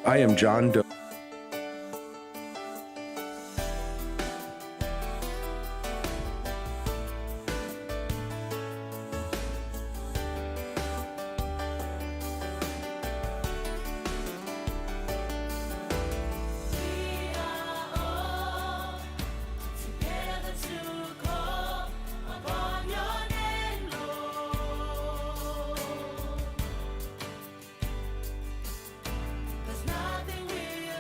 I am John Doe. We are all together to call upon your name, Lord. 'Cause nothing will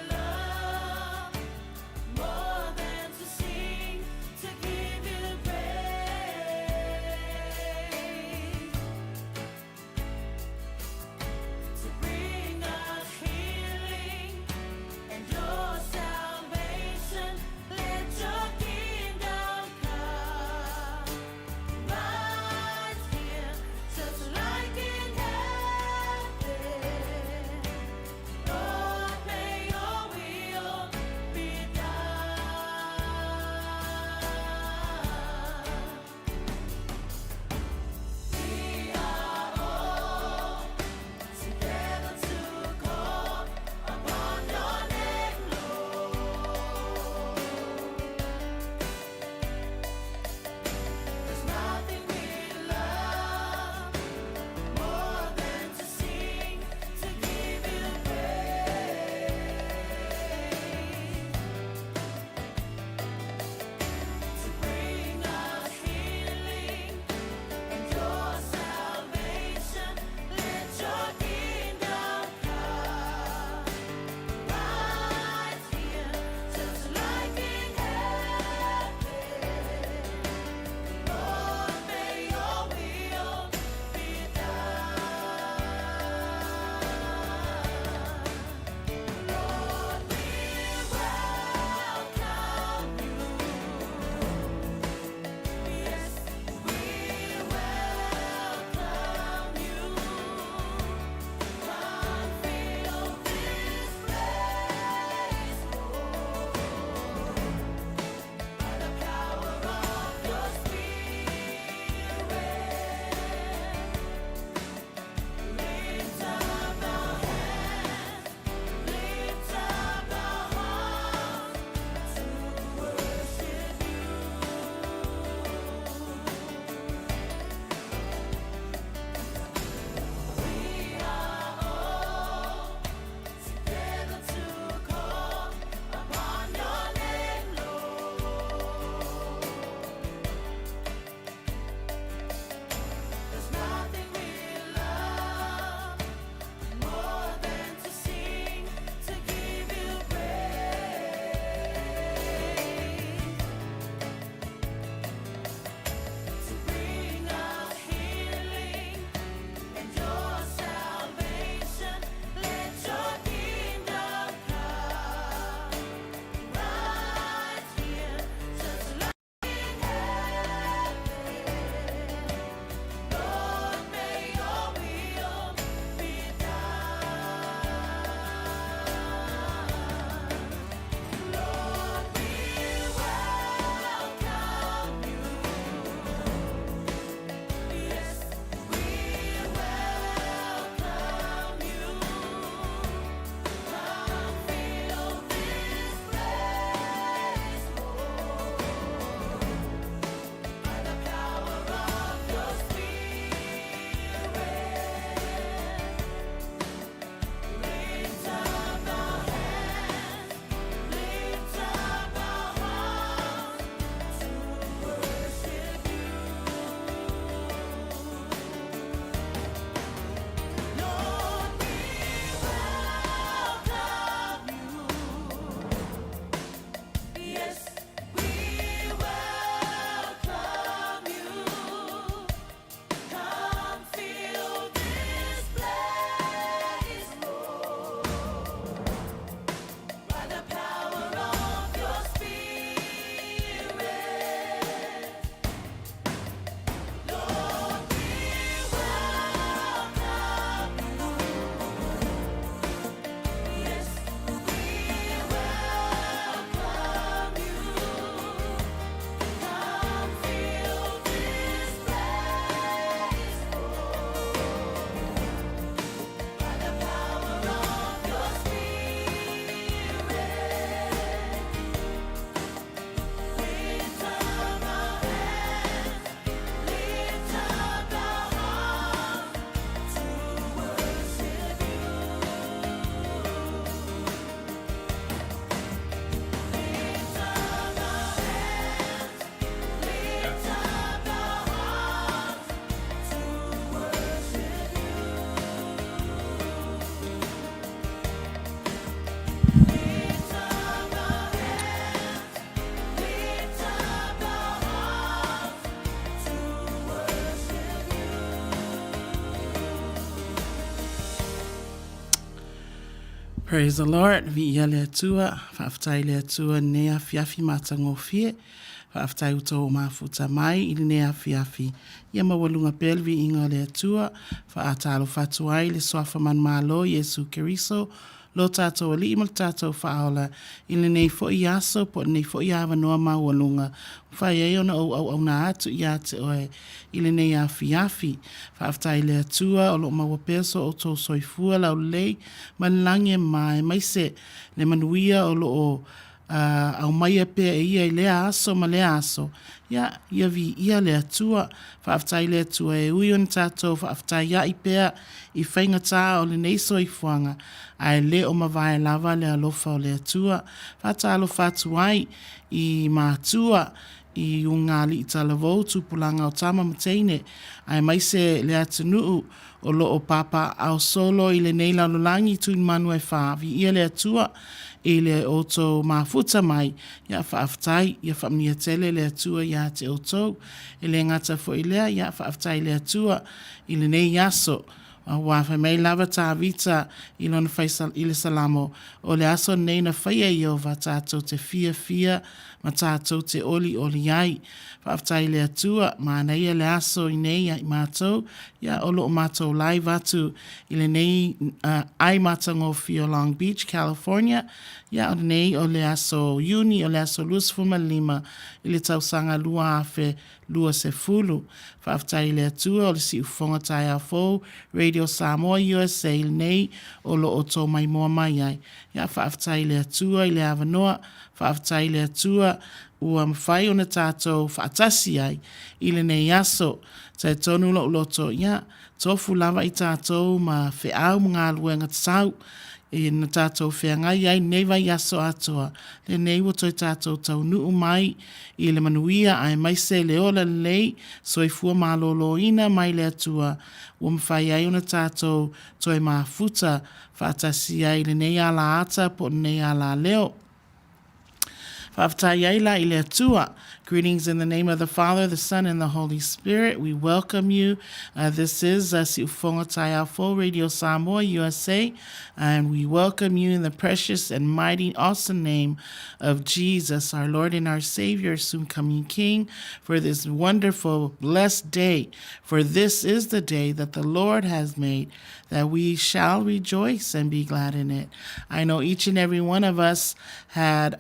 Praise the Lord, viia le Atua, faafetai i le Atua i lenei afiafi matagofie, faafetai ua outou mafuta mai i lenei afiafi, ia maualuga pea le viiga o le Atua, faatalofa atu ai i le Suafa manumalo Iesu Keriso, lo tatou Alii ma le tatou Faaola i lenei foi aso po o lenei foi avanoa maualuga ua mafai ai ona ou auauna atu ia te oe i lenei afiafi. Faafetai i le Atua o lo o maua pea so outou soifua laulelei ma le lagi e mama aemaise le manuia o lo o aumaia pea e Ia i lea aso ma lea aso, ia, ia viia le Atua. Faafetai i le Atua e ui ona tatou faafetaiai pea i faigata o lenei soifuaga, ae le o mavae lava le alofa o le Atua. Faatalofa atu ai i matua, i ugaalii talavou, tupulaga o tama ma teine, aemaise le atunuu o lo o papaaao solo i lenei lalolagi tuimanu e fa. Viia le Atua i le outou mafuta mai, ia faafetai, ia faamanuia tele le Atua ia te outou. E le gata foi i lea, ia faafetai i le Atua i lenei aso, aua fai mai lava Tavita i lona i le Salamo, o le aso lenei na faia e Ieova tatou te fiafia ma tatou te olioli ai. Faafetai i le Atua, manaia le aso inei ia i matou, ia o lo o matou live atu i lenei ai matagofie o Long Beach, California, ia o lenei o le aso Iuni o le aso 25 i le tausaga 2020. Faafetai i le Atua o le siufofoga taeao fou Radio Samoa USA lenei o lo o outou maimoa mai ai. Ia faafetai i le Atua i le avanoa, faafetai i le Atua ua mafai ona tatou faatasi ai i lenei aso. Talitonu lou loto, ia, tofu lava i tatou ma feau ma galuega tatau na tatou feagai ai i lenei vaiaso atoa, lenei ua toe tatou taunuu mai i le manuia aemaise le ola lelei, soifua maloloina mai le Atua ua mafai ai ona tatou toe mafuta faatasi ai i lenei alaata po o lenei alaleo. Faafetai ai la i le Atua. Greetings in the name of the Father, the Son, and the Holy Spirit. We welcome you. This is Siufofoga Taeao Fou Radio Samoa USA, and we welcome you in the precious and mighty, awesome name of Jesus, our Lord and our Savior, soon coming King, for this wonderful, blessed day. For this is the day that the Lord has made, that we shall rejoice and be glad in it. I know each and every one of us had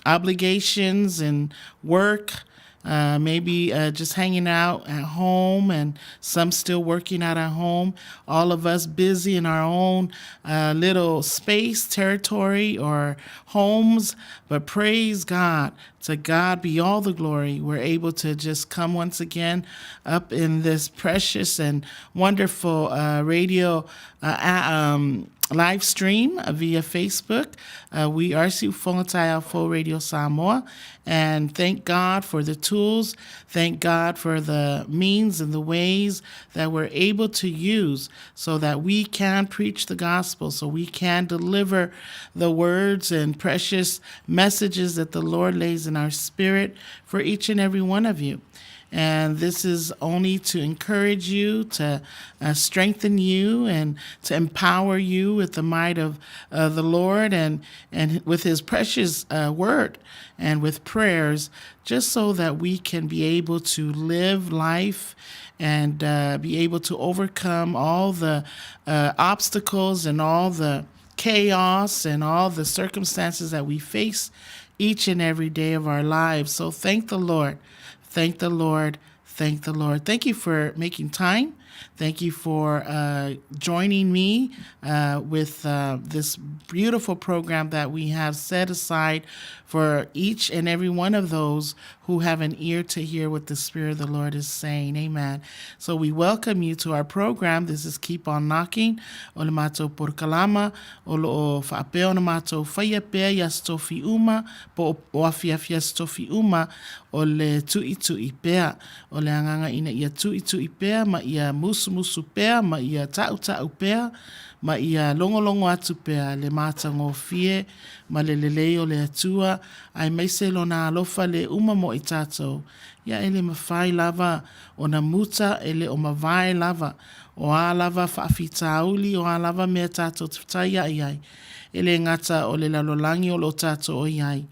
obligations and work, maybe just hanging out at home, and some still working out at home. All of us busy in our own little space, territory, or homes. But praise God. To God be all the glory. We're able to just come once again up in this precious and wonderful radio live stream via Facebook. We are Siufofoga Taeao Fou Radio Samoa. And thank God for the tools. Thank God for the means and the ways that we're able to use so that we can preach the gospel, so we can deliver the words and precious messages that the Lord lays in our spirit for each and every one of you. And this is only to encourage you, to strengthen you, and to empower you with the might of the Lord and with His precious word and with prayers, just so that we can be able to live life and be able to overcome all the obstacles and all the chaos and all the circumstances that we face each and every day of our lives. So thank the Lord. Thank the Lord. Thank the Lord. Thank you for making time. Thank you for joining me with this beautiful program that we have set aside for each and every one of those who have an ear to hear what the Spirit of the Lord is saying. Amen. So we welcome you to our program. This is Keep On Knocking. O le matou porokalama, o lo o faapea ona matou faia pea i aso tofi uma, po o afiafi aso tofi uma, o le tuitui pea. O O le agaga ina ia tuʻituʻi pea ma ia musumusu pea ma ia taʻutaʻu pea ma ia logologo atu pea le matagofie ma le lelei o le Atua aemaise Lona alofa le uma mo i tatou. Ia e le mafai lava ona muta, e le o mavae lava. O a lava faafitauli, o a lava mea tatou te fetaiai ai, e le gata o le lalolagi o lo o tatou o i ai,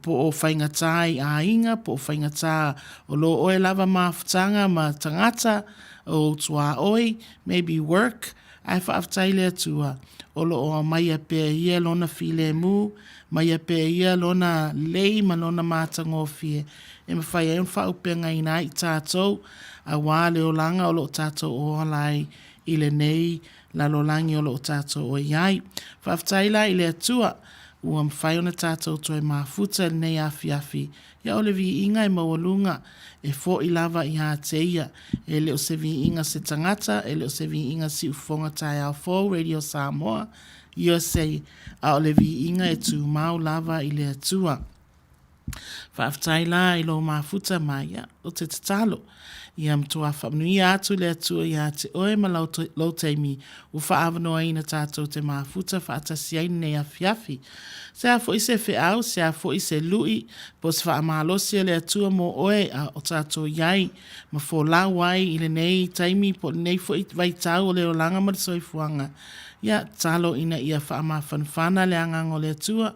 po o faigata i aiga, po o faigata o lo oe lava mafutaga ma tagata o ou tuaoi, maybe work, ae faafetai i le Atua o lo o aumaia pea e Ia Lona filemu, aumaia pea e Ia Lona lelei ma Lona matagofie e mafai ai ona faaaupegaina ai i tatou aua le olaga o lo o tatou ola ai i lenei lalolagi o lo o tatou o i ai. Faafetai la i le Atua ua mafai ona tatou toe mafuta i lenei afiafi, ia o le viiga e maualuga e foi lava ia te Ia. E le o se viiga a se tagata, e le o se viiga a Siufofoga Taeao Fou, Radio Samoa, USA, a o le viiga e tumau lava i le Atua. Faafetai la i lou mafuta mai, ia, ou te tatalo, ia matua faamanuia atu le Atua ia te oe ma lau, lou taimi ua faaavanoaina tatou te mafuta faatasi ai lenei afiafi. Se a foi se feau, se a foi se lui, po o se faamalosi a le Atua mo oe a o tatou i ai ma folau ai i lenei taimi po o lenei foi vaitau o le olaga ma le soifuaga, ia, tatalo ina ia faamafanafana le agaga o le Atua,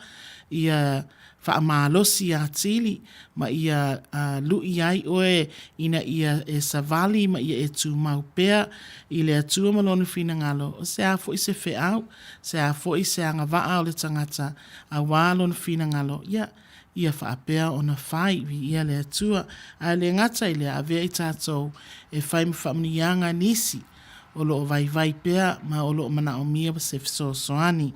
ia faamalosi atili ma ia luʻi ai oe ina ia e savali ma ia e tumau pea i le Atua ma Lona finagalo, o se a foi se feau, se a foi se agavaa o le tagata auā lona finagalo, ia, ia faapea ona fai, viia le Atua. Ae le gata i lea, avea i tatou e fai ma faamanuiaga nisi o lo o vaivai pea ma o lo o manaomia se fesoasoani.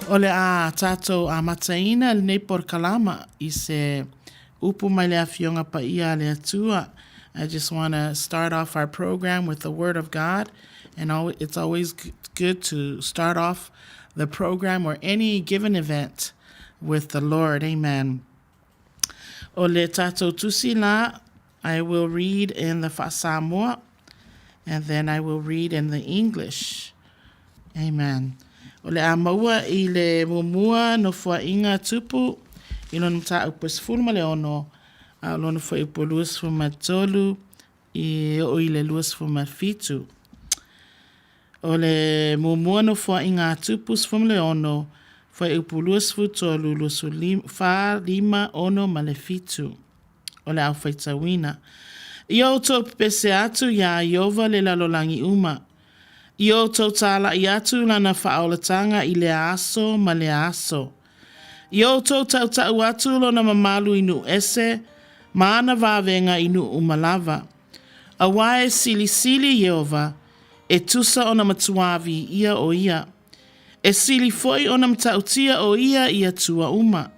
O le a tatou amataina lenei polokalama i se upu mai le Afioga Paia a le Atua. I just want to start off our program with the Word of God. And it's always good to start off the program or any given event with the Lord. Amen. O le tatou tusi la, I will read in the Fa'asamoa and then I will read in the English. Amen. O le a maua i le muamua nofoaiga tupu i lona mataupu e 16, a o lona fuaiupu 23 e oo i le 27. O le muamua nofoaiga a Tupu 16, fuaiupu 23, 24, 5, 6 ma le 7. O le au faitauina. Ia outou pepese atu iā Ieova le lalolagi uma. Ia outou tālaʻi atu lana faaolataga i lea aso ma lea aso. Ia outou tautaʻu atu lona mamalu i nuu ese ma ana vavega i nuu uma lava. Auā e silisili Ieova, e tusa ona matuā viia o ia. E sili foi ona matautia o ia i Atua uma.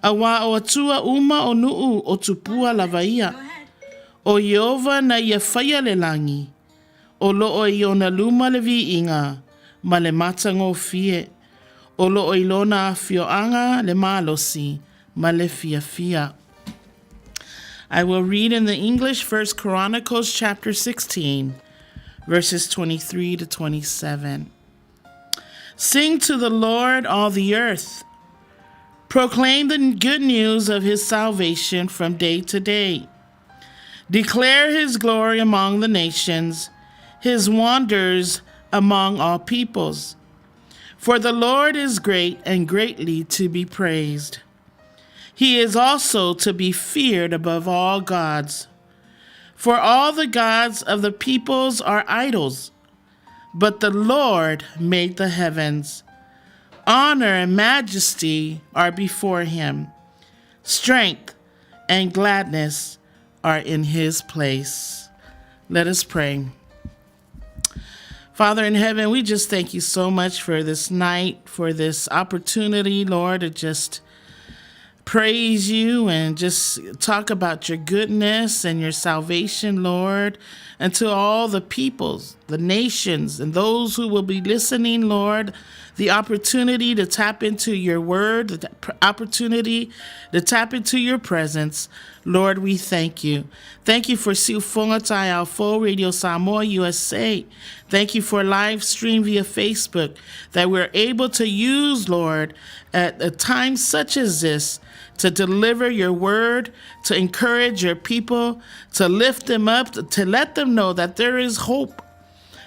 Auā o Atua uma o nuu o tupua lava ia. O Ieova na ia faia le lagi, o loo i ona luma le viiga ma le matagofie, o loo i lona afioaga le malosi ma le fiafia. I will read in the English First Chronicles chapter 16, verses 23 to 27. Sing to the Lord, all the earth. Proclaim the good news of his salvation from day to day. Declare his glory among the nations, his wonders among all peoples. For the Lord is great and greatly to be praised. He is also to be feared above all gods. For all the gods of the peoples are idols, but the Lord made the heavens. Honor and majesty are before him, strength and gladness are in his place. Let us pray. Father in heaven, we just thank you so much for this night, for this opportunity, Lord, to just praise you and just talk about your goodness and your salvation, Lord, and to all the peoples, the nations, and those who will be listening, Lord, the opportunity to tap into your word, the opportunity to tap into your presence. Lord, we thank you. Thank you for Siufonga Taiao Radio Samoa USA. Thank you for live stream via Facebook that we're able to use, Lord, at a time such as this to deliver your word, to encourage your people, to lift them up, to let them know that there is hope,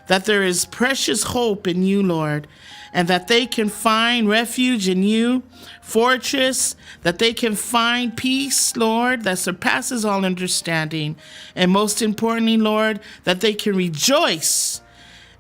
that there is precious hope in you, Lord, and that they can find refuge in you, fortress, that they can find peace, Lord, that surpasses all understanding. And most importantly, Lord, that they can rejoice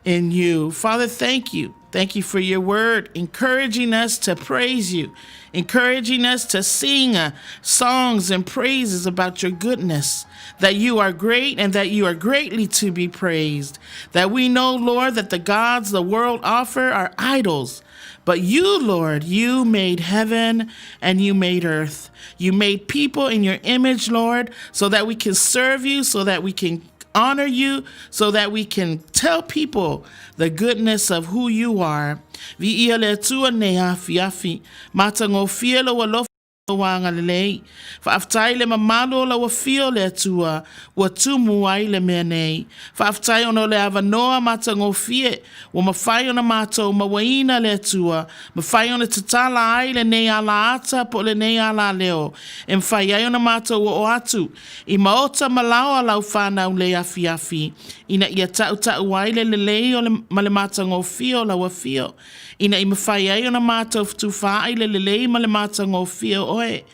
in you. Father, thank you. Thank you for your word, encouraging us to praise you, encouraging us to sing songs and praises about your goodness, that you are great and that you are greatly to be praised. That we know, Lord, that the gods the world offer are idols. But you, Lord, you made heaven and you made earth. You made people in your image, Lord, so that we can serve you, so that we can honor you, so that we can tell people the goodness of who you are. Viia le Atua nei afiafi, matagofie lou alofa ma lou agalelei. Faafetai le mamalu o lau afio le Atua ua tumu ai le mea nei. Faafetai ona o le avanoa matagofie ua mafai ona matou mauaina le Atua, mafai ona tatala ai lenei alaata po o lenei alaleo e mafai ai ona matou oo atu I maota ma laoa lau whanau le afiafi, ina ia taʻutaʻu ai le lelei o le, ma le matagofie o lau afio, ina i mafai ai ona matou fetufaai le lelei ma le matagofie o oe.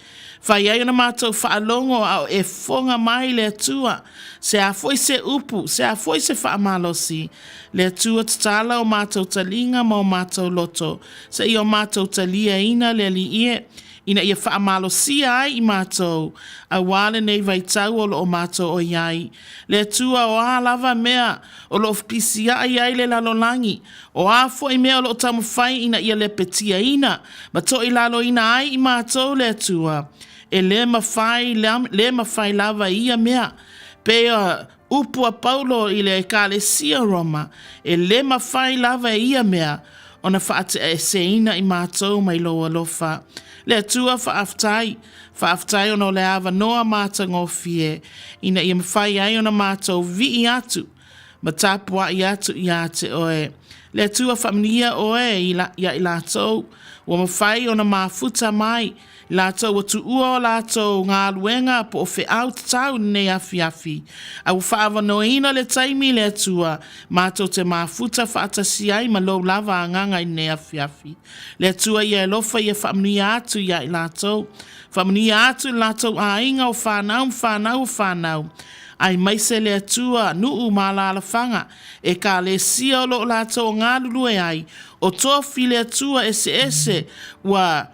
Fai ai ona matou faalogo a o e fofoga mai le Atua, se a foi se upu, se a foi se faamalosi, le Atua tatala o matou taliga ma o matou loto, seia o matou taliaina le Alii e, ina ia faamalosia ai i matou, auā lenei vaitau o lo o matou o i ai. Le Atua o a lava mea o lo o fepisiaʻi ai le lalolagi, o a foi mea o lo o taumafai ina ia lepetiaina ma toilaloina ai i matou le Atua, e le mafai, le mafai lava ia mea, pei o upu a Paulo i le Ekalesia o Roma, e le mafai lava e ia mea ona faateaeseina i matou mai lou alofa. Le Atua faafetai, faafetai ona o le avanoa matagofie ina ia mafai ai ona matou vii atu ma tapuai atu ia te oe. Le Atua faamanuia oe ia i latou ua mafai ona mafuta mai Latou ua tuua o latou galuega po o feau tatau i lenei afiafi, a ua faaavanoaina le taimi i le Atua matou te mafuta faatasi ai ma lou lava agaga i lenei afiafi. Le Atua ia e alofa ia faamanuia atu ia i latou, faamanuia atu i le latou aiga o fanau ma fanau o fanau, aemaise le Atua nuu ma alaalafaga, Ekalesia o lo o latou galulue ai, o tofi le Atua eseese ua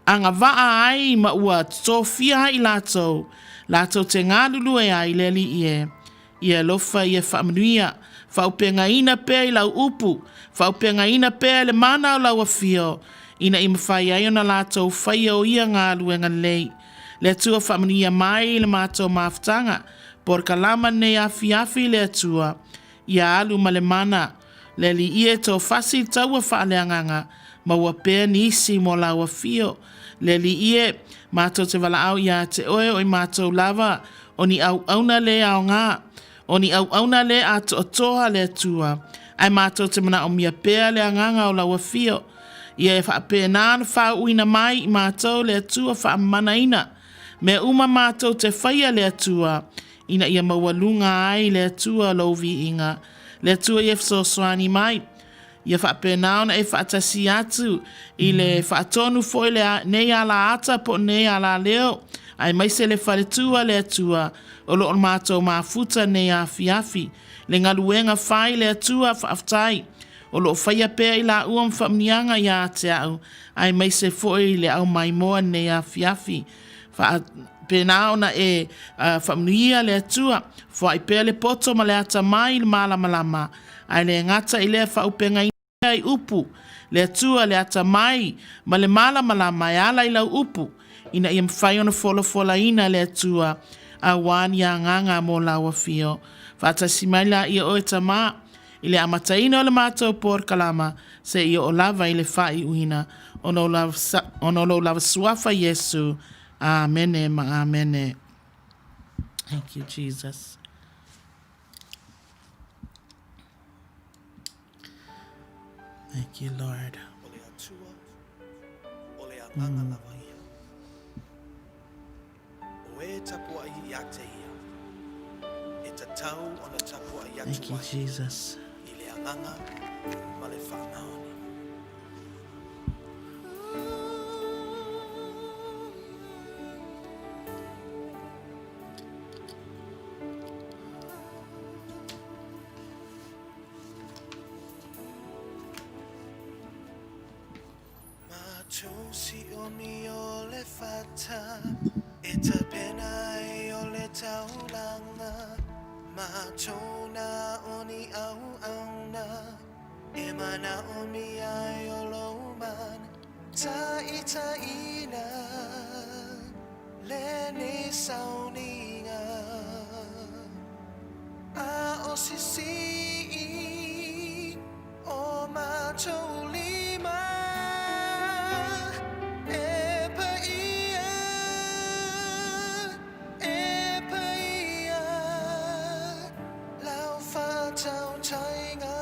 agavaa ai ma ua tofia ai i latou, latou te galulue ai le Alii e. Ia alofa ia faamanuia, faaupegaina pea i lau upu, faaupegaina pea e le mana o lau afio, ina i mafai ai ona latou faia o ia galuega lelei. Le Atua faamanuia mai i le matou mafutaga, polokalama lenei afiafi le Atua, Ia alu ma le mana, le Alii e tofasi i taua faaleagaga, maua pea nisi mo lau afio. Le Alii e, matou te valaau ia te oe o i matou lava, o ni auauna le aoga, o ni auauna le atoatoa le Atua, ae matou te manaomia pea le agaga o lau afio. Ia e faapena ona faauuina mai i matou le Atua faamamanaina mea uma matou te faia le Atua, ina ia maualuga ai le Atua lou viiga. Le Atua ia fesoasoani mai, ia faapena ona e faatasi atu i le faatonu foi le nei alaata po o nei alaleo, aemaise le faletua le Atua o lo o matou mafuta nei afiafi. Le galuega fai le Atua faafetai o lo o faia pea i laua ma faamanuiaga ia te au, aemaise foi le aumaimoa nei afiafi. Faapena ona e faamanuia le Atua, foai pea le poto ma le atamai i le malamalama, ae le gata i lea faaupegaina pea i upu le Atua le atamai ma le malamalama e ala i lau upu, ina ia mafai ona folafolaina e le Atua auā ni agaga mo lau afio. Faatasi mai laia oe Tama i le amataina o le matou polokalama seia oo lava i le faaiuina ona o lou lava Suafa Iesu. Amene ma amene. Thank you, Jesus. Thank you, Lord. O le Atua, o le Agaga lava ia. O e tapuai ia te ia, e tatau ona tapuai Thank atu you, ai Jesus. i le agaga ma le faamaoni. Matou siomi o le fata e tapena ai o le taulaga, matou na o ni auauna e manaomia ai o lou mana taitaiina lenei sauniga. A o sisii o matou lima e paia, e paia lau faatautaiga.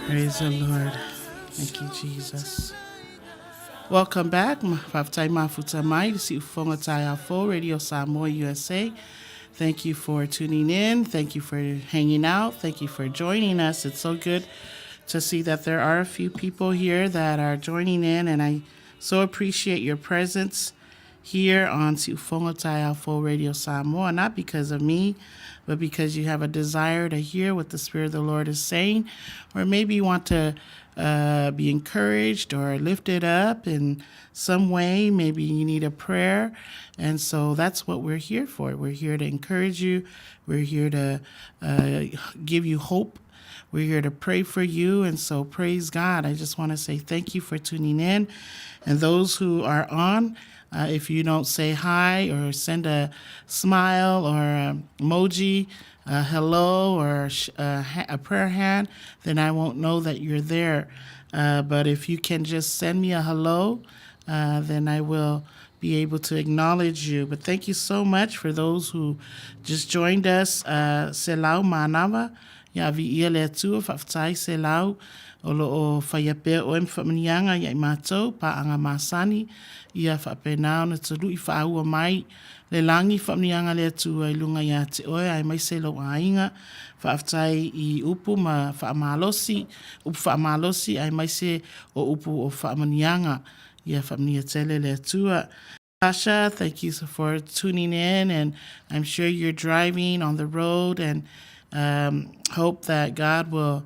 Praise the Lord. Thank you, Jesus. Welcome back. Faafetai mafuta mai, Siufonga Taiafo, Radio Samoa USA. Thank you for tuning in. Thank you for hanging out. Thank you for joining us. It's so good to see that there are a few people here that are joining in, and I so appreciate your presence here on Siufonga Taiafo Radio Samoa, not because of me, but because you have a desire to hear what the Spirit of the Lord is saying, or maybe you want to be encouraged or lifted up in some way. Maybe you need a prayer. And so that's what we're here for. We're here to encourage you, we're here to give you hope. We're here to pray for you. And so, praise God. I just want to say thank you for tuning in. And those who are on, if you don't say hi or send a smile or a emoji, a hello or a prayer hand, then I won't know that you're there. But if you can just send me a hello, then I will be able to acknowledge you. But thank you so much for those who just joined us. Selau Manava, ia viia le Atua, faafetai Selau, o lo o faia pea oe ma faamanuiaga ia i matou, paaga masani, ia faapena ona tului faaua mai le lagi faamanuiaga a le Atua i luga ia te oe aemaise lou aiga, faafetai i upu ma faamalosi, upu faamalosi aemaise o upu o faamanuiaga, ia faamanuia tele le Atua. Tasha, thank you for tuning in, and I'm sure you're driving on the road, and hope that God will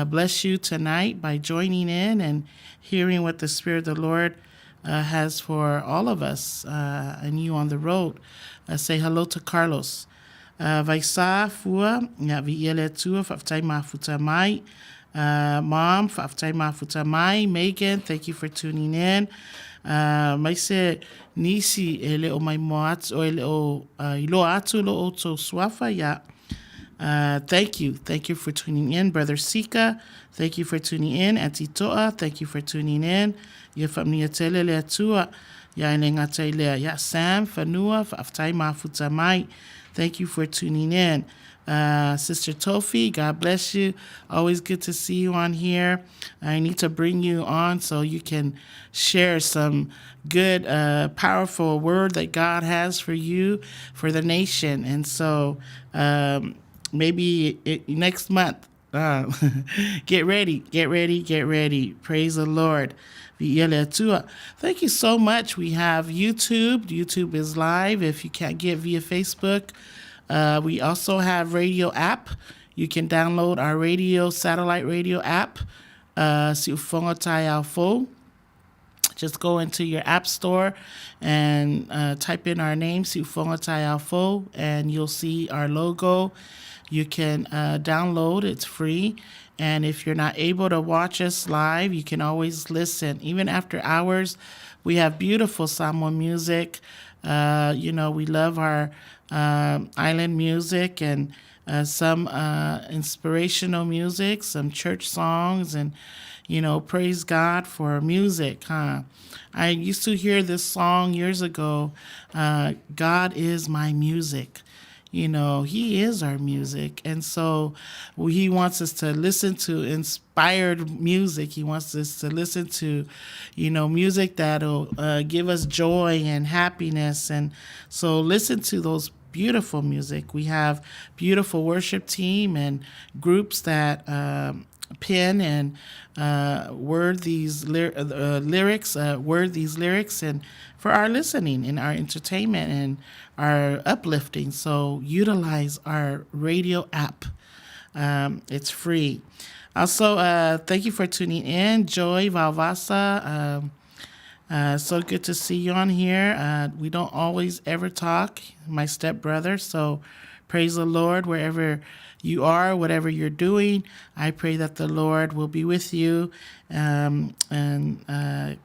bless you tonight by joining in and hearing what the Spirit of the Lord has for all of us and you on the road. Say hello to Carlos. Vaisa fua, ia viia le Atua, faafetai mafuta mai. Mom, faafetai mafuta mai. Megan, thank you for tuning in. Mai se nisi e le o maimoa atu, o e le o iloa atu lo outou suafa, ia. Thank you. Thank you for tuning in. Brother Sika, thank you for tuning in. Auntie Toa, thank you for tuning in. Ia faamanuia tele le Atua. Ia e le gata i lea. Ia Sam, Fanua, faafetai mafuta mai. Thank you for tuning in. Sister Tofi, God bless you. Always good to see you on here. I need to bring you on so you can share some good, powerful word that God has for you, for the nation. And so maybe next month, get ready, get ready, get ready. Praise the Lord. Thank you so much. We have YouTube. YouTube is live if you can't get via Facebook. We also have radio app. You can download our radio, satellite radio app, Siufonga Taiafo. Just go into your app store and type in our name, Siufonga Taiafo, and you'll see our logo. You can download, it's free. And if you're not able to watch us live, you can always listen. Even after hours, we have beautiful Samoan music. We love our island music and some inspirational music, some church songs, and, praise God for music, huh? I used to hear this song years ago, God is my music. He is our music. And so he wants us to listen to inspired music. He wants us to listen to, music that'll give us joy and happiness. And so listen to those beautiful music. We have beautiful worship team and groups that pen and word these lyrics, word these lyrics, and for our listening and our entertainment and our uplifting. So utilize our radio app. It's free. Also, thank you for tuning in, Joy Valvasa. So good to see you on here. We don't always ever talk, my stepbrother. So praise the Lord wherever you are, whatever you're doing. I pray that the Lord will be with you and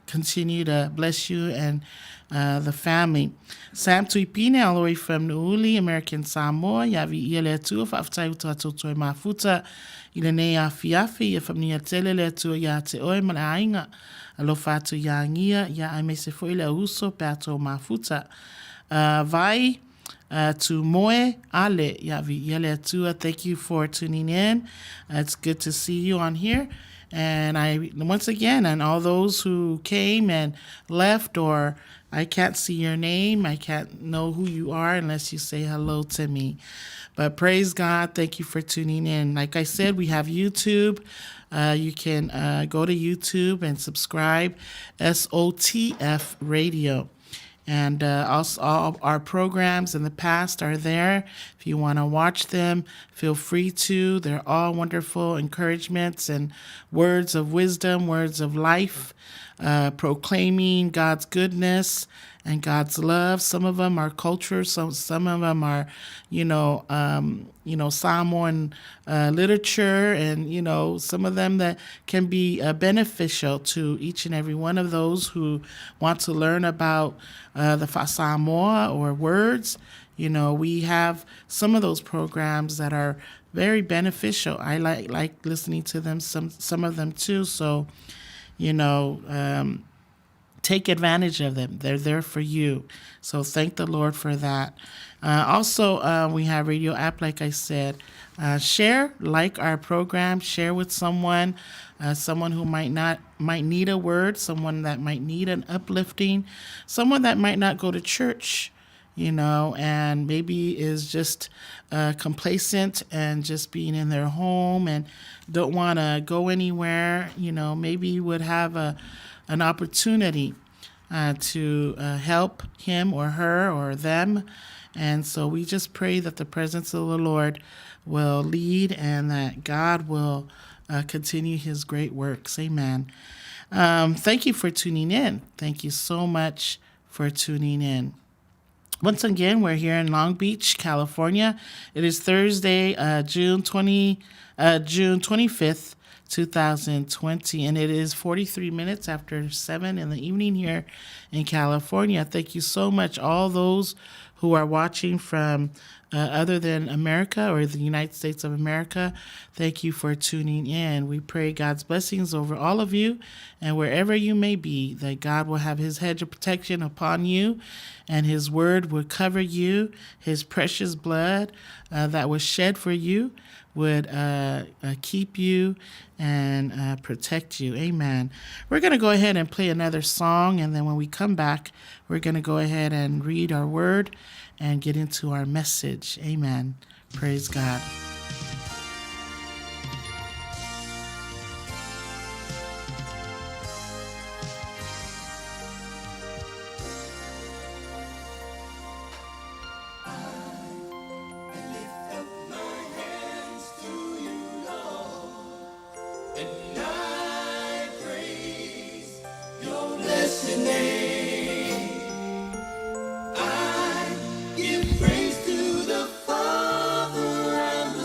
continue to bless you and the family. Sam Tuipine, all the way from Nu'uuli, American Samoa, ia viia le Atua, faafetai ua tatou toe mafuta i lenei afiafi, ia faamanuia tele le Atua ia te oe ma le aiga. Alofa atu ia Gia, ia aemaise foi le au uso pe a tou mafuta. Vai to Moe Ale. Ia viia le Atua. Thank you for tuning in. It's good to see you on here. And I once again, and all those who came and left, or I can't see your name, I can't know who you are unless you say hello to me. But praise God, thank you for tuning in. Like I said, we have YouTube. You can go to YouTube and subscribe, SOTF Radio. And also all our programs in the past are there. If you want to watch them, feel free to. They're all wonderful encouragements and words of wisdom, words of life, proclaiming God's goodness and God's love. Some of them are culture. Some of them are, Samoan literature, and some of them that can be beneficial to each and every one of those who want to learn about the fa'aSamoa or words. We have some of those programs that are very beneficial. I like listening to them, some of them too. So, take advantage of them. They're there for you. So thank the Lord for that. Also, we have radio app, like I said. Share, like our program, share with someone, someone who might not, might need a word, someone that might need an uplifting, someone that might not go to church, and maybe is just complacent and just being in their home and don't want to go anywhere, maybe would have an opportunity to help him or her or them. And so we just pray that the presence of the Lord will lead and that God will continue his great works. Amen. Thank you for tuning in. Thank you so much for tuning in. Once again, we're here in Long Beach, California. It is Thursday, June 25th, 2020, and it is 43 minutes after 7 in the evening here in California. Thank you so much, all those who are watching from other than America or the United States of America. Thank you for tuning in. We pray God's blessings over all of you and wherever you may be, that God will have his hedge of protection upon you and his word will cover you. His precious blood that was shed for you would keep you and protect you. Amen. We're going to go ahead and play another song, and then when we come back, we're going to go ahead and read our word and get into our message. Amen. Praise God. Give praise to the Father and the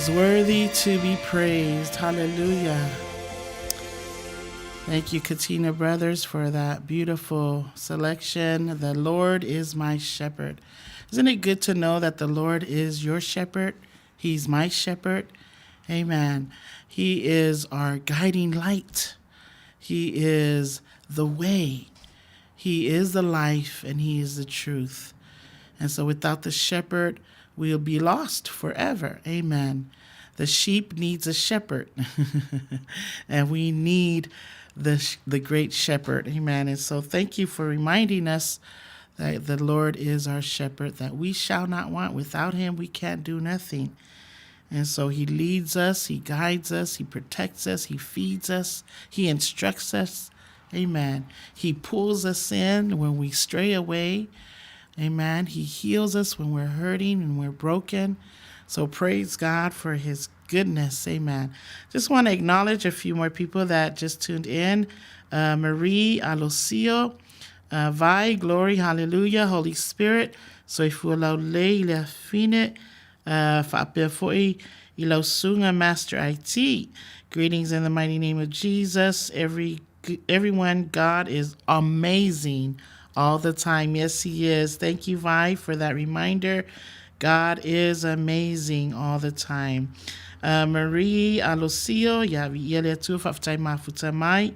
is worthy to be praised. Hallelujah. Thank you, Katina Brothers, for that beautiful selection. The Lord is my shepherd. Isn't it good to know that the Lord is your shepherd? He's my shepherd. Amen. He is our guiding light. He is the way. He is the life and He is the truth. And so without the shepherd, we'll be lost forever. Amen. The sheep needs a shepherd, and we need the, the great shepherd. Amen. And so thank you for reminding us that the Lord is our shepherd, that we shall not want. Without him, we can't do nothing. And so he leads us, he guides us, he protects us, he feeds us, he instructs us. Amen. He pulls us in when we stray away. Amen. He heals us when we're hurting and we're broken. So praise God for his goodness. Amen. Just want to acknowledge a few more people that just tuned in. Marie Alocio, Vai, glory, hallelujah, Holy Spirit. Soifua laulelei i le afine, faapea foi i lau susuga Master IT. Greetings in the mighty name of Jesus. Every everyone, God is amazing all the time. Yes, He is. Thank you, Vi, for that reminder. God is amazing all the time. Marie Alocio, ia viia le Atua faafetai mafuta mai.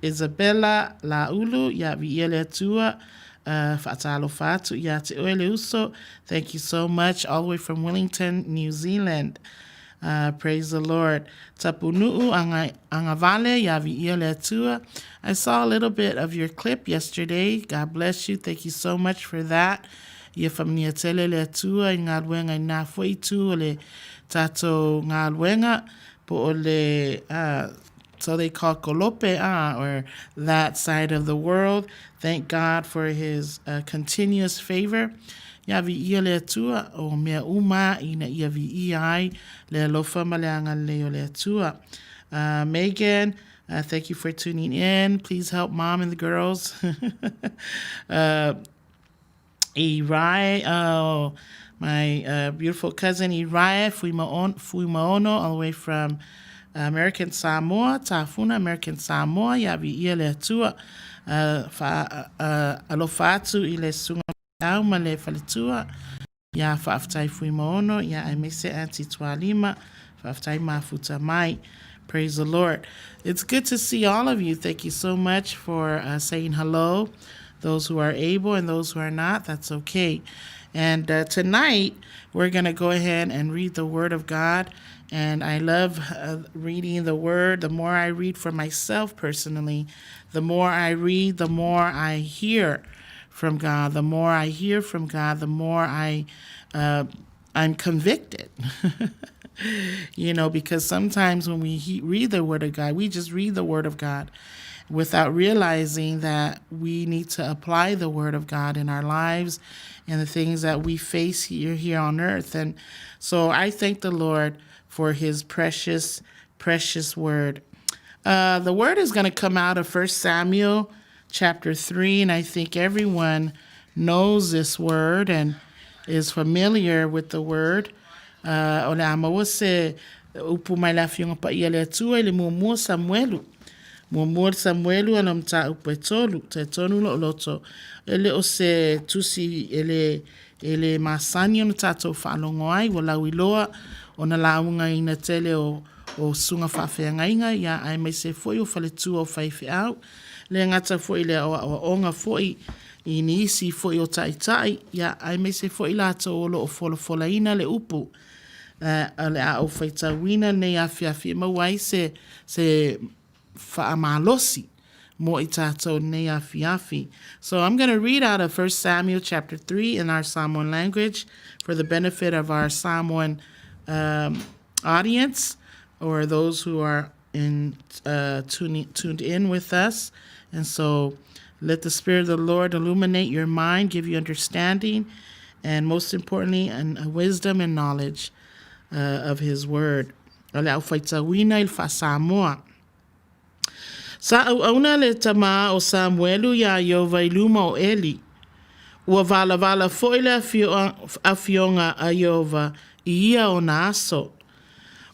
Isabella Laulu, ia viia le Atua faatalofa atu ia te oe le uso. Thank you so much, all the way from Wellington, New Zealand. Praise the Lord. Tapunu'u anga, angavale, ia viia le Atua. I saw a little bit of your clip yesterday. God bless you. Thank you so much for that. Ia whamania tele le Atua i galuega i nā foi tū o le tātou galuega po o le so they call kolope or that side of the world. Thank God for his continuous favor. Ia viia le Atua o mea uma ina ia viia ai le alofa ma le agalelei o le Atua. Megan, thank you for tuning in. Please help mom and the girls. Irae, oh, my beautiful cousin Irae Fuimaono, all the way from American Samoa, Tafuna, American Samoa, ia viia le Atua, fa, alofa atu i le susuga au ma le faletua, ia faafetai Fuimaono, ia aemaise Auntie Tualima, faafetai mafuta mai. Praise the Lord. It's good to see all of you. Thank you so much for saying hello. Those who are able and those who are not, that's okay. And tonight, we're going to go ahead and read the Word of God. And I love reading the Word. The more I read for myself personally, the more I read, the more I hear from God. The more I hear from God, the more I'm convicted. Because sometimes when we read the Word of God, we just read the Word of God without realizing that we need to apply the Word of God in our lives and the things that we face here on earth. And so I thank the Lord for his precious, precious word. The word is going to come out of 1 Samuel chapter 3, and I think everyone knows this word and is familiar with the word. O le a maua se upu mai le Afioga Paia le Atua i le muamua Samuelu. Muamua le Samuelu ana mataupu e tolu, te tonu loo loto. E le o se tusi e le, e le masani ona tātou faalogo ai, ua lauiloa ona lauga ina tele o, o susuga faafeagaiga, ia aemaise foi o faletua o faifeau, le gata foi i le aoaoga foi i nisi foi o taitai, ia aemaise foi latou o lo o folafolaina le upu. O le a ou faitauina lenei afiafi e maua ai se, se faamalosi mo i tātou lenei afiafi. So I'm going to read out of 1 Samuel chapter 3 in our Samoan language for the benefit of our Samoan audience or those who are in tuned in with us. And so let the Spirit of the Lord illuminate your mind, give you understanding, and most importantly, and wisdom and knowledge of His Word. O le a ou faitauina i le faa-Samoa. Sa auauna le tama o Samuelu iā Ieova i luma o Eli. Ua valavala foi le afioga a Ieova i ia ona aso.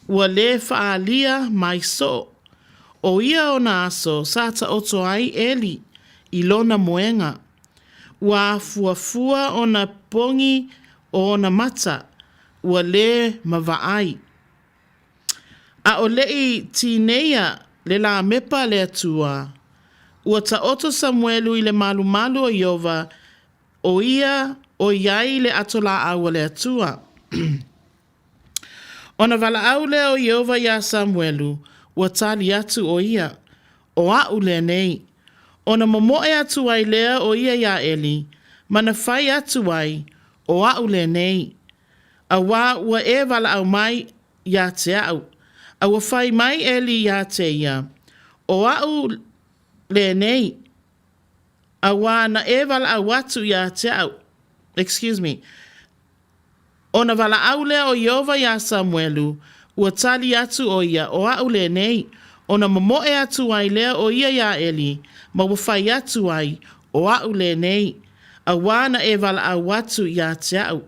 Ua lē faaalia mai soo. ʻO ia ona aso sa taoto ai ʻEli i lona moega. Ua afuafua ona pogi o ona mata, ua lē ma vaai. A o leʻi tineia le lamepa a le Atua, ua taoto Samuelu i le malumalu o Ieova, o ia o i ai le ato laau a le Atua. Ona valaau lea o Ieova iā Samuelu, ua tali atu ʻo ia, ʻO aʻu lenei. Ona momoe atu ai lea o ia iā ʻEli, ma na fai atu ai, ʻO aʻu lenei. Auā ua e valaau mai iā te aʻu. A ua fai mai ʻEli iā te ia, ʻO aʻu lenei. Auā na e valaau atu iā te aʻu. Excuse me. Ona valaau lea o Ieova iā Samuelu, ua tali atu ʻo ia, ʻO aʻu lenei. Ona momoe atu ai lea o ia iā ʻEli, ma ua fai atu ai, ʻO aʻu lenei. Auā na e valaau atu iā te aʻu.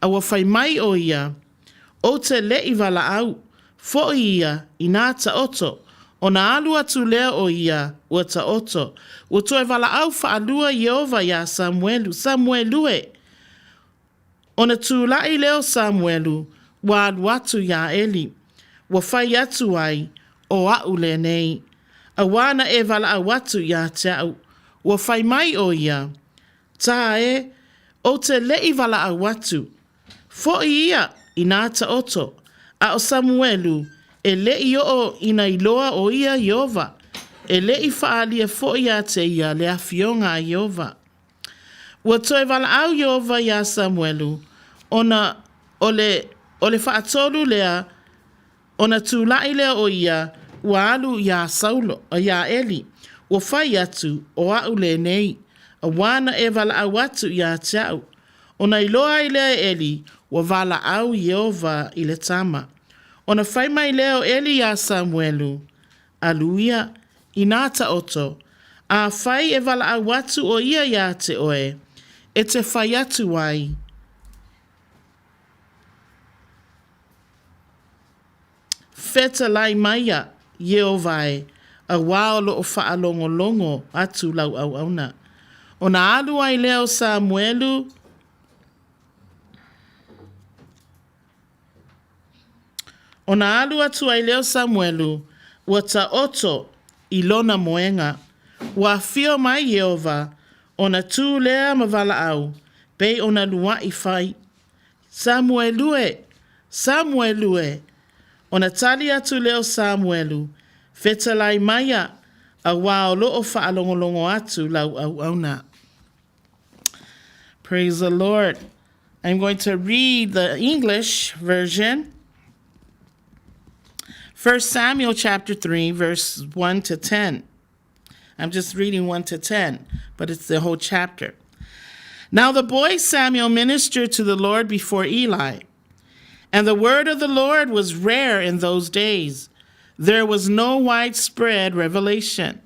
A ua fai mai ʻo ia, Ou te leʻi valaau, foʻi ia i nā taoto. Ona alu atu lea o ia, ua taoto. Ua toe valaau whaalua Ieova iā Samuelu, Samuelu e! Ona tulaʻi lea o Samuelu, ua alu atu iā ʻEli. Ua fai atu ai, ʻO aʻu lenei. Auā na e valaau atu iā te aʻu. Ua fai mai ʻo ia, Tā e, ou te leʻi valaau atu. Foʻi ia i nā taoto, a ʻo Samuelu, e leʻi oʻo ina iloa ʻo ia Ieova, e leʻi whaalia foʻi iā te ia le afioga a Ieova. Ua toe valaau Ieova iā Samuelu, ona o le, o le whaatolu lea, ona tulaʻi lea o ia, ua alu iā Saulo, iā ʻEli, ua fai atu, ʻO aʻu lenei, auā na e valaau atu iā te aʻu. Ona iloa ai lea e ʻEli, ua valaau Ieova i le tama. Ona fai mai lea o ʻEli iā Samuelu, Alu ia, inā taoto, afai e valaau atu ʻo ia iā te ʻoe, e te fai atu ai, Fetalai maia, Ieova e, auā o loo faalogologo atu lau auauna. Ona alu ai lea o Samuelu, Ona alu atu ai lea o Samuelu, ua taoto i lona moega. Ua afio mai Ieova, ona tū lea ma valaau, pei ona luaʻi fai. Samuelu e! Samuelu e! Ona tali atu lea o Samuelu, Fetalai maia, auā o loo faalogologo atu lau auauna. Praise the Lord. I'm going to read the English version. 1 Samuel chapter 3 verse 1 to 10. I'm just reading 1 to 10, but it's the whole chapter. Now the boy Samuel ministered to the Lord before Eli. And the word of the Lord was rare in those days. There was no widespread revelation.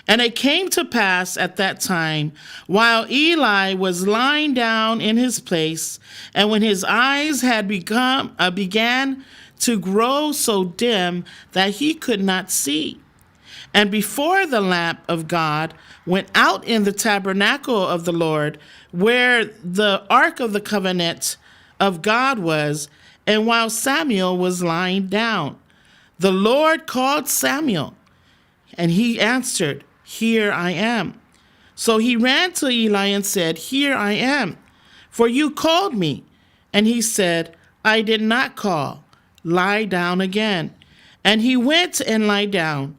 And it came to pass at that time, while Eli was lying down in his place, and when his eyes had become began to grow so dim that he could not see. And before the lamp of God went out in the tabernacle of the Lord, where the ark of the covenant of God was, and while Samuel was lying down, the Lord called Samuel, and he answered, Here I am. So he ran to Eli and said, Here I am, for you called me. And he said, I did not call. Lie down again. And he went and lay down.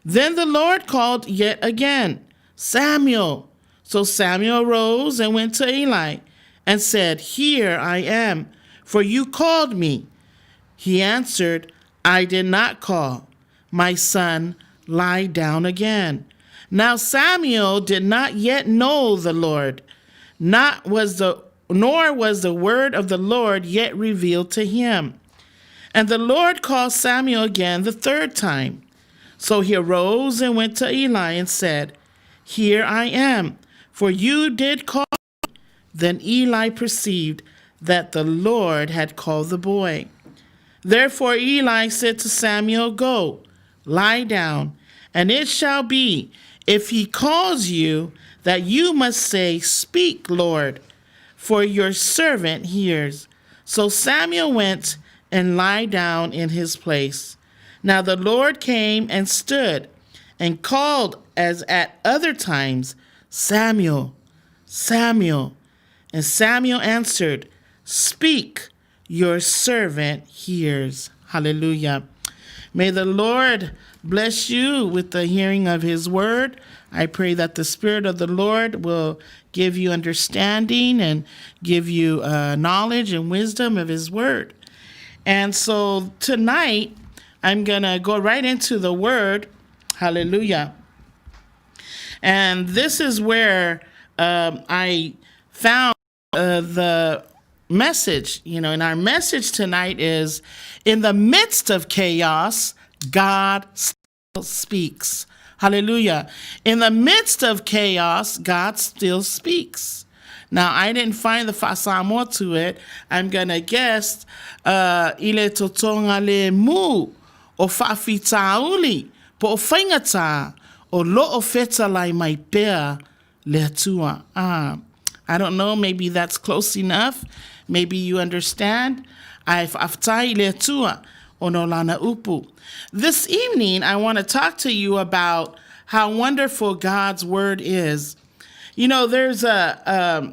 Then the Lord called yet again, Samuel. So Samuel arose and went to Eli and said, Here I am, for you called me. He answered, I did not call. My son, lie down again. Now Samuel did not yet know the Lord, not was the nor was the word of the Lord yet revealed to him. And the Lord called Samuel again the third time. So he arose and went to Eli and said, Here I am, for you did call. Then Eli perceived that the Lord had called the boy. Therefore Eli said to Samuel, Go, lie down, and it shall be, if he calls you, that you must say, Speak, Lord, for your servant hears. So Samuel went and lay down in his place. Now the Lord came and stood and called as at other times, Samuel, Samuel. And Samuel answered, Speak, your servant hears. Hallelujah. May the Lord bless you with the hearing of his word. I pray that the Spirit of the Lord will give you understanding and give you knowledge and wisdom of his word. And so tonight, I'm going to go right into the word. Hallelujah. And this is where I found the message, you know, and our message tonight is in the midst of chaos, God still speaks. Hallelujah. In the midst of chaos, God still speaks. Now, I didn't find the fa'asamoa to it. I'm going to guess, i le totogalemu o fa'afitauli po o faigatā o lo'o fetalai mai pea le Atua. Ah, I don't know, maybe that's close enough. Maybe you understand. Ae fa'afetai i le Atua ona o lana upu. This evening, I want to talk to you about how wonderful God's word is. You know, there's a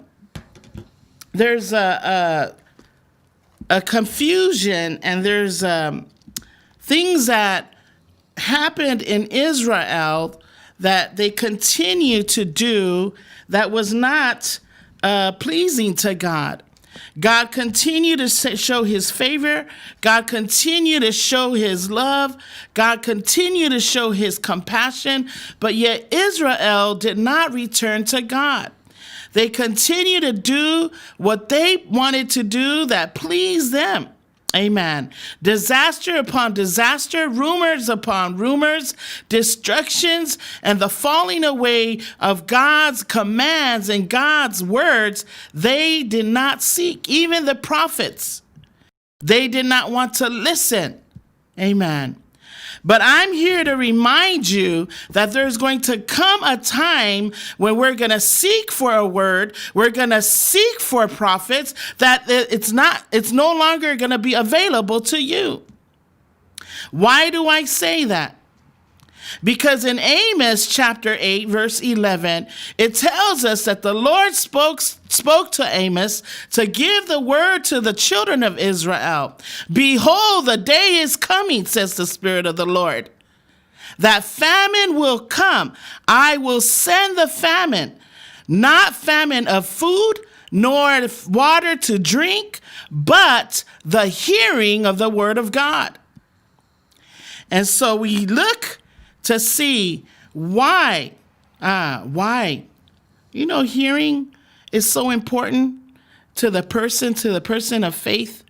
confusion and there's things that happened in Israel that they continue to do that was not pleasing to God. God continued to show his favor. God continued to show his love. God continued to show his compassion. But yet Israel did not return to God. They continued to do what they wanted to do that pleased them. Amen. Disaster upon disaster, rumors upon rumors, destructions, and the falling away of God's commands and God's words, they did not seek. Even the prophets, they did not want to listen. Amen. But I'm here to remind you that there's going to come a time when we're going to seek for a word, we're going to seek for prophets, that it's no longer going to be available to you. Why do I say that? Because in Amos chapter 8, verse 11, it tells us that the Lord spoke to Amos to give the word to the children of Israel. Behold, the day is coming, says the Spirit of the Lord, that famine will come. I will send the famine, not famine of food, nor water to drink, but the hearing of the word of God. And so we look to see why. Why? You know, hearing is so important to the person of faith.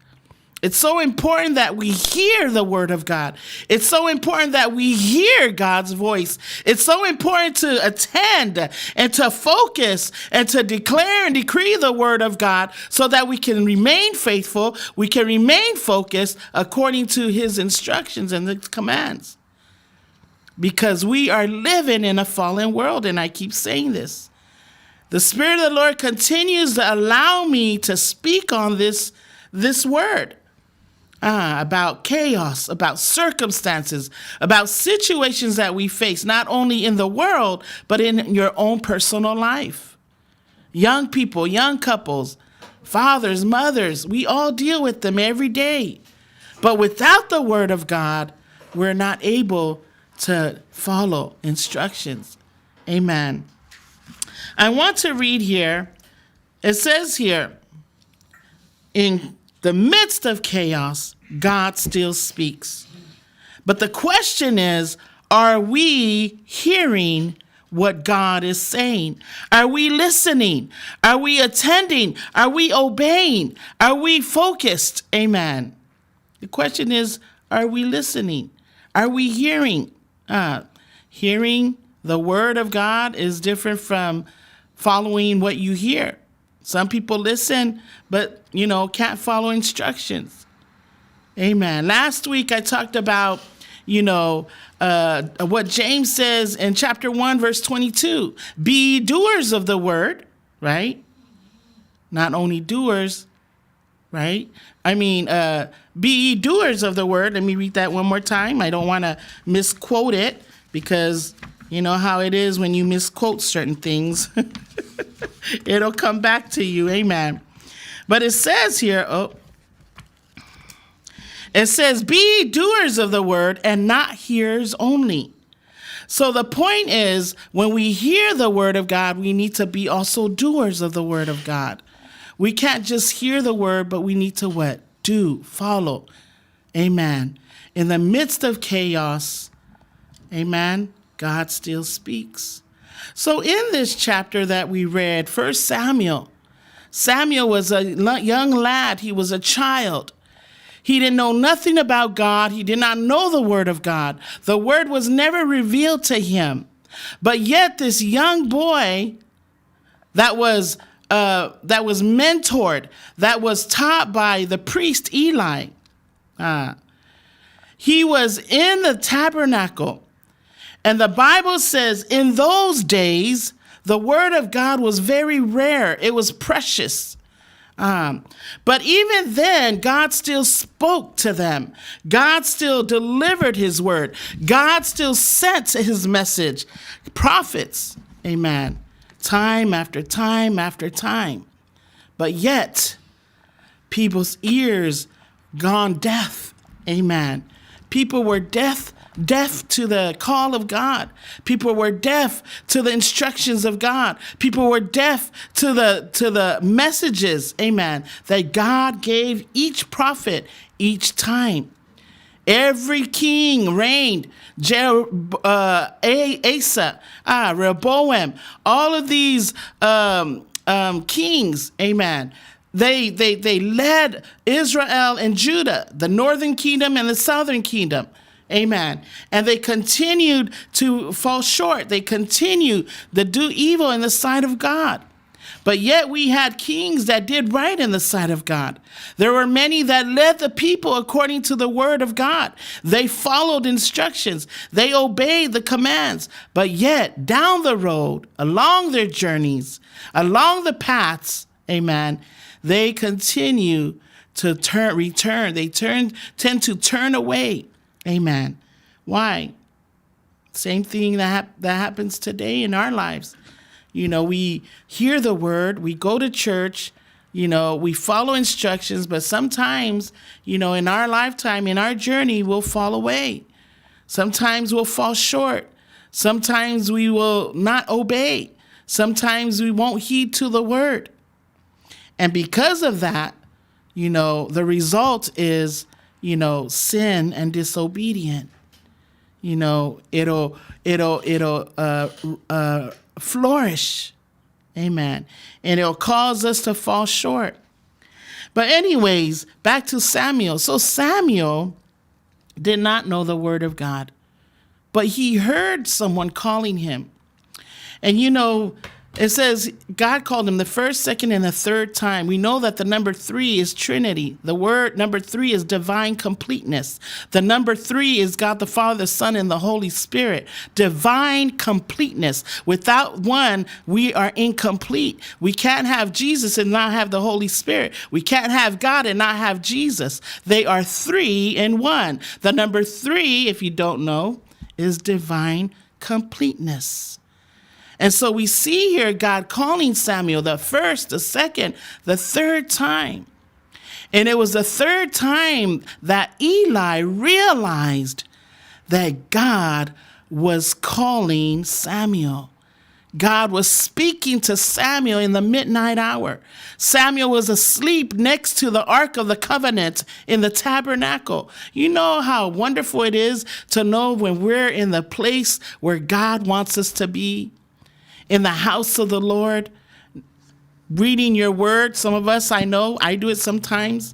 It's so important that we hear the word of God. It's so important that we hear God's voice. It's so important to attend and to focus and to declare and decree the word of God so that we can remain faithful, we can remain focused according to his instructions and his commands. Because we are living in a fallen world, and I keep saying this. The Spirit of the Lord continues to allow me to speak on this word. About chaos, about circumstances, about situations that we face, not only in the world, but in your own personal life. Young people, young couples, fathers, mothers, we all deal with them every day. But without the word of God, we're not able to follow instructions. Amen. I want to read here. It says here, in the midst of chaos, God still speaks. But the question is, are we hearing what God is saying? Are we listening? Are we attending? Are we obeying? Are we focused? Amen. The question is, are we listening? Are we hearing? Hearing the word of God is different from following what you hear. Some people listen, but, you know, can't follow instructions. Amen. Last week I talked about, you know, what James says in chapter 1, verse 22 be doers of the word, right? Not only doers, right? I mean, be ye doers of the word. Let me read that one more time. I don't want to misquote it because you know how it is when you misquote certain things. It'll come back to you. Amen. But it says here, oh, it says, be doers of the word and not hearers only. So the point is, when we hear the word of God, we need to be also doers of the word of God. We can't just hear the word, but we need to what? Do, follow. Amen. In the midst of chaos, amen, God still speaks. So in this chapter that we read, 1 Samuel, Samuel was a young lad, he was a child. He didn't know nothing about God. He did not know the word of God. The word was never revealed to him. But yet this young boy that was mentored, that was taught by the priest Eli, he was in the tabernacle. And the Bible says in those days, the word of God was very rare. It was precious. But even then, God still spoke to them. God still delivered his word. God still sent his message. Prophets, amen, time after time after time. But yet, people's ears gone deaf, amen. People were deaf to the call of God. People were deaf to the instructions of God. People were deaf to the messages, amen, that God gave each prophet each time. Every king reigned. Asa, Rehoboam, all of these kings, amen. They led Israel and Judah, the northern kingdom and the southern kingdom. Amen. And they continued to fall short. They continued to do evil in the sight of God. But yet we had kings that did right in the sight of God. There were many that led the people according to the word of God. They followed instructions. They obeyed the commands. But yet down the road, along their journeys, along the paths, amen, they continue to return. They tend to turn away. Amen. Why? Same thing that happens today in our lives. You know, we hear the word, we go to church, you know, we follow instructions, but sometimes, you know, in our lifetime, in our journey, we'll fall away. Sometimes we'll fall short. Sometimes we will not obey. Sometimes we won't heed to the word. And because of that, you know, the result is, you know, sin and disobedience. You know, it'll flourish. Amen. And it'll cause us to fall short. But anyways, back to Samuel. So Samuel did not know the word of God, but he heard someone calling him. And you know, it says God called him the first, second, and the third time. We know that the number 3 is Trinity. The word number 3 is divine completeness. The number 3 is God the Father, the Son, and the Holy Spirit. Divine completeness. Without one, we are incomplete. We can't have Jesus and not have the Holy Spirit. We can't have God and not have Jesus. They are 3 in 1. The number 3, if you don't know, is divine completeness. And so we see here God calling Samuel the first, the second, the third time. And it was the third time that Eli realized that God was calling Samuel. God was speaking to Samuel in the midnight hour. Samuel was asleep next to the Ark of the Covenant in the tabernacle. You know how wonderful it is to know when we're in the place where God wants us to be, in the house of the Lord, reading your word. Some of us, I know, I do it sometimes.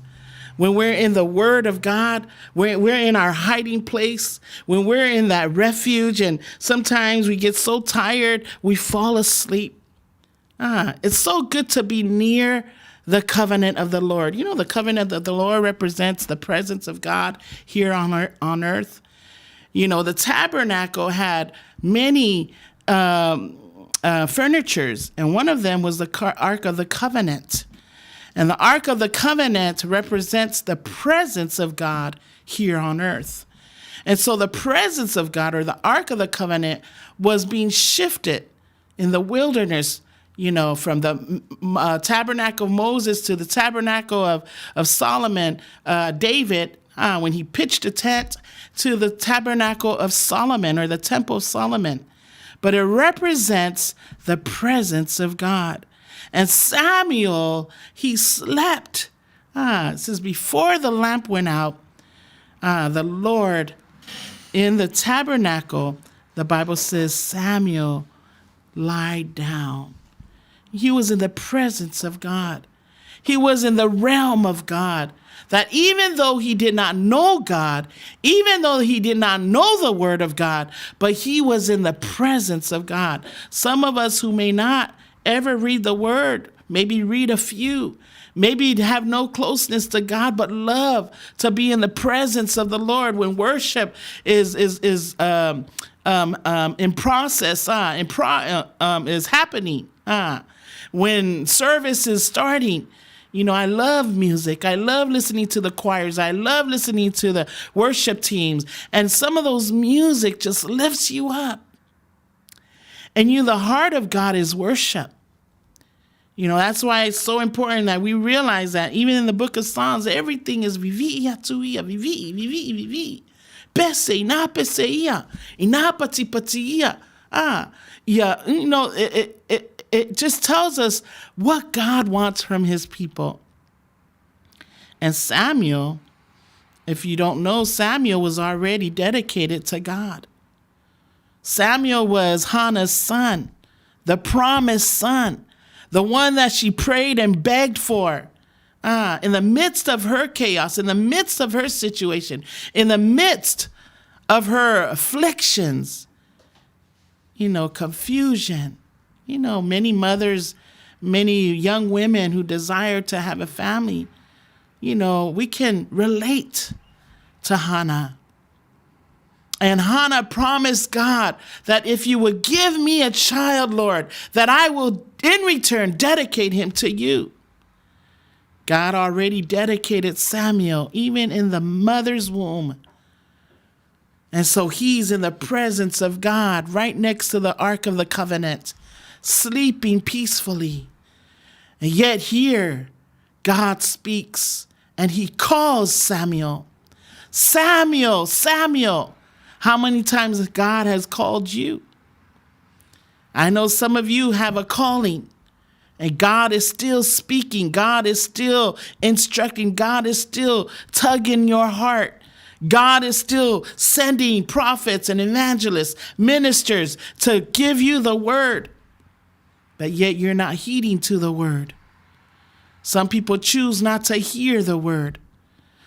When we're in the word of God, we're in our hiding place, when we're in that refuge, and sometimes we get so tired, we fall asleep. Ah, it's so good to be near the covenant of the Lord. You know, the covenant of the Lord represents the presence of God here on, on earth. You know, the tabernacle had many um, furnitures, and one of them was the Ark of the Covenant. And the Ark of the Covenant represents the presence of God here on earth. And so the presence of God or the Ark of the Covenant was being shifted in the wilderness, you know, from the tabernacle of Moses to the tabernacle of, of Solomon, David, when he pitched a tent, to the tabernacle of Solomon or the temple of Solomon. But it represents the presence of God. And Samuel, he slept. Ah, it says, before the lamp went out, the Lord in the tabernacle, the Bible says Samuel lied down. He was in the presence of God. He was in the realm of God. That even though he did not know God, even though he did not know the word of God, but he was in the presence of God. Some of us who may not ever read the word, maybe read a few, maybe have no closeness to God, but love to be in the presence of the Lord when worship is is is um, um, um, in process, in pro, is happening, when service is starting. You know, I love music. I love listening to the choirs. I love listening to the worship teams. And some of those music just lifts you up. And you, the heart of God is worship. You know, that's why it's so important that we realize that even in the book of Psalms, everything is vivi tuia, vivi, vivi, vivi. Pese, ina pese ia, ina pati pati ia. Ah, yeah, you know, it, it, it just tells us what God wants from his people. And Samuel, if you don't know, Samuel was already dedicated to God. Samuel was Hannah's son, the promised son, the one that she prayed and begged for. In the midst of her chaos, in the midst of her situation, in the midst of her afflictions, you know, confusion. You know, many mothers, many young women who desire to have a family, you know, we can relate to Hannah. And Hannah promised God that if you would give me a child, Lord, that I will in return dedicate him to you. God already dedicated Samuel, even in the mother's womb. And so he's in the presence of God, right next to the Ark of the Covenant, sleeping peacefully. And yet here, God speaks and he calls Samuel. Samuel, Samuel. How many times God has called you? I know some of you have a calling. And God is still speaking. God is still instructing. God is still tugging your heart. God is still sending prophets and evangelists, ministers to give you the word. But yet you're not heeding to the word. Some people choose not to hear the word.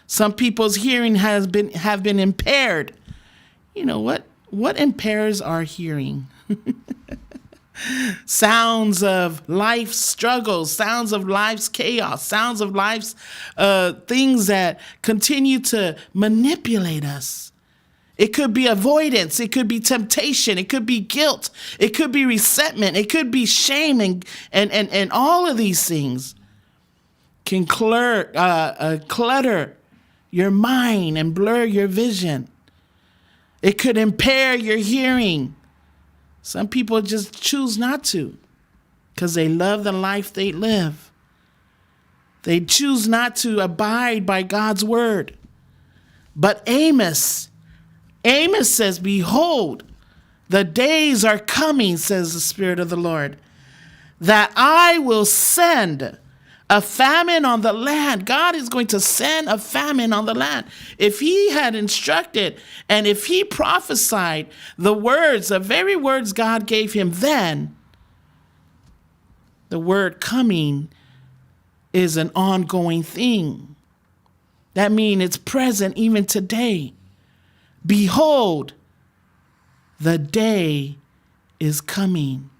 Some people's hearing has been have been impaired. You know what? What impairs our hearing? Sounds of life's struggles, sounds of life's chaos, sounds of life's things that continue to manipulate us. It could be avoidance. It could be temptation. It could be guilt. It could be resentment. It could be shame and, and, and, and all of these things can clutter your mind and blur your vision. It could impair your hearing. Some people just choose not to because they love the life they live. They choose not to abide by God's word. But Amos, Amos says, Behold, the days are coming, says the Spirit of the Lord, that I will send a famine on the land. God is going to send a famine on the land. If he had instructed and if he prophesied the words, the very words God gave him then, the word coming is an ongoing thing. That means it's present even today. Behold, the day is coming.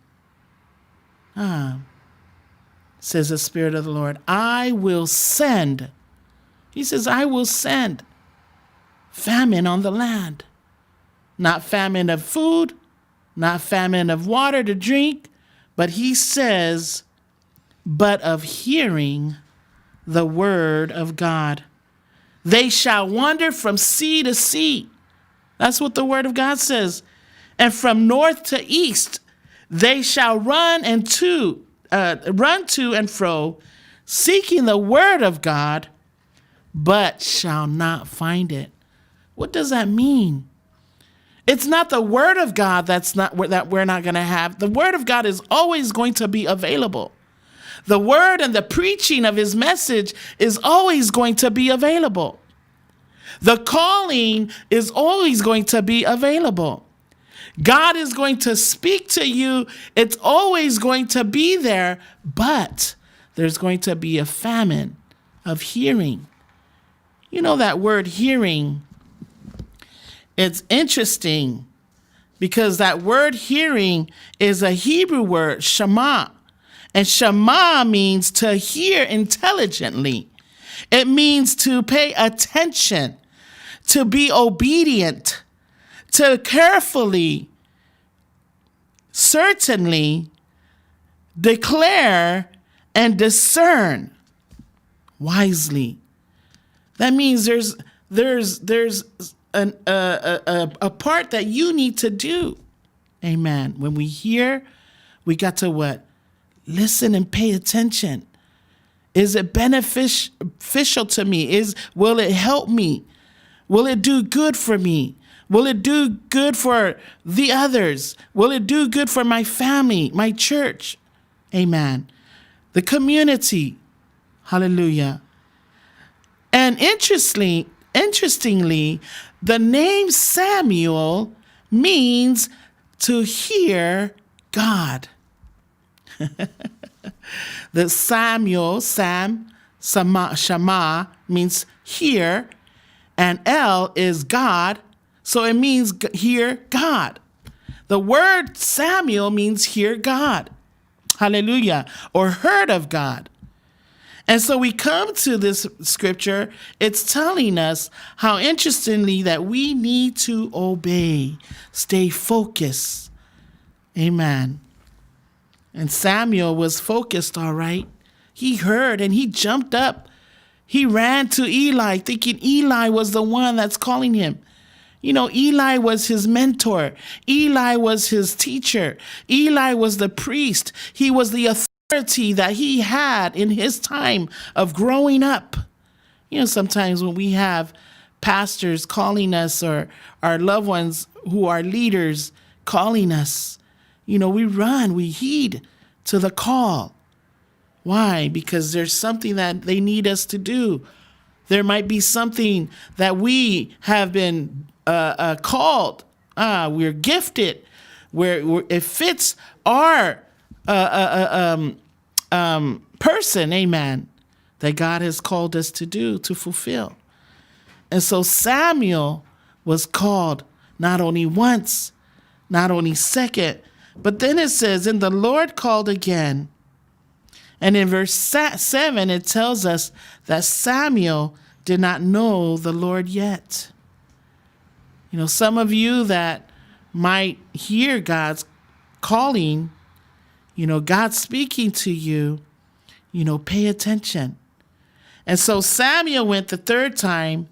says the Spirit of the Lord, I will send. He says, I will send famine on the land. Not famine of food, not famine of water to drink, but he says, but of hearing the word of God. They shall wander from sea to sea. That's what the word of God says. And from north to east, they shall run and to run to and fro, seeking the word of God, but shall not find it. What does that mean? It's not the word of God that's not that we're not going to have. The word of God is always going to be available. The word and the preaching of his message is always going to be available. The calling is always going to be available. God is going to speak to you. It's always going to be there, but there's going to be a famine of hearing. You know that word hearing, it's interesting because that word hearing is a Hebrew word, shema. And shema means to hear intelligently. It means to pay attention, to be obedient, to carefully, certainly declare and discern wisely. That means there's a part that you need to do. Amen. When we hear, we got to what? Listen and pay attention. Is it beneficial to me? Will it help me? Will it do good for me? Will it do good for the others? Will it do good for my family, my church? Amen. The community. Hallelujah. And interestingly, the name Samuel means to hear God. The Samuel, Sam, Sama, Shama means hear, and El is God, so it means hear God. The word Samuel means hear God. Hallelujah. Or heard of God. And so we come to this scripture, it's telling us how interestingly that we need to obey, stay focused. Amen. And Samuel was focused, all right. He heard and he jumped up. He ran to Eli, thinking Eli was the one that's calling him. You know, Eli was his mentor. Eli was his teacher. Eli was the priest. He was the authority that he had in his time of growing up. You know, sometimes when we have pastors calling us or our loved ones who are leaders calling us, you know, we run, we heed to the call. Why? Because there's something that they need us to do. There might be something that we have been called. We're gifted. It fits our person, amen, that God has called us to do, to fulfill. And so Samuel was called not only once, not only second, but then it says, and the Lord called again. And in verse 7, it tells us that Samuel did not know the Lord yet. You know, some of you that might hear God's calling, you know, God speaking to you, you know, pay attention. And so Samuel went the third time,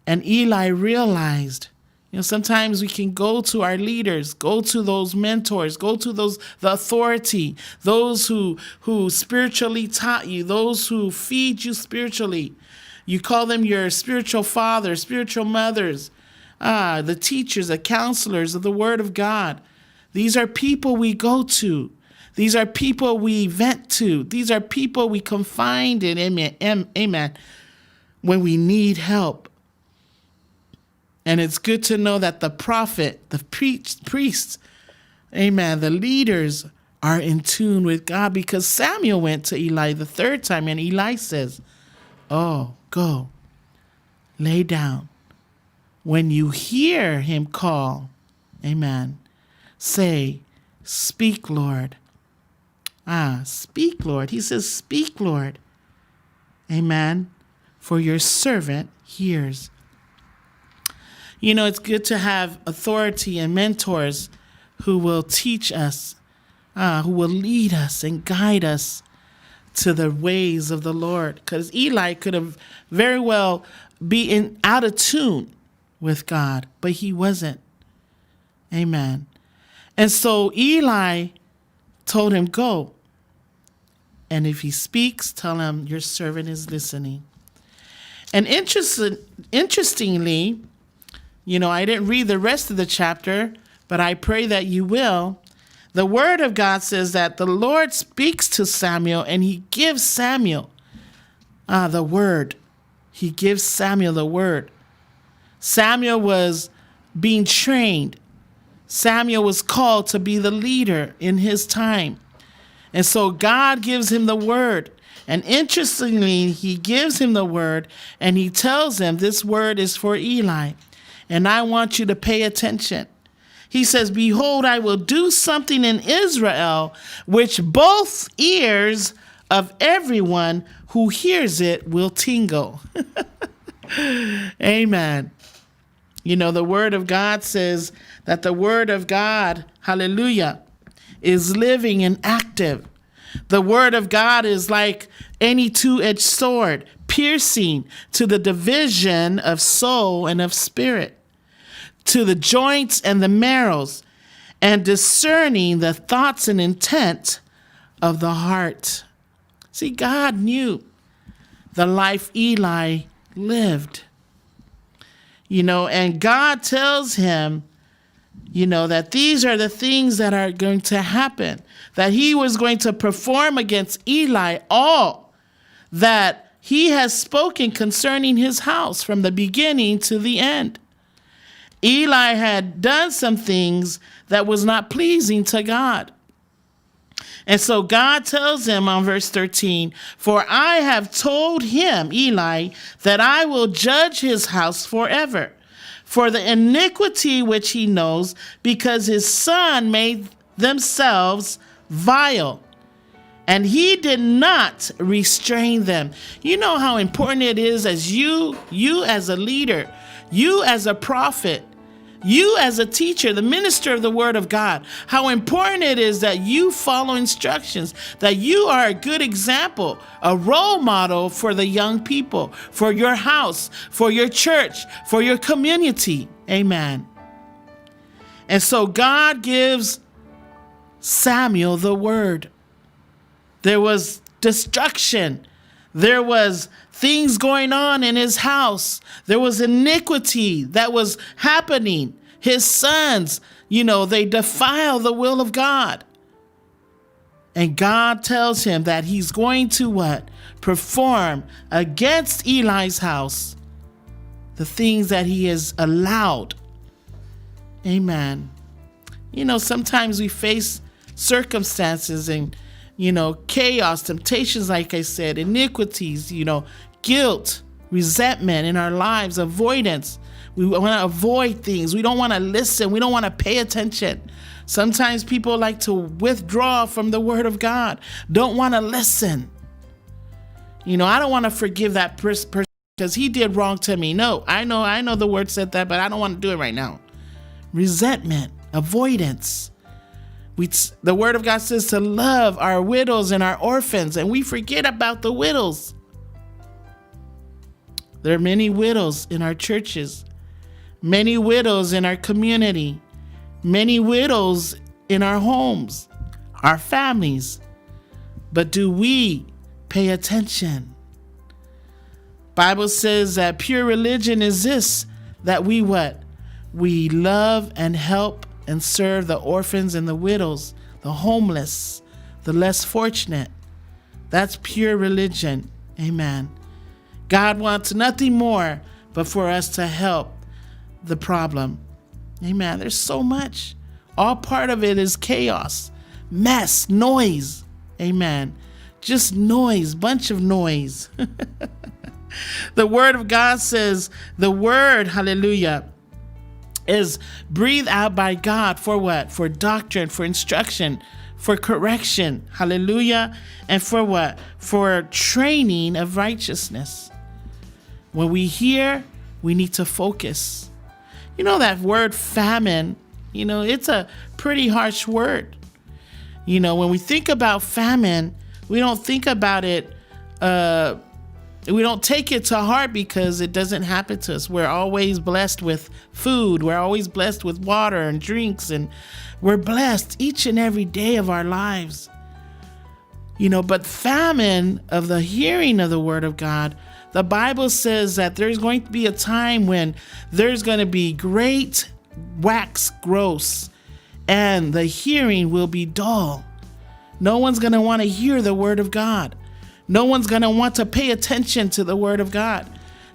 and Eli realized, you know, sometimes we can go to our leaders, go to those mentors, go to those, the authority, those who spiritually taught you, those who feed you spiritually. You call them your spiritual fathers, spiritual mothers, the teachers, the counselors of the Word of God. These are people we go to. These are people we vent to. These are people we confide in, amen, amen, when we need help. And it's good to know that the prophet, the priests, amen, the leaders are in tune with God, because Samuel went to Eli the third time, and Eli says, oh, go, lay down. When you hear him call, amen, say, speak, Lord, Ah, speak, Lord. He says, Speak, Lord. Amen. For your servant hears. You know, it's good to have authority and mentors who will teach us, who will lead us and guide us to the ways of the Lord. Because Eli could have very well been out of tune with God, but he wasn't. Amen. And so Eli told him, Go. And if he speaks, tell him your servant is listening. And interestingly, you know, I didn't read the rest of the chapter, but I pray that you will. The word of God says that the Lord speaks to Samuel and he gives Samuel the word. He gives Samuel the word. Samuel was being trained. Samuel was called to be the leader in his time. And so God gives him the word. And interestingly, he gives him the word and he tells him this word is for Eli. And I want you to pay attention. He says, Behold, I will do something in Israel which both ears of everyone who hears it will tingle. Amen. You know, the word of God says that the word of God, hallelujah, is living and active. The word of God is like any two edged sword, piercing to the division of soul and of spirit, to the joints and the marrows, and discerning the thoughts and intent of the heart. See, God knew the life Eli lived. You know, and God tells him, you know, that these are the things that are going to happen, that he was going to perform against Eli all that he has spoken concerning his house from the beginning to the end. Eli had done some things that was not pleasing to God. And so God tells him on verse 13, For I have told him, Eli, that I will judge his house forever for the iniquity which he knows, because his son made themselves vile. And he did not restrain them. You know how important it is as you as a leader, you as a prophet, you as a teacher, the minister of the word of God, how important it is that you follow instructions, that you are a good example, a role model for the young people, for your house, for your church, for your community. Amen. And so God gives Samuel the word. There was destruction. There was things going on in his house. There was iniquity that was happening. His sons, you know, they defile the will of God. And God tells him that he's going to what? Perform against Eli's house the things that he has allowed. Amen. You know, sometimes we face circumstances and, you know, chaos, temptations, like I said, iniquities, you know, guilt, resentment in our lives, avoidance. We want to avoid things. We don't want to listen. We don't want to pay attention. Sometimes people like to withdraw from the word of God, don't want to listen. You know, I don't want to forgive that person because he did wrong to me. No, I know the word said that, but I don't want to do it right now. Resentment, avoidance. The word of God says to love our widows and our orphans, and we forget about the widows. There are many widows in our churches, many widows in our community, many widows in our homes, our families. But do we pay attention? Bible says that pure religion is this, that we what? We love and help and serve the orphans and the widows, the homeless, the less fortunate. That's pure religion. Amen. God wants nothing more but for us to help the problem. Amen. There's so much. All part of it is chaos, mess, noise. Amen. Just noise, bunch of noise. The word of God says, the word, hallelujah, is breathed out by God for what? For doctrine, for instruction, For correction. Hallelujah. And for what? For training of righteousness. When we hear, we need to focus. You know, that word famine, you know, it's a pretty harsh word. You know, when we think about famine, we don't think about it, we don't take it to heart because it doesn't happen to us. We're always blessed with food. We're always blessed with water and drinks, and we're blessed each and every day of our lives. You know, but famine of the hearing of the word of God, the Bible says that there's going to be a time when there's going to be great wax gross and the hearing will be dull. No one's going to want to hear the word of God. No one's going to want to pay attention to the word of God.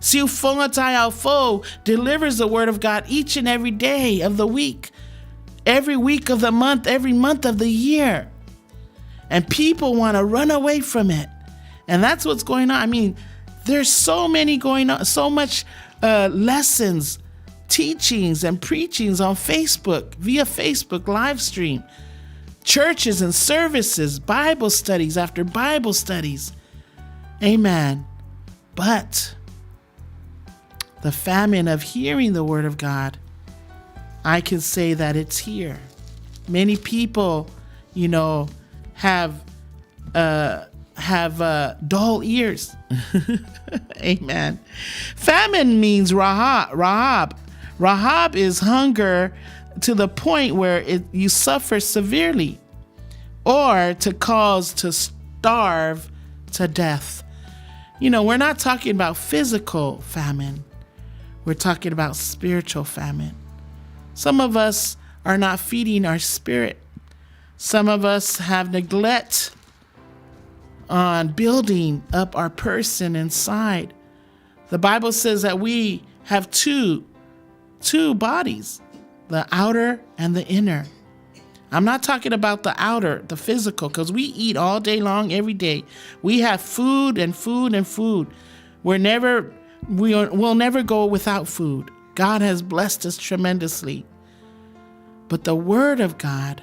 Siufoga Taeao Fou delivers the word of God each and every day of the week, every week of the month, every month of the year. And people want to run away from it. And that's what's going on. I mean, there's so many going on, so much lessons, teachings, and preachings on Facebook, via Facebook live stream. Churches and services, Bible studies after Bible studies. Amen. But the famine of hearing the word of God, I can say that it's here. Many people, you know, have dull ears. Amen. Famine means rahab. Rahab. Rahab is hunger to the point where you suffer severely, or to cause to starve to death. You know, we're not talking about physical famine. We're talking about spiritual famine. Some of us are not feeding our spirit. Some of us have neglect on building up our person inside. The Bible says that we have two bodies, the outer and the inner. I'm not talking about the outer, the physical, because we eat all day long, every day. We have food and food and food. We'll never go without food. God has blessed us tremendously. But the word of God,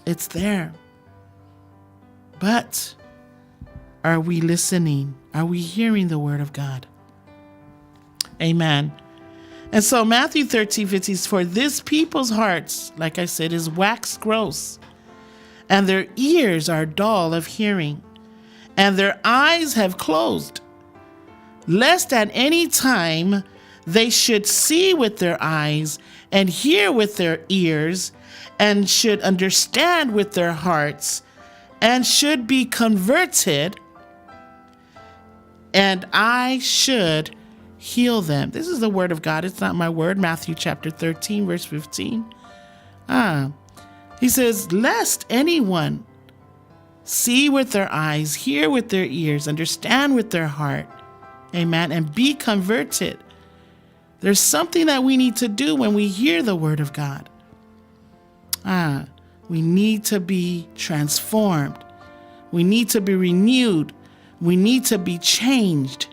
it's there. But are we listening? Are we hearing the word of God? Amen. And so Matthew 13:15, for this people's hearts, like I said, is wax gross, and their ears are dull of hearing, and their eyes have closed, lest at any time they should see with their eyes and hear with their ears and should understand with their hearts and should be converted, and I should heal them. This is the word of God. It's not my word. Matthew chapter 13, verse 15. He says, lest anyone see with their eyes, hear with their ears, understand with their heart, amen, and be converted. There's something that we need to do when we hear the word of God. We need to be transformed. We need to be renewed. We need to be changed.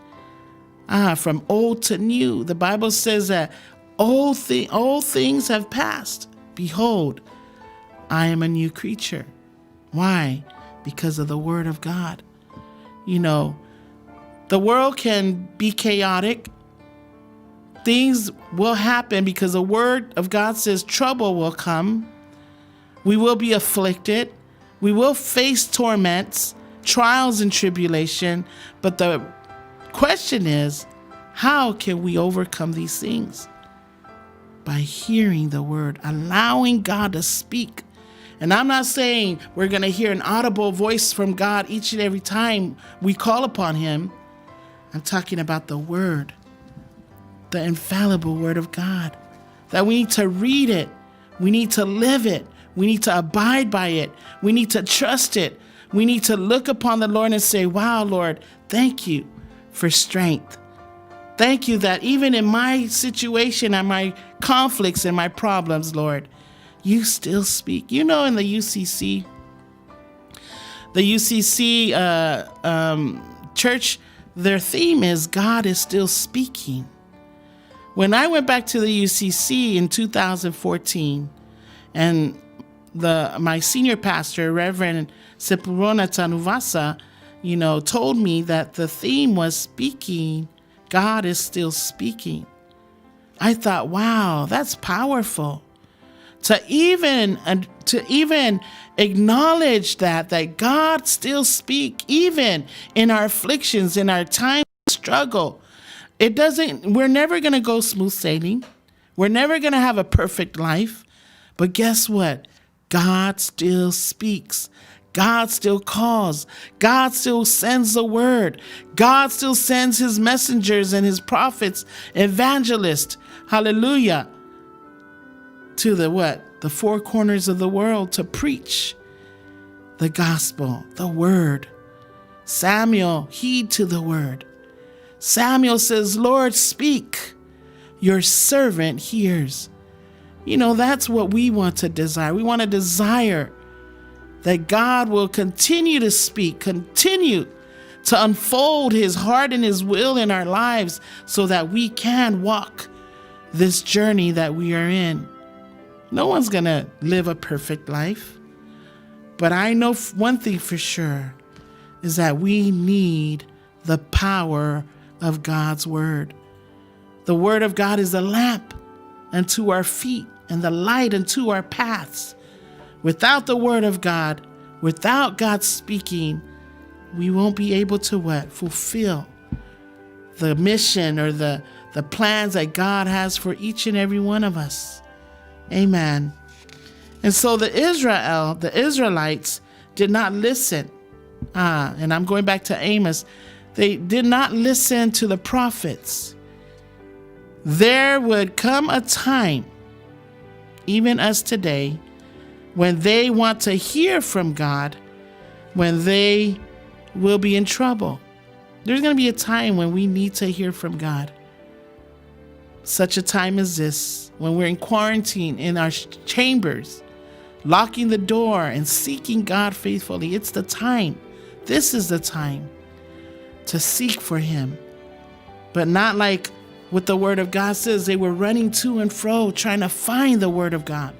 From old to new. The Bible says that old things have passed. Behold, I am a new creature. Why? Because of the word of God. You know, the world can be chaotic. Things will happen because the word of God says trouble will come. We will be afflicted. We will face torments, trials and tribulation. But the question is, how can we overcome these things? By hearing the word, allowing God to speak. And I'm not saying we're going to hear an audible voice from God each and every time we call upon him. I'm talking about the word, the infallible word of God, that we need to read it. We need to live it. We need to abide by it. We need to trust it. We need to look upon the Lord and say, wow, Lord, thank you for strength. Thank you that even in my situation and my conflicts and my problems, Lord, you still speak. You know, in the UCC, church, their theme is God is still speaking. When I went back to the UCC in 2014, and the my senior pastor, Reverend Sepurona Tanuvasa, you know, told me that the theme was speaking, God is still speaking. I thought, wow, that's powerful. To even to even acknowledge that that God still speak even in our afflictions, in our time of struggle. It doesn't we're never going to go smooth sailing. We're never going to have a perfect life. But guess what? God still speaks. God still calls. God still sends the word. God still sends his messengers and his prophets, evangelists. Hallelujah. To the what? The four corners of the world to preach the gospel, the word. Samuel, heed to the word. Samuel says, Lord, speak. Your servant hears. You know, that's what we want to desire. We want to desire that God will continue to speak, continue to unfold his heart and his will in our lives so that we can walk this journey that we are in. No one's going to live a perfect life. But I know one thing for sure is that we need the power of God's word. The word of God is a lamp unto our feet and the light unto our paths. Without the word of God, without God speaking, we won't be able to what? Fulfill the mission or the, the plans that God has for each and every one of us. Amen. And so the Israel, the Israelites did not listen. Ah, and I'm going back to Amos. They did not listen to the prophets. There would come a time, even us today, when they want to hear from God, when they will be in trouble. There's going to be a time when we need to hear from God. Such a time as this, when we're in quarantine in our chambers, locking the door and seeking God faithfully. It's the time. This is the time to seek for Him. But not like what the Word of God says. They were running to and fro trying to find the Word of God,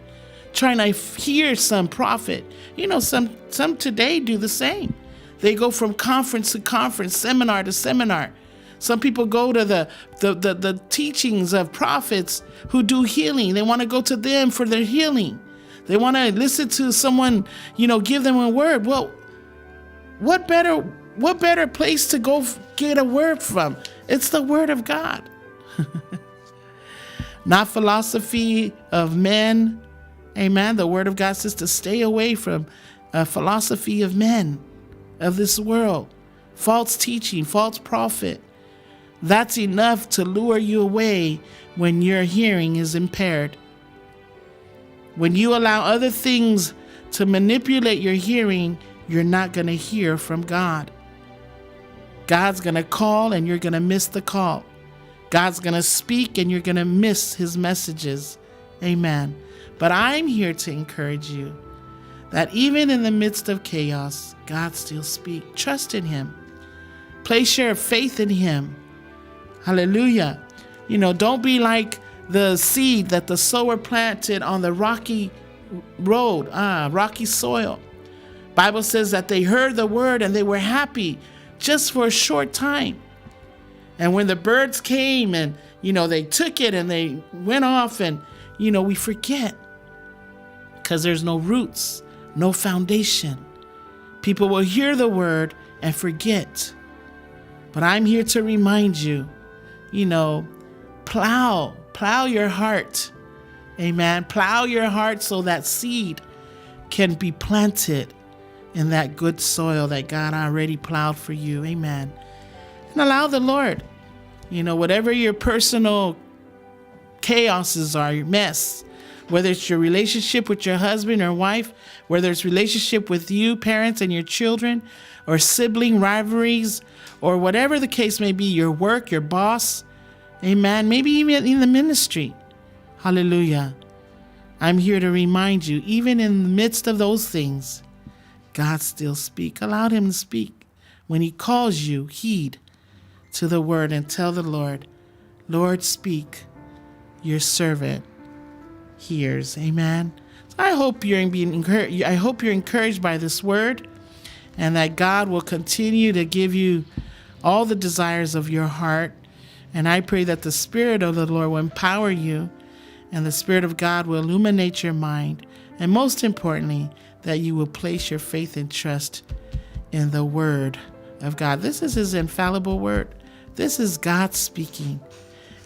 trying to hear some prophet. You know, some, some today do the same. They go from conference to conference, seminar to seminar. Some people go to the, the, the, the teachings of prophets who do healing. They want to go to them for their healing. They want to listen to someone, you know, give them a word. Well, what better what better place to go get a word from? It's the word of God. Not philosophy of men. Amen. The word of God says to stay away from a philosophy of men, of this world, false teaching, false prophet. That's enough to lure you away when your hearing is impaired. When you allow other things to manipulate your hearing, you're not going to hear from God. God's going to call and you're going to miss the call. God's going to speak and you're going to miss his messages. Amen. But I'm here to encourage you that even in the midst of chaos, God still speaks. Trust in him. Place your faith in him. Hallelujah. You know, don't be like the seed that the sower planted on the rocky road, ah, rocky soil. Bible says that they heard the word and they were happy just for a short time. And when the birds came and, you know, they took it and they went off and, you know, we forget because there's no roots, no foundation. People will hear the word and forget. But I'm here to remind you, you know, plow, plow your heart. Amen. Plow your heart so that seed can be planted in that good soil that God already plowed for you. Amen. And allow the Lord, you know, whatever your personal chaoses are, your mess, whether it's your relationship with your husband or wife, whether it's relationship with you, parents, and your children, or sibling rivalries, or whatever the case may be, your work, your boss, amen, maybe even in the ministry. Hallelujah. I'm here to remind you, even in the midst of those things, God still speak. Allow him to speak. When he calls you, heed to the word and tell the Lord, Lord, speak. Your servant hears. Amen. I hope you're being encouraged. I hope you're encouraged by this word and that God will continue to give you all the desires of your heart. And I pray that the Spirit of the Lord will empower you and the Spirit of God will illuminate your mind. And most importantly, that you will place your faith and trust in the Word of God. This is His infallible Word. This is God speaking.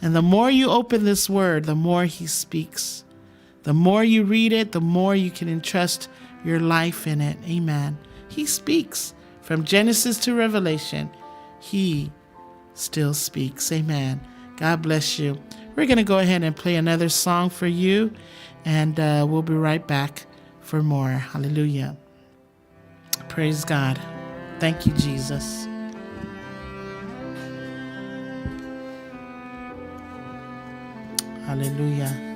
And the more you open this Word, the more He speaks. The more you read it, the more you can entrust your life in it. Amen. He speaks from Genesis to Revelation. He still speaks. Amen. God bless you. We're going to go ahead and play another song for you, and we'll be right back for more. Hallelujah. Praise God. Thank you, Jesus. Hallelujah. Hallelujah.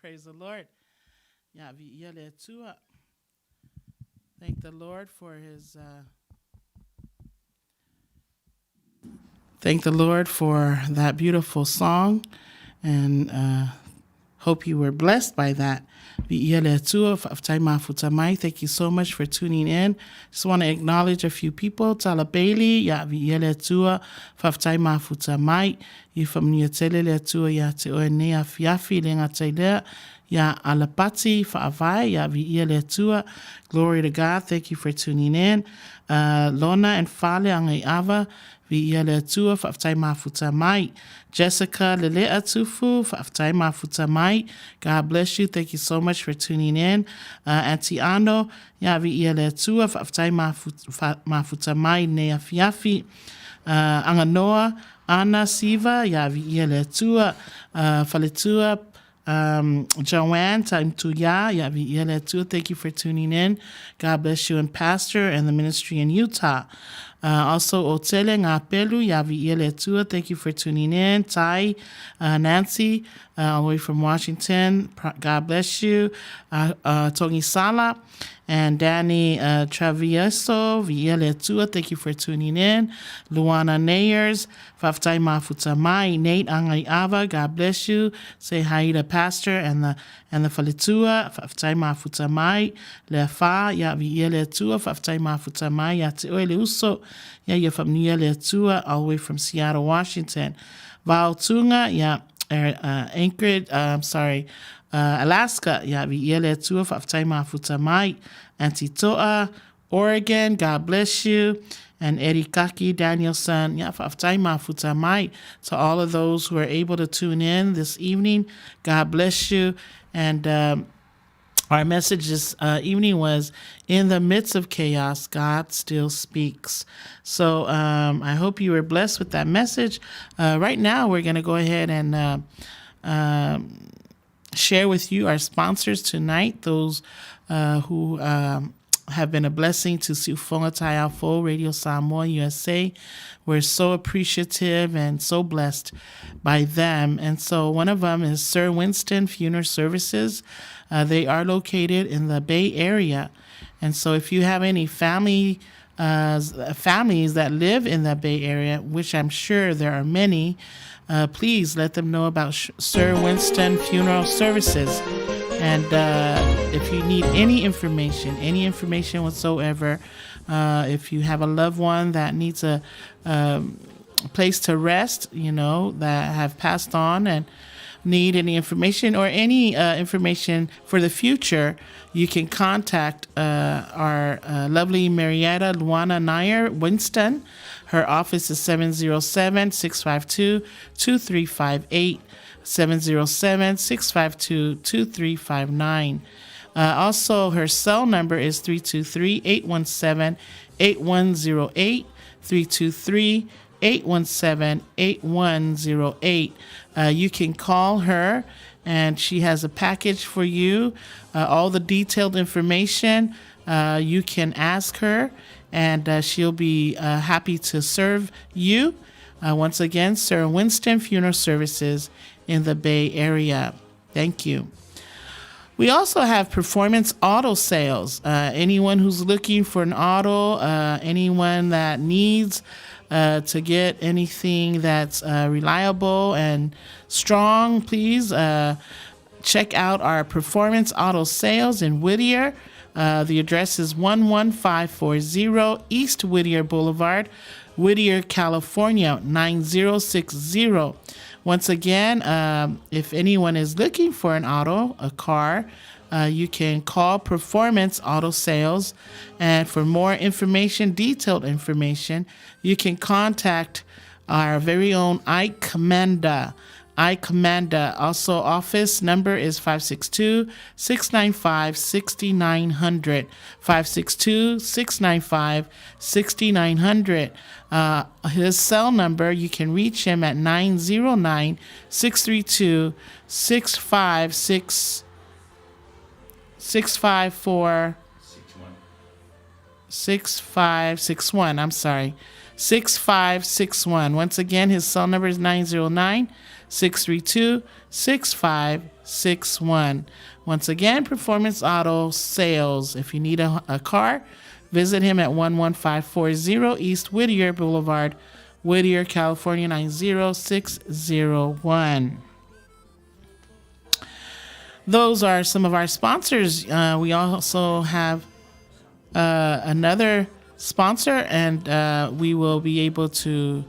Praise the Lord. Ia, viia le Atua. Thank the Lord for his uh, Thank the Lord for that beautiful song and uh, hope you were blessed by that. Viia le Atua, faafetai mafuta mai. Thank you so much for tuning in. Just want to acknowledge a few people. Tala Bailey, ia viia le Atua, faafetai mafuta mai. Ia faamanuia tele le Atua iā te oe nei afiafi le gata i lea, iā Alapati Faavae, ia viia le Atua. Glory to God, thank you for tuning in. Uh, Lona and Fale Agaiava, viia le Atua, faafetai mafuta mai. Jessica Lelea Tufu, faafetai mafuta mai. God bless you, thank you so much for tuning in. Uh, Auntie Ano, ia viia le Atua, faafetai mafuta mai nei afiafi. Uh, Aganoa, Ana Siva, ia viia le Atua, uh, Faletua, um, Joanne Taimtuya, ia viia le Atua, thank you for tuning in. God bless you and pastor and the ministry in Utah. Uh, also, Otele Ngapelu, ia viia le Atua, thank you for tuning in. Tai, uh, Nancy, uh, all the way from Washington, God bless you. Uh, uh, Tongi Sala, and Danny uh, Travieso, viia le Atua, thank you for tuning in. Luana Nayers, faafetai mafuta mai. Nate Angaiava, God bless you. Say hi to Pastor and the and the faletua, faafetai mafuta mai. Le afa, ia viia le Atua, faafetai mafuta mai. Ia te oe le uso, ia ia faamanuia le Atua, all the way from Seattle, Washington. Vao Tunga, ia uh, Anchorage, uh, I'm sorry, uh, Alaska, ia viia le Atua, faafetai mafuta mai. Auntie Toa, Oregon, God bless you. And Eddie Kaki Danielson, ia faafetai mafuta mai. To all of those who are able to tune in this evening, God bless you. And um, our message this uh, evening was in the midst of chaos, God still speaks. So um, I hope you were blessed with that message. Uh, right now, we're going to go ahead and uh, um, share with you our sponsors tonight, those uh, who um, have been a blessing to Siufoga Taeao Radio Samoa USA. We're so appreciative and so blessed by them. And so one of them is Sir Winston Funeral Services. Uh, they are located in the Bay Area. And so if you have any family uh, families that live in the Bay Area, which I'm sure there are many, uh, please let them know about Sir Winston Funeral Services. And uh, if you need any information, any information whatsoever, uh, if you have a loved one that needs a um, place to rest, you know, that have passed on and need any information or any uh, information for the future, you can contact uh, our uh, lovely Marietta Luana Nair Winston. Her office is 707 652 2358. 707 652 2359. Also, her cell number is 323 817 8108. 323 817 8108. You can call her, and she has a package for you. Uh, all the detailed information uh, you can ask her, and uh, she'll be uh, happy to serve you. Uh, once again, Sir Winston Funeral Services in the Bay Area. Thank you. We also have performance auto sales. Uh, anyone who's looking for an auto, uh, anyone that needs uh, to get anything that's uh, reliable and strong, please uh, check out our performance auto sales in Whittier. Uh, the address is 11540 East Whittier Boulevard, Whittier, California, 9060. Once again, um, if anyone is looking for an auto, a car, uh, you can call Performance Auto Sales. And for more information, detailed information, you can contact our very own Ike Commander. I Commander. Also, office number is 562 695 6900. 562 695 6900. His cell number, you can reach him at 909 632 656 654 6561. I'm sorry. 6561. Once again, his cell number is 909 632 6561. Once again, Performance Auto Sales. If you need a, a car, visit him at 11540 East Whittier Boulevard, Whittier, California 90601. Those are some of our sponsors. We also have another sponsor, and we will be able to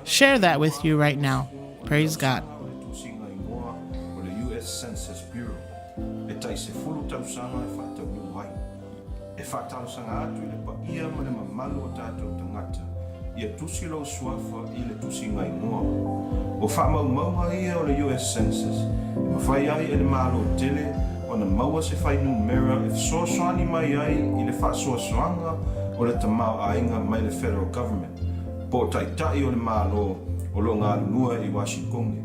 share that with you right now. Praise God. O le tusiga igoa o le US Census Bureau e tai sefulu tausaga e faataunuu ai. E faatalosaga atu i le paia ma le mamalu o tatou tagata ia tusi lou suafa i le tusiga igoa. O faamaumauga ia o le US Census e mafai ai e le Malo tele ona maua se fuainumera e fesoasoani mai ai i le faasoasoaga o le tamaoaiga mai le Federal Government po o taitai o le Malo o lo o galulue i Washington.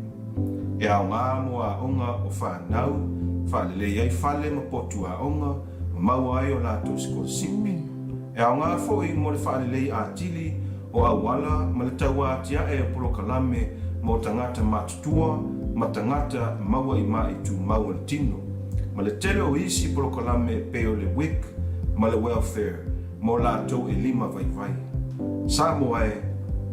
E aoga mo aoga o fanau, faalelei ai fale ma potu aoga, ma maua ai o latou sikolasipi. E aoga foi mo le faalelei atili o auala ma le tauatiae o polokalame mo tagata matutua ma tagata maua i maʻi tumau o le tino, ma le tele o isi polokalame e pei o le WIC ma le Welfare mo latou e lima vaivai. Samoa e,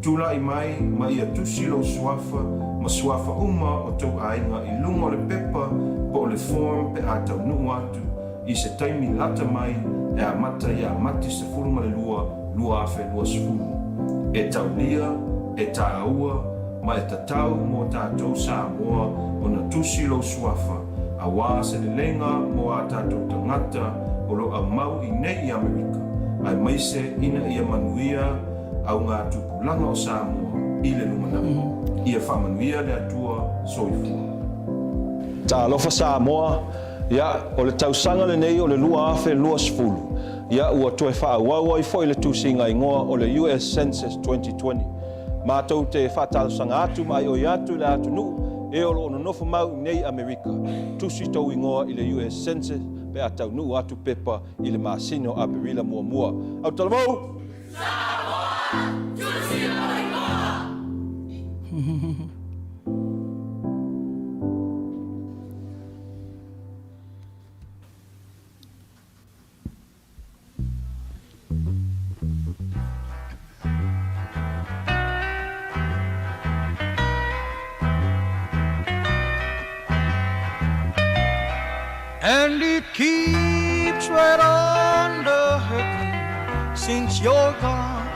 tulai mai ma ia tusi lou suafa ma suafa uma o tou aiga i luga o le pepa po o le form pe a taunuu atu i se taimi lata mai e amata ia Mati 12, 2020. E taulia, e tāua, ma e tatau mō tātou Samoa ona tusi lou suafa, auā se leleiga mō ā tātou tagata o lo aumau i nei i Amerika, aemaise ina ia manuia au ngā tupulaga o Samoa i le lumanai. Ia faamanuia le Atua soifua. Talofa Samoa, Ia, o le tausaga lenei o le 2020, ia ua toe faaauau ai foi le tusiga igoa o le US Census 2020. Matou te faatalosaga atu ma aioi atu i le atunuu e o lo o nonofo mau i nei Amerika, tusi tou igoa i le US Census pe a taunuu atu pepa i le masina o Aperila muamua. Autalavou! Samoa! Tusi lou igoa! And it keeps right on the hurting since you're gone.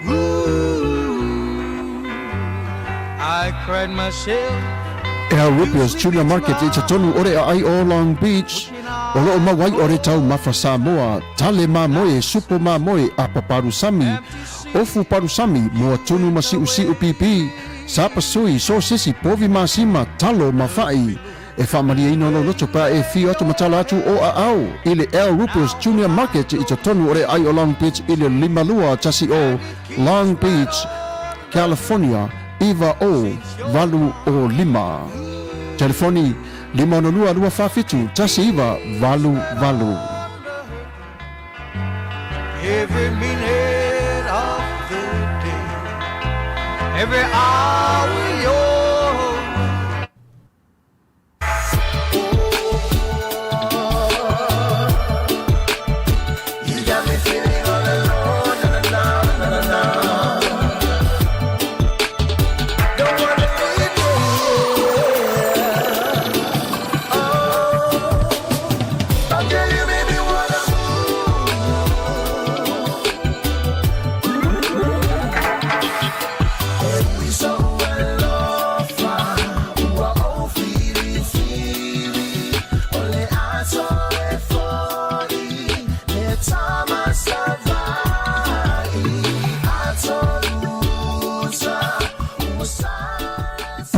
Ooh, I cried myself. Al Ripio's Junior Market i totonu o le aai o Long Beach, o loo mau ai o le taumafa Samoa, tale mamoe, supo mamoe, apa palusami, ofu palusami, moa tunu ma siusiu pipi, sapasui, sosesi, povi masima, talo ma fa'i. E faamalieina lou loto pe a e afio atu ma tala atu o aao i le Al Rupert's Junior Market i totonu o le aai o Long Beach i le 5210 Long Beach, California 90805. Telefoni, 562 247 1988. Every minute of the day, every hour you're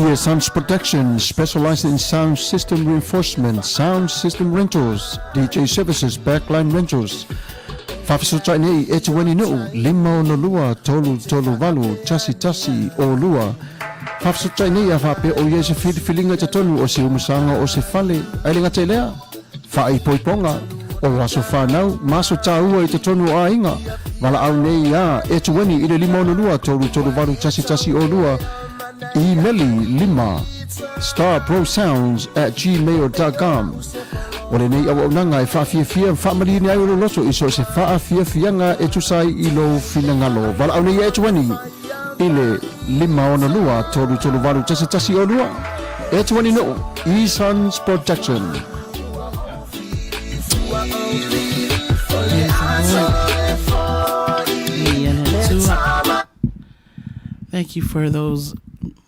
Ear Sounds Production specializes in sound system reinforcement, sound system rentals, DJ services, backline rentals. Faafesootai nei e te weni nuu, 562 338 tasi tasi o lua. Faafesootai nei a faapea o ia i se filifiliga i totonu o se umusaga o se fale, ae le gata i lea, faaipoipoga. O aso whānau, ma aso tāua i totonu o aiga, valaau nei iā Etueni i le 562 338 112, imeli 5 starprosounds at gmail.com. O lenei auaunaga e faafiafia ma faamalieni ai o lou loto i so o se faafiafiaga e tusa ai i lou finagalo. Valaau nei ia Etuani i le 562 338 112. Etuani Nuu, E-Sons Production. Thank you for those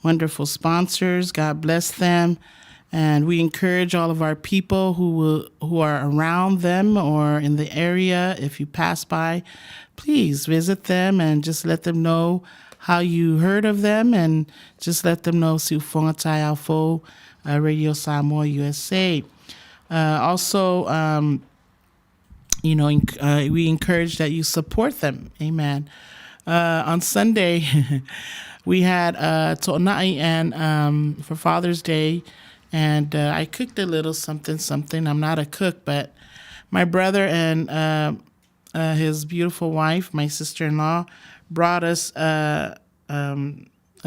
wonderful sponsors. God bless them. And we encourage all of our people who will, who are around them or in the area. If you pass by, please visit them and just let them know how you heard of them and just let them know Siufonga Taiafo, Radio Samoa USA. Also, you know, we encourage that you support them. Amen. On Sunday, we had To'ona'i and for Father's Day, and I cooked a little something, something. I'm not a cook, but my brother and his beautiful wife, my sister-in-law, brought us a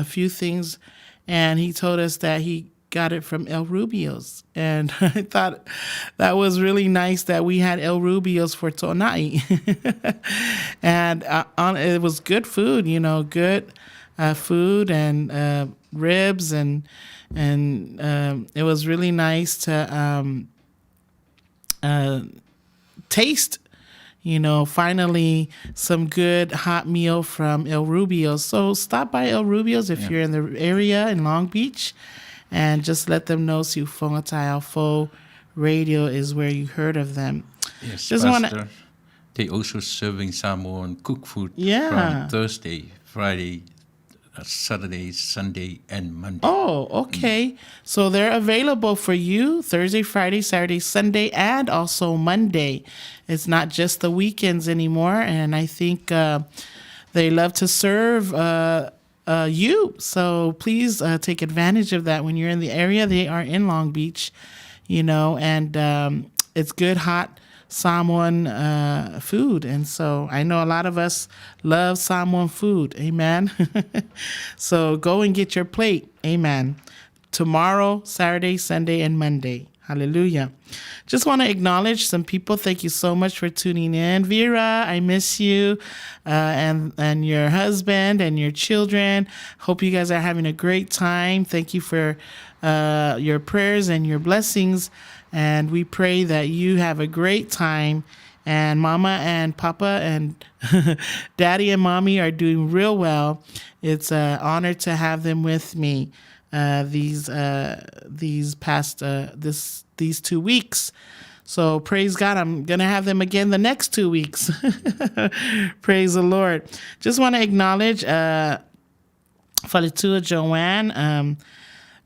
few things, and he told us that he got it from El Rubio's. And I thought that was really nice that we had El Rubio's for To'ona'i. And it was good food, you know, good food and ribs, and it was really nice to taste, finally some good hot meal from El Rubio's. So stop by El Rubio's if you're in the area in Long Beach and just let them know Siufonga Fo Radio is where you heard of them. Yes, Just wanna- Pastor. They also serving Samoan cook food from Thursday, Friday, Saturday, Sunday, and Monday. Oh, okay. So they're available for you Thursday, Friday, Saturday, Sunday, and also Monday. It's not just the weekends anymore. And I think they love to serve you. So please take advantage of that when you're in the area. They are in Long Beach, and it's good, hot Samoan food. And so I know a lot of us love Samoan food. Amen. So go and get your plate. Amen. Tomorrow, Saturday, Sunday, and Monday. Hallelujah. Just want to acknowledge some people. Thank you so much for tuning in. Vera, I miss you and your husband and your children. Hope you guys are having a great time. Thank you for your prayers and your blessings. And we pray that you have a great time. And Mama and Papa and Daddy and Mommy are doing real well. It's an honor to have them with me these past this these 2 weeks. So praise God. I'm gonna have them again the next 2 weeks. Praise the Lord. Just want to acknowledge Faletua Joanne.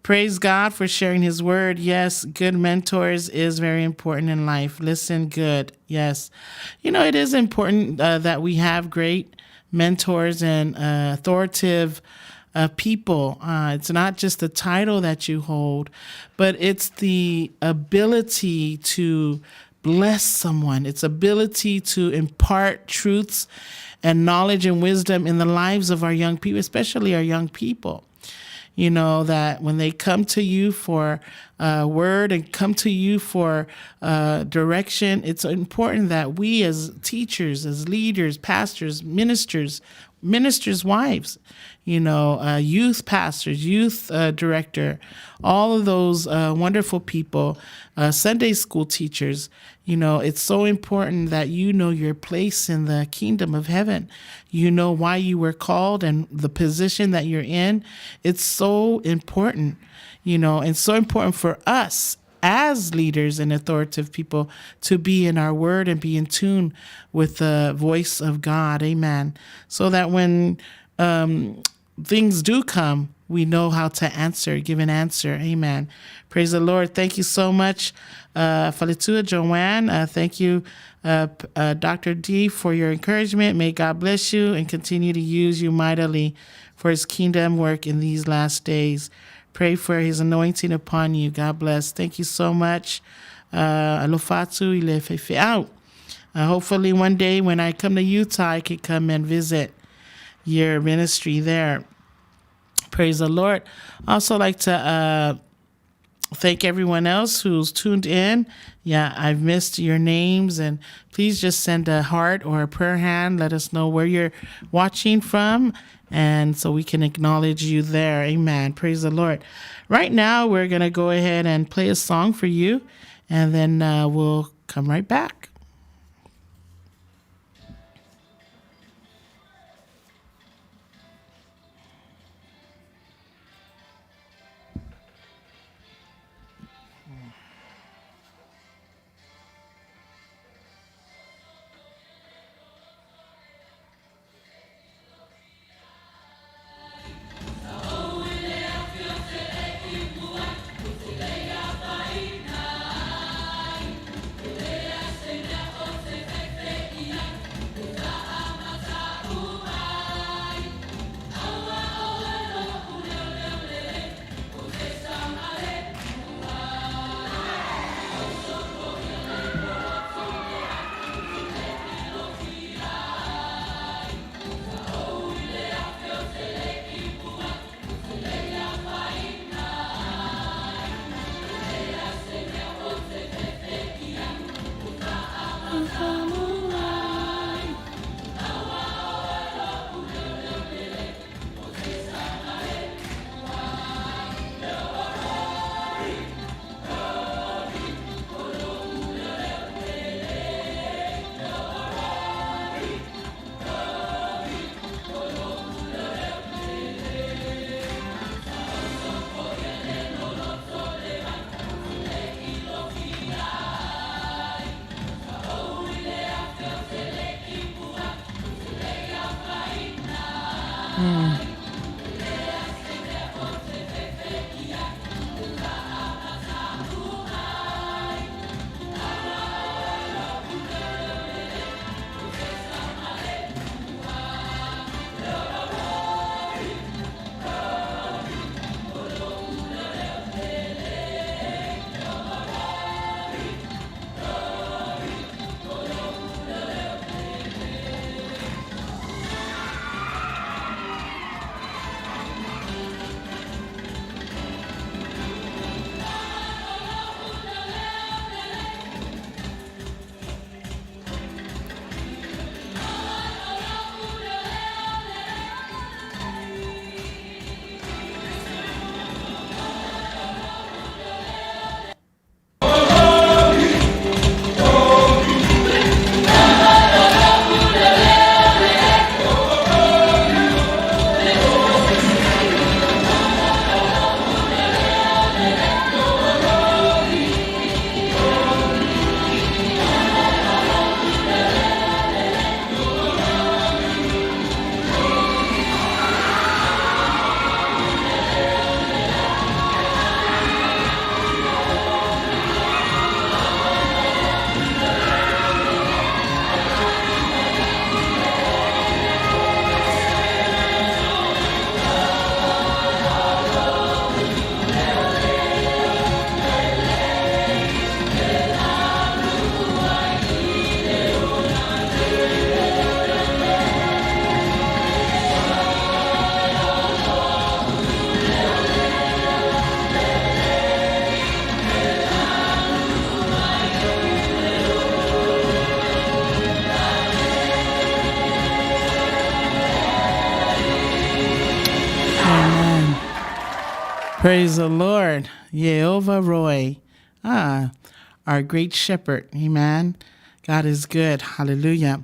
Praise God for sharing his word. Yes, good mentors is very important in life. Listen good. Yes. It is important that we have great mentors and authoritative people. It's not just the title that you hold, but it's the ability to bless someone. It's ability to impart truths and knowledge and wisdom in the lives of our young people, especially our young people, that when they come to you for a word and come to you for direction, it's important that we as teachers, as leaders, pastors, ministers, ministers' wives, youth pastors, youth director, all of those wonderful people, Sunday school teachers, it's so important that you know your place in the kingdom of heaven. You know why you were called and the position that you're in. It's so important, and so important for us as leaders and authoritative people to be in our word and be in tune with the voice of God. Amen. So that when things do come, we know how to answer, give an answer. Amen. Praise the Lord. Thank you so much, Faletua Joanne. Thank you, Dr. D, for your encouragement. May God bless you and continue to use you mightily for his kingdom work in these last days. Pray for his anointing upon you. God bless. Thank you so much. Alofa atu i le faifeau. Hopefully one day when I come to Utah I could come and visit your ministry there. Praise the Lord. Also like to thank everyone else who's tuned in. Yeah, I've missed your names, and please just send a heart or a prayer hand. Let us know where you're watching from, and so we can acknowledge you there. Amen. Praise the Lord. Right now, we're going to go ahead and play a song for you, and then we'll come right back. Amen. Praise the Lord. Yehovah Roy. Ah, our great shepherd. Amen. God is good. Hallelujah.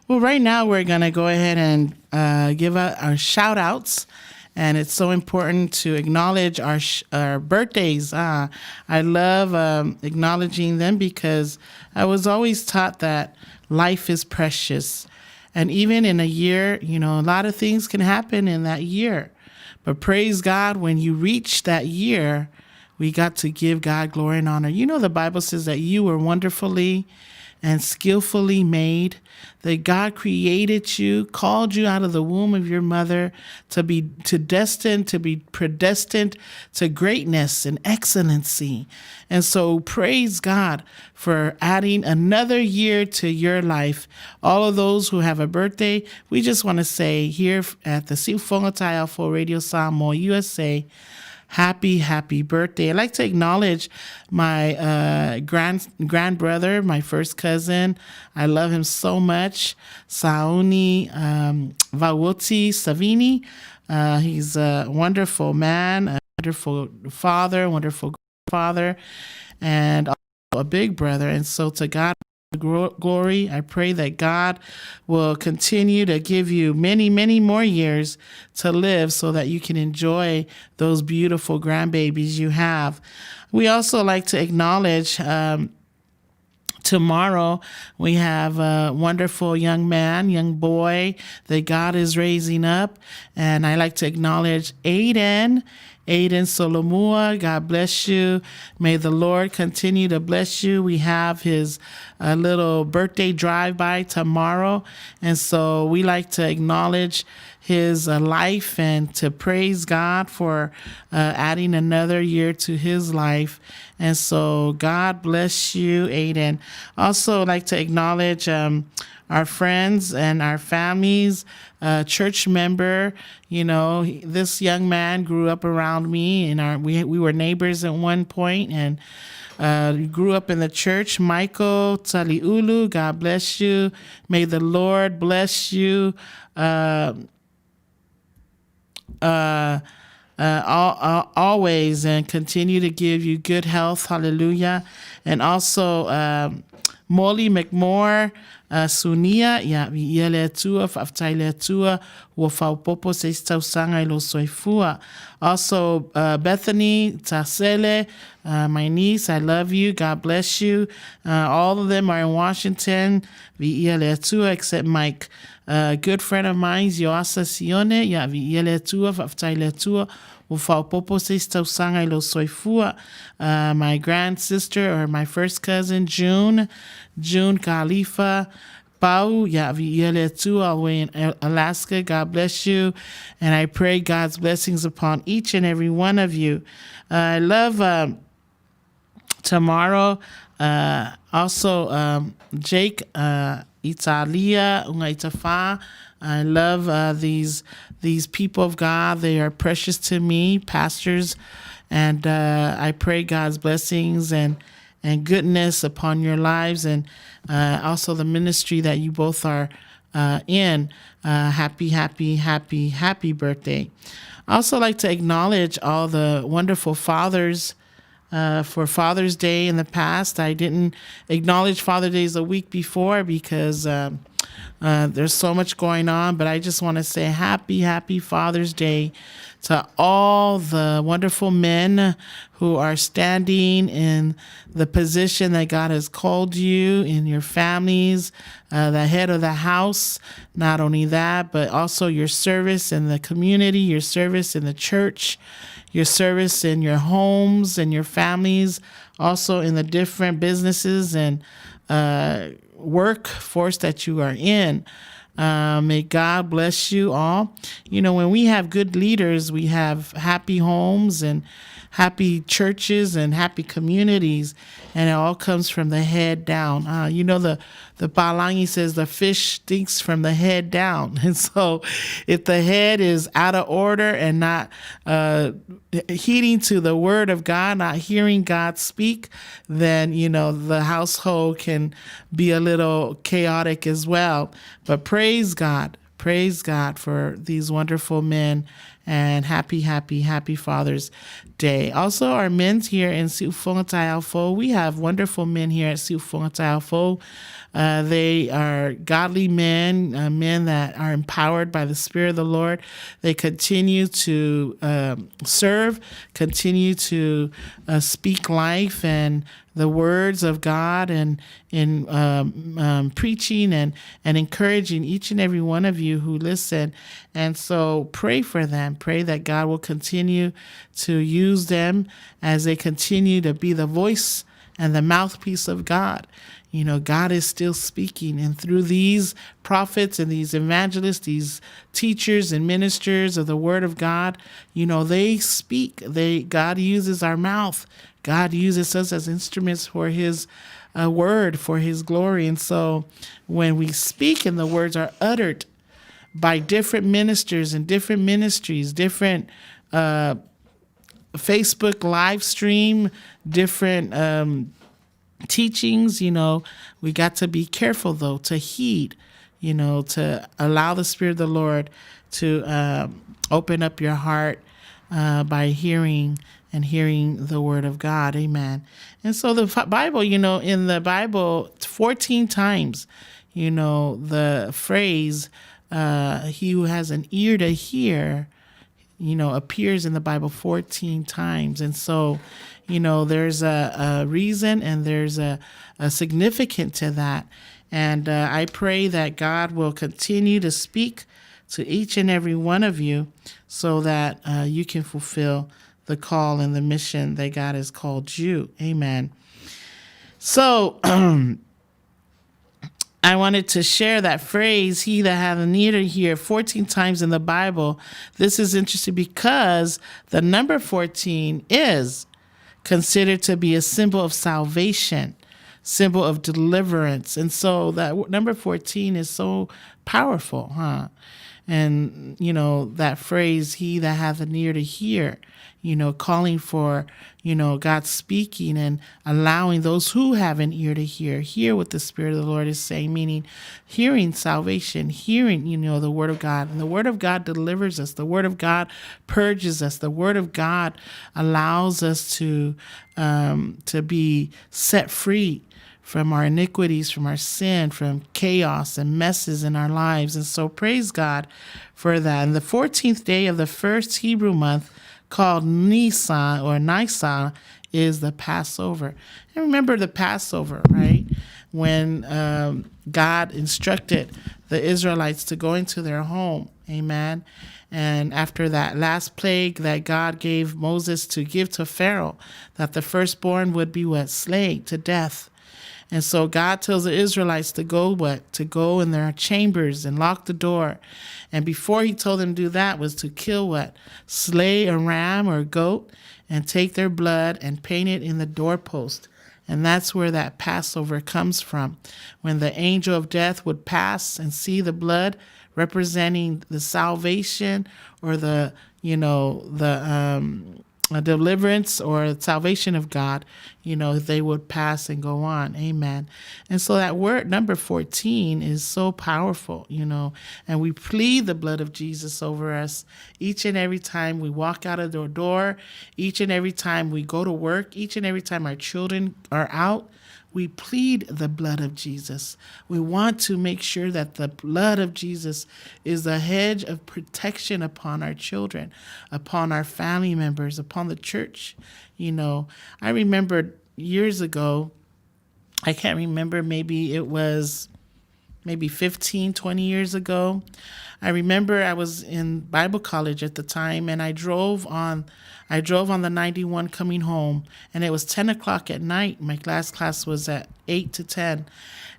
Well, right now we're going to go ahead and give out our shout outs. And it's so important to acknowledge our, our birthdays. I love acknowledging them because I was always taught that life is precious. And even in a year, you know, a lot of things can happen in that year. But praise God, when you reach that year, we got to give God glory and honor. You know, the Bible says that you were wonderfully and skillfully made, that God created you, called you out of the womb of your mother to be to destined to be predestined to greatness and excellency. And so praise God for adding another year to your life. All of those who have a birthday, we just want to say here at the Siufonga Alpha Radio Samoa USA, happy, happy birthday. I'd like to acknowledge my grand grandbrother, my first cousin. I love him so much, Sauni Vawoti Savini. He's a wonderful man, a wonderful father, wonderful grandfather, and a big brother. And so to God glory. I pray that God will continue to give you many, many more years to live so that you can enjoy those beautiful grandbabies you have. We also like to acknowledge tomorrow we have a wonderful young man, young boy that God is raising up. And I like to acknowledge Aiden. Aiden Solomua, God bless you. May the Lord continue to bless you. We have his little birthday drive-by tomorrow. And so we like to acknowledge his life and to praise God for adding another year to his life. And so God bless you, Aiden. Also, like to acknowledge our friends and our families, church member. You know, this young man grew up around me, and our we were neighbors at one point, and grew up in the church. Michael Taliulu, God bless you. May the Lord bless you. Always and continue to give you good health. Hallelujah. And also, Molly McMoore, Sunia, ia, ia le Atua, faafetai le Atua, ua faaopoopo se isi tausaga i lou soifua. Also, Bethany Tasele, my niece, I love you. God bless you. All of them are in Washington. Viia le Atua, except Mike. A good friend of mine, Ioasa Sione, ia, viia le Atua, faafetai le Atua, ua faaopoopo se isi tausaga i lou soifua. My grand sister or my first cousin, June, June Khalifa, Pau, ia, viia le Atua, all the way in Alaska. God bless you. And I pray God's blessings upon each and every one of you. I love tomorrow. Also, Jake Italia, Unga Itafa. I love these people of God. They are precious to me, pastors, and I pray God's blessings and goodness upon your lives, and also the ministry that you both are in. Happy, happy, happy, happy birthday. I also like to acknowledge all the wonderful fathers for Father's Day in the past. I didn't acknowledge Father's Days a week before because there's so much going on, but I just want to say happy, happy Father's Day to all the wonderful men who are standing in the position that God has called you in your families, the head of the house. Not only that, but also your service in the community, your service in the church, your service in your homes and your families, also in the different businesses and workforce that you are in. May God bless you all. You know, when we have good leaders, we have happy homes and happy churches and happy communities, and it all comes from the head down. The Palangi says the fish stinks from the head down. And so if the head is out of order and not heeding to the word of God, not hearing God speak, then, you know, the household can be a little chaotic as well. But praise God. Praise God for these wonderful men, and happy, happy, happy Father's Day. Also, our men's here in Siufonga Alfo. We have wonderful men here at Siufonga Alfo. They are godly men, men that are empowered by the Spirit of the Lord. They continue to serve, continue to speak life and the words of God, and in preaching and encouraging each and every one of you who listen. And so pray for them. Pray that God will continue to use them as they continue to be the voice and the mouthpiece of God. You know, God is still speaking. And through these prophets and these evangelists, these teachers and ministers of the word of God, you know, they speak. They God uses our mouth. God uses us as instruments for his word, for his glory. And so when we speak and the words are uttered by different ministers and different ministries, different Facebook live stream, different teachings, you know, we got to be careful though to heed, you know, to allow the Spirit of the Lord to open up your heart by hearing and hearing the word of God. Amen. And so the Bible, you know, in the Bible, 14 times, you know, the phrase, he who has an ear to hear, you know, appears in the Bible 14 times. And so, you know, there's a reason and there's a significance to that. And I pray that God will continue to speak to each and every one of you so that you can fulfill the call and the mission that God has called you. Amen. So, I wanted to share that phrase, he that hath an ear to hear, 14 times in the Bible. This is interesting because the number 14 is considered to be a symbol of salvation, symbol of deliverance. And so that number 14 is so powerful, huh? And, you know, that phrase, he that hath an ear to hear, you know, calling for, you know, God speaking and allowing those who have an ear to hear, hear what the Spirit of the Lord is saying, meaning hearing salvation, hearing, you know, the Word of God. And the Word of God delivers us. The Word of God purges us. The Word of God allows us to be set free from our iniquities, from our sin, from chaos and messes in our lives. And so praise God for that. And the 14th day of the first Hebrew month, called Nisan or Nisan, is the Passover. And remember the Passover, right? When God instructed the Israelites to go into their home, amen. And after that last plague that God gave Moses to give to Pharaoh, that the firstborn would be what? Slain to death. And so God tells the Israelites to go what? To go in their chambers and lock the door. And before he told them to do that was to kill what? Slay a ram or a goat and take their blood and paint it in the doorpost. And that's where that Passover comes from. When the angel of death would pass and see the blood representing the salvation or the, you know, the a deliverance or salvation of God, you know, they would pass and go on. Amen. And so that word number 14 is so powerful, you know, and we plead the blood of Jesus over us each and every time we walk out of the door, each and every time we go to work, each and every time our children are out. We plead the blood of Jesus. We want to make sure that the blood of Jesus is a hedge of protection upon our children, upon our family members, upon the church. You know, I remember years ago, I can't remember, maybe it was maybe 15, 20 years ago. I remember I was in Bible college at the time, and I drove on the 91 coming home, and it was 10 o'clock at night. My last class was at 8 to 10.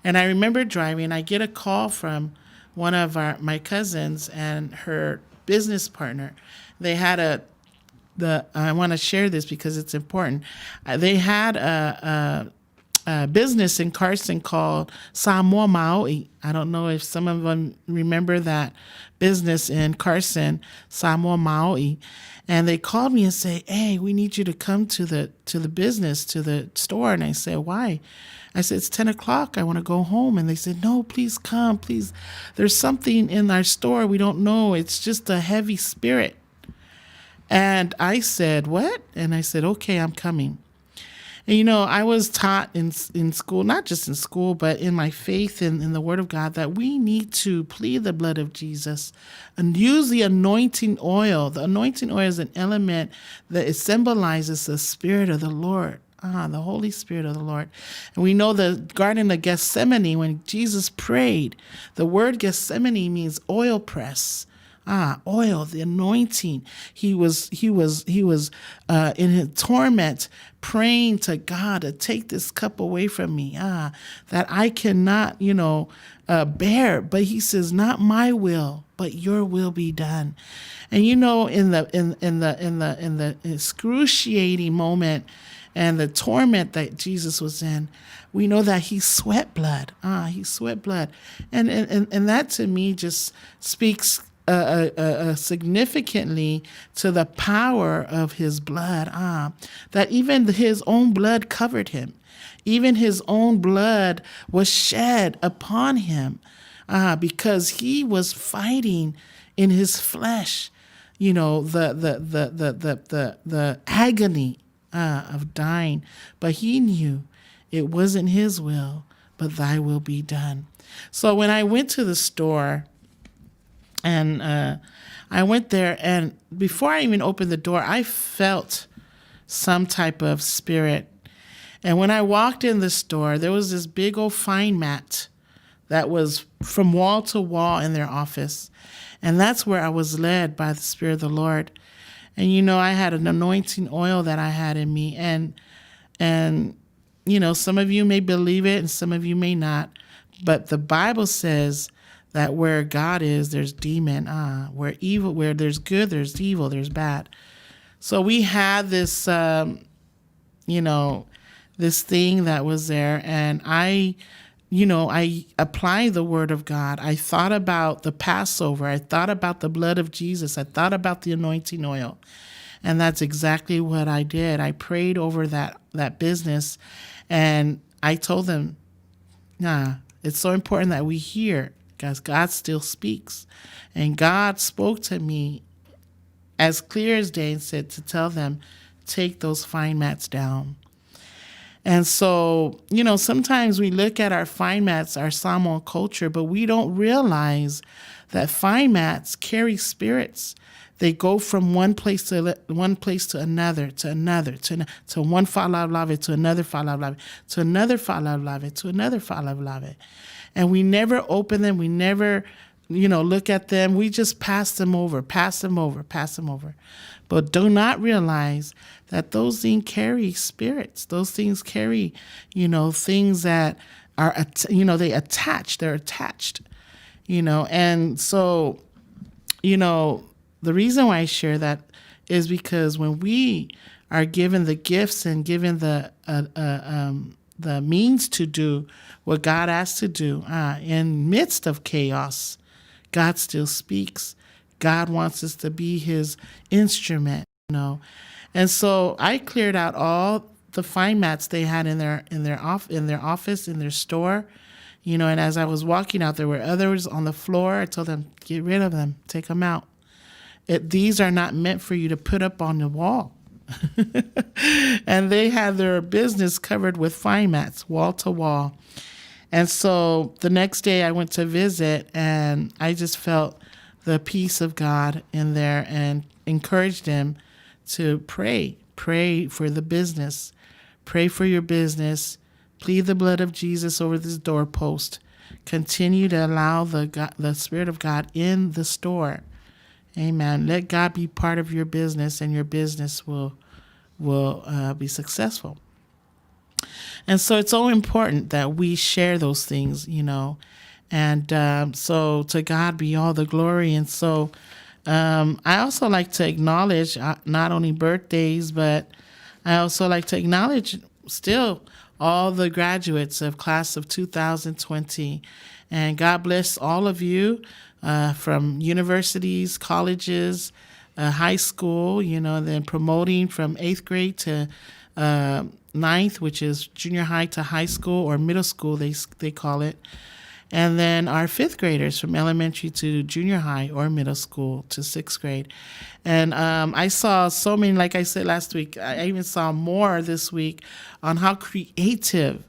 And I remember driving. I get a call from one of my cousins and her business partner. They had I want to share this because it's important. They had a business in Carson called Samoa Maui. I don't know if some of them remember that business in Carson, Samoa Maui. And they called me and say, "Hey, we need you to come to the business, to the store." And I said, "Why?" I said, "It's 10 o'clock. I want to go home." And they said, "No, please come, please. There's something in our store we don't know. It's just a heavy spirit." And I said, "What?" And I said, "Okay, I'm coming." And, you know, I was taught in school, not just in school, but in my faith and in the Word of God, that we need to plead the blood of Jesus and use the anointing oil. The anointing oil is an element that it symbolizes the Spirit of the Lord. The Holy Spirit of the Lord. And we know the Garden of Gethsemane, when Jesus prayed, the word Gethsemane means oil press. Ah, oil, the anointing. He was he was he was uh, in his torment, praying to God to take this cup away from me. Ah, that I cannot, you know, uh, bear. But he says, "Not my will, but your will be done." And you know, in the in in the in the in the excruciating moment and the torment that Jesus was in, we know that he sweat blood. Ah, he sweat blood. And and, and, and that to me just speaks uh, uh, uh, significantly to the power of his blood. Ah, that even his own blood covered him. Even his own blood was shed upon him ah, because he was fighting in his flesh, you know, the, the, the, the, the, the, the agony uh, of dying. But he knew it wasn't his will, but thy will be done. So when I went to the store, and uh, I went there, and before I even opened the door, I felt some type of spirit. And when I walked in the store, there was this big old fine mat that was from wall to wall in their office. And that's where I was led by the Spirit of the Lord. And you know, I had an anointing oil that I had in me and and you know, some of you may believe it and some of you may not, but the Bible says that where God is, there's demon. Ah, where evil, where there's good, there's evil, there's bad. So we had this, um, you know, this thing that was there, and I, you know, I applied the word of God. I thought about the Passover. I thought about the blood of Jesus. I thought about the anointing oil. And that's exactly what I did. I prayed over that that business and I told them, nah, it's so important that we hear because God still speaks. And God spoke to me as clear as day and said to tell them, take those fine mats down. And so, you know, sometimes we look at our fine mats, our Samoan culture, but we don't realize that fine mats carry spirits. They go from one place to one place to another, to another, to, to one fa'alavelave, to another fa'alavelave, to another fa'alavelave, to another fa'alavelave. And we never open them. We never, you know, look at them. We just pass them over, pass them over, pass them over. But do not realize that those things carry spirits. Those things carry, you know, things that are, you know, they attach, they're attached, you know. And so, you know, the reason why I share that is because when we are given the gifts and given the uh, uh, um, the means to do what God asks to do uh, in midst of chaos, God still speaks. God wants us to be His instrument, you know. And so I cleared out all the fine mats they had in their in their off in their office in their store, you know. And as I was walking out, there were others on the floor. I told them, get rid of them, take them out. It, these are not meant for you to put up on the wall. And they had their business covered with fine mats, wall to wall. And so the next day I went to visit and I just felt the peace of God in there and encouraged them to pray. Pray for the business. Pray for your business. Plead the blood of Jesus over this doorpost. Continue to allow the God, the Spirit of God in the store. Amen. Let God be part of your business, and your business will will uh, be successful. And so it's so important that we share those things, you know. And um, so to God be all the glory. And so um, I also like to acknowledge uh, not only birthdays, but I also like to acknowledge still all the graduates of class of 2020. And God bless all of you uh, from universities, colleges, uh, high school, you know, then promoting from eighth grade to uh, ninth, which is junior high to high school or middle school, they, they call it. And then our fifth graders from elementary to junior high or middle school to sixth grade. And um, I saw so many, like I said last week, I even saw more this week on how creative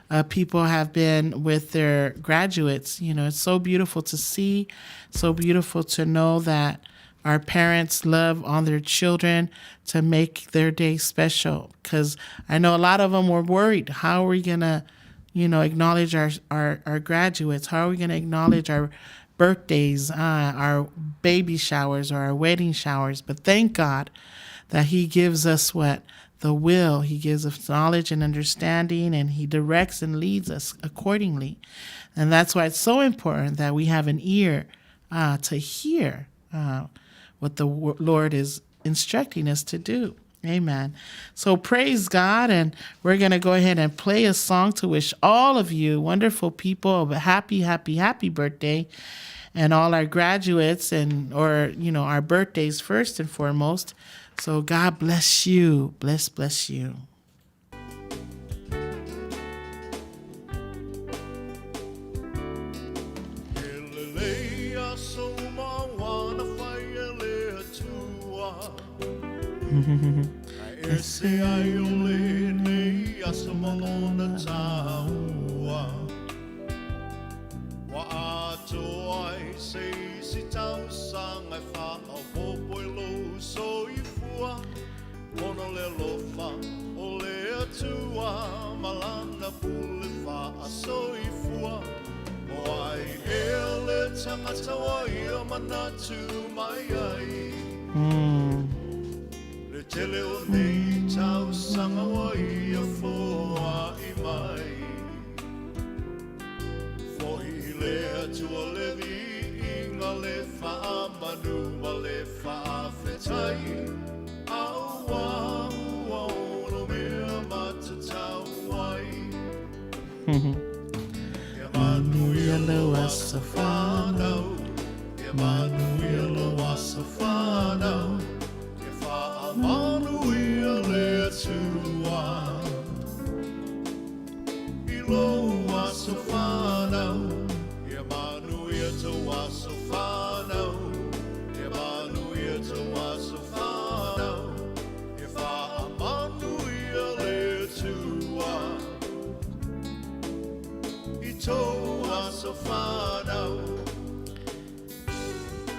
uh, people have been with their graduates. You know, it's so beautiful to see, so beautiful to know that our parents love on their children to make their day special. Because I know a lot of them were worried how are we going to, you know, acknowledge our, our, our graduates? How are we going to acknowledge our birthdays, uh, our baby showers or our wedding showers. But thank God that He gives us what? The will. He gives us knowledge and understanding, and He directs and leads us accordingly. And that's why it's so important that we have an ear to hear what the Lord is instructing us to do. Amen. So praise God. And we're going to go ahead and play a song to wish all of you wonderful people a happy, happy, happy birthday. And all our graduates and, or, you know, our birthdays first and foremost. So God bless you. Bless, bless you.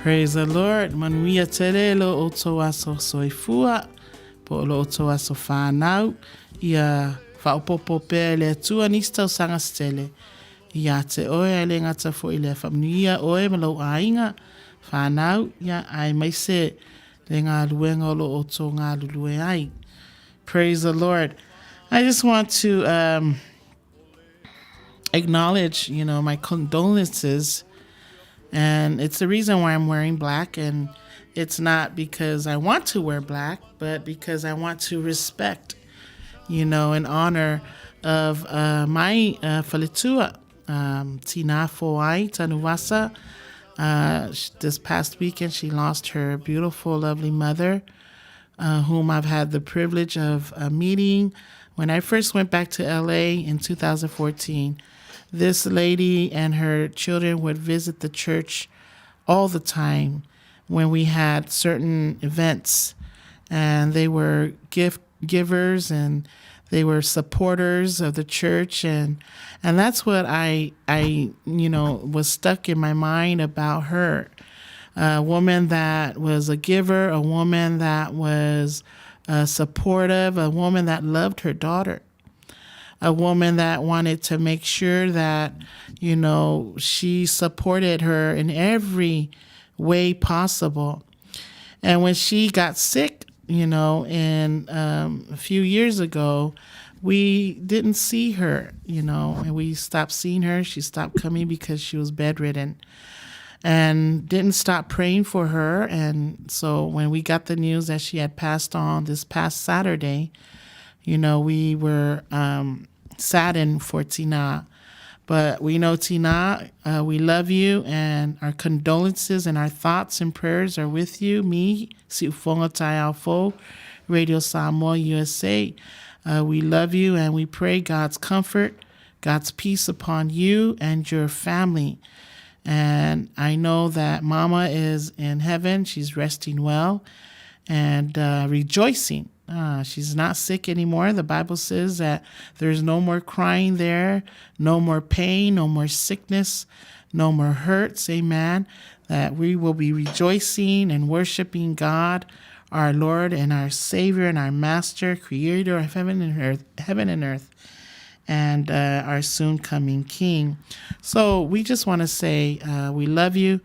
Praise the Lord. Manuia tele lo o tou aso soifua, po o lo o tou aso whanau, ia whaopopo pea e le Atua nisi tausaga se tele. Ia te oe ae le gata foi lea faamanuia oe ma lou aiga, whanau, ia aemaise le galuega o lo o tou galulue ai. Praise the Lord. I just want to acknowledge, you know, my condolences. And it's the reason why I'm wearing black. And it's not because I want to wear black, but because I want to respect, you know, in honor of my faletua, Tina Foai Tanuvasa. This past weekend, she lost her beautiful, lovely mother, whom I've had the privilege of meeting. When I first went back to LA in 2014, this lady and her children would visit the church all the time when we had certain events. And they were gift givers and they were supporters of the church and and that's what I you know was stuck in my mind about her a woman that was a giver, a woman that was supportive, a woman that loved her daughter, a woman that wanted to make sure that, you know, she supported her in every way possible. And when she got sick, you know, and a few years ago, we didn't see her, you know, and we stopped seeing her. She stopped coming because she was bedridden and didn't stop praying for her. And so when we got the news that she had passed on this past Saturday, you know, we were saddened for Tina. But we know, Tina, we love you, and our condolences and our thoughts and prayers are with you. Me, Siufonga Taiafo, Radio Samoa USA. We love you, and we pray God's comfort, God's peace upon you and your family. And I know that Mama is in heaven. She's resting well and rejoicing. She's not sick anymore. The Bible says that there's no more crying there, no more pain, no more sickness, no more hurts. Amen. That we will be rejoicing and worshiping God, our Lord and our Savior and our Master, Creator of heaven and earth, heaven and earth and our soon coming King. So we just want to say we love you.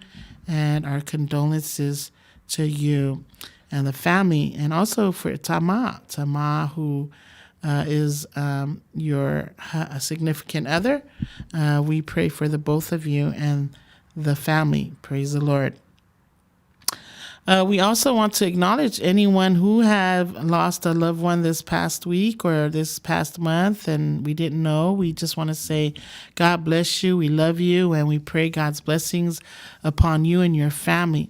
And our condolences to you and the family, and also for Tama, Tama, who is your significant other. We pray for the both of you and the family. Praise the Lord. We also want to acknowledge anyone who have lost a loved one this past week or this past month and we didn't know. We just want to say God bless you. We love you and we pray God's blessings upon you and your family.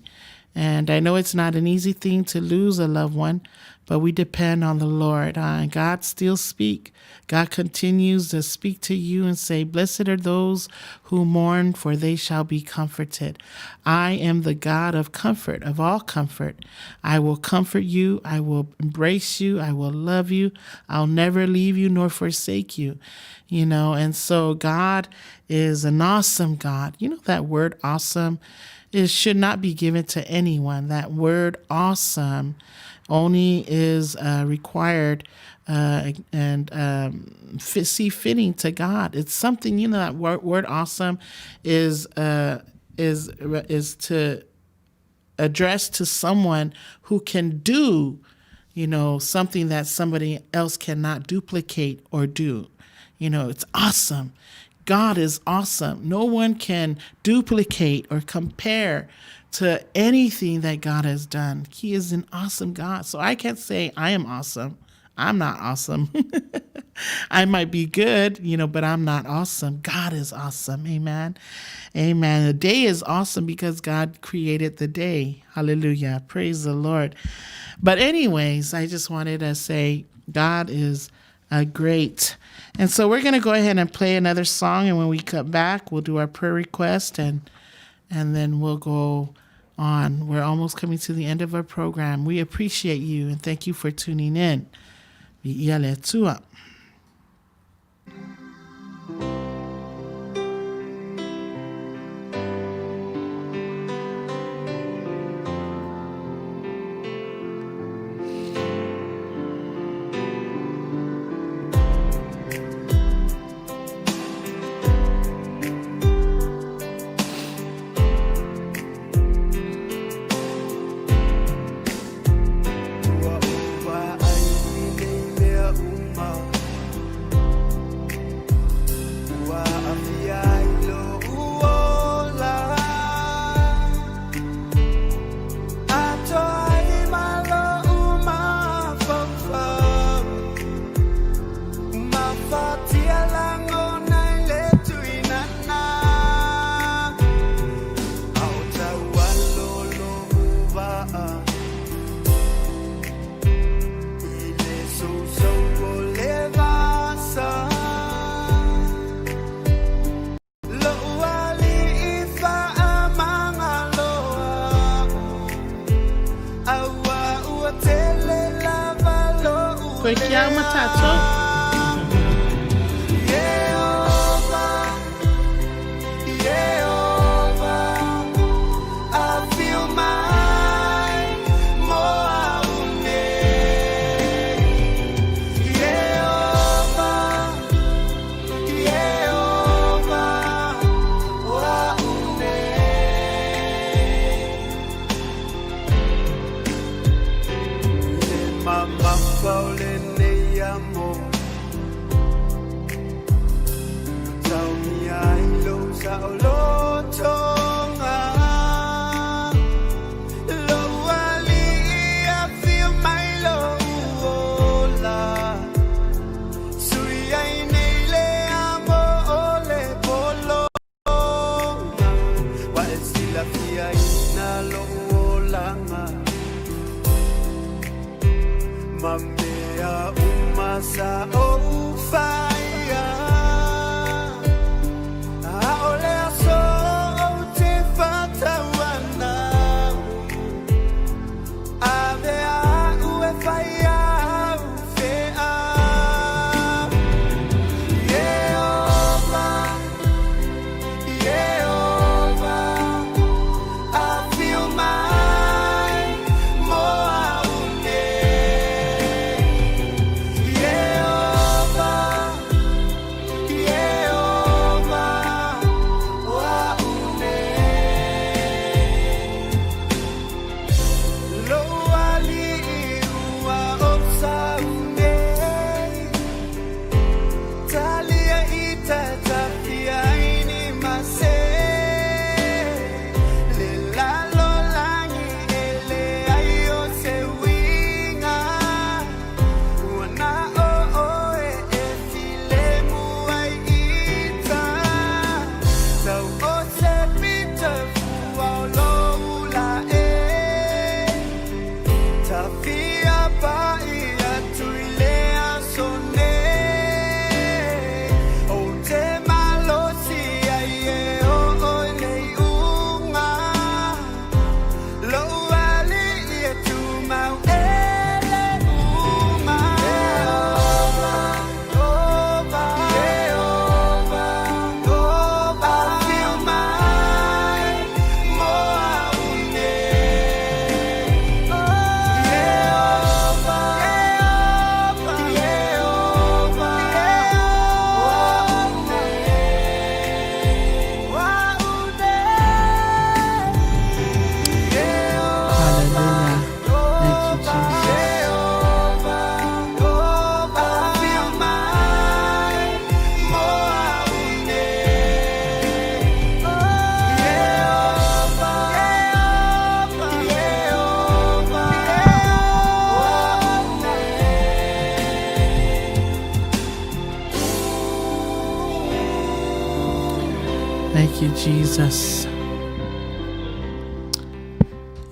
And I know it's not an easy thing to lose a loved one, but we depend on the Lord. And God still speak. God continues to speak to you and say, Blessed are those who mourn, for they shall be comforted. I am the God of comfort, of all comfort. I will comfort you. I will embrace you. I will love you. I'll never leave you nor forsake you. You know, and so God is an awesome God. You know that word awesome? It should not be given to anyone. That word awesome only is required and see fitting to God. It's something, you know, that word awesome is to address to someone who can do, you know, something that somebody else cannot duplicate or do. You know, it's awesome. God is awesome. No one can duplicate or compare to anything that God has done. He is an awesome God. So I can't say I am awesome. I'm not awesome. I might be good, you know, but I'm not awesome. God is awesome. Amen. Amen. The day is awesome because God created the day. Hallelujah. Praise the Lord. But, anyways, I just wanted to say God is great. And so we're going to go ahead and play another song. And when we come back, we'll do our prayer request and then we'll go on. We're almost coming to the end of our program. We appreciate you and thank you for tuning in. Viia le Atua. Ua ova ai nei mea uma Ua aafia ai loʻu ola Atoa ai ma loʻu mafaufau Mafatia lagona i le tuinana A o taualo loʻu vaa I le sousou o le vasa Loʻu alii faamagalo aʻu Auā ua tele lava loʻu Koe kia uma tātou. Ieova, Ieova, afio mai mo au nei. Ieova, Ieova, o au nei. Le mamafa o lenei amo Taomia ai lou saolotoga Lou alii afio mai loʻu ola Sui ai nei le amo o le pologa Ua e silafiaina loʻu olaga Ma mea uma sa ou faia Aʻole aso ou te faatauana Avea aʻu e fai au feʻa Ieova, Ieova, afio mai mo au nei. Thank you, Jesus.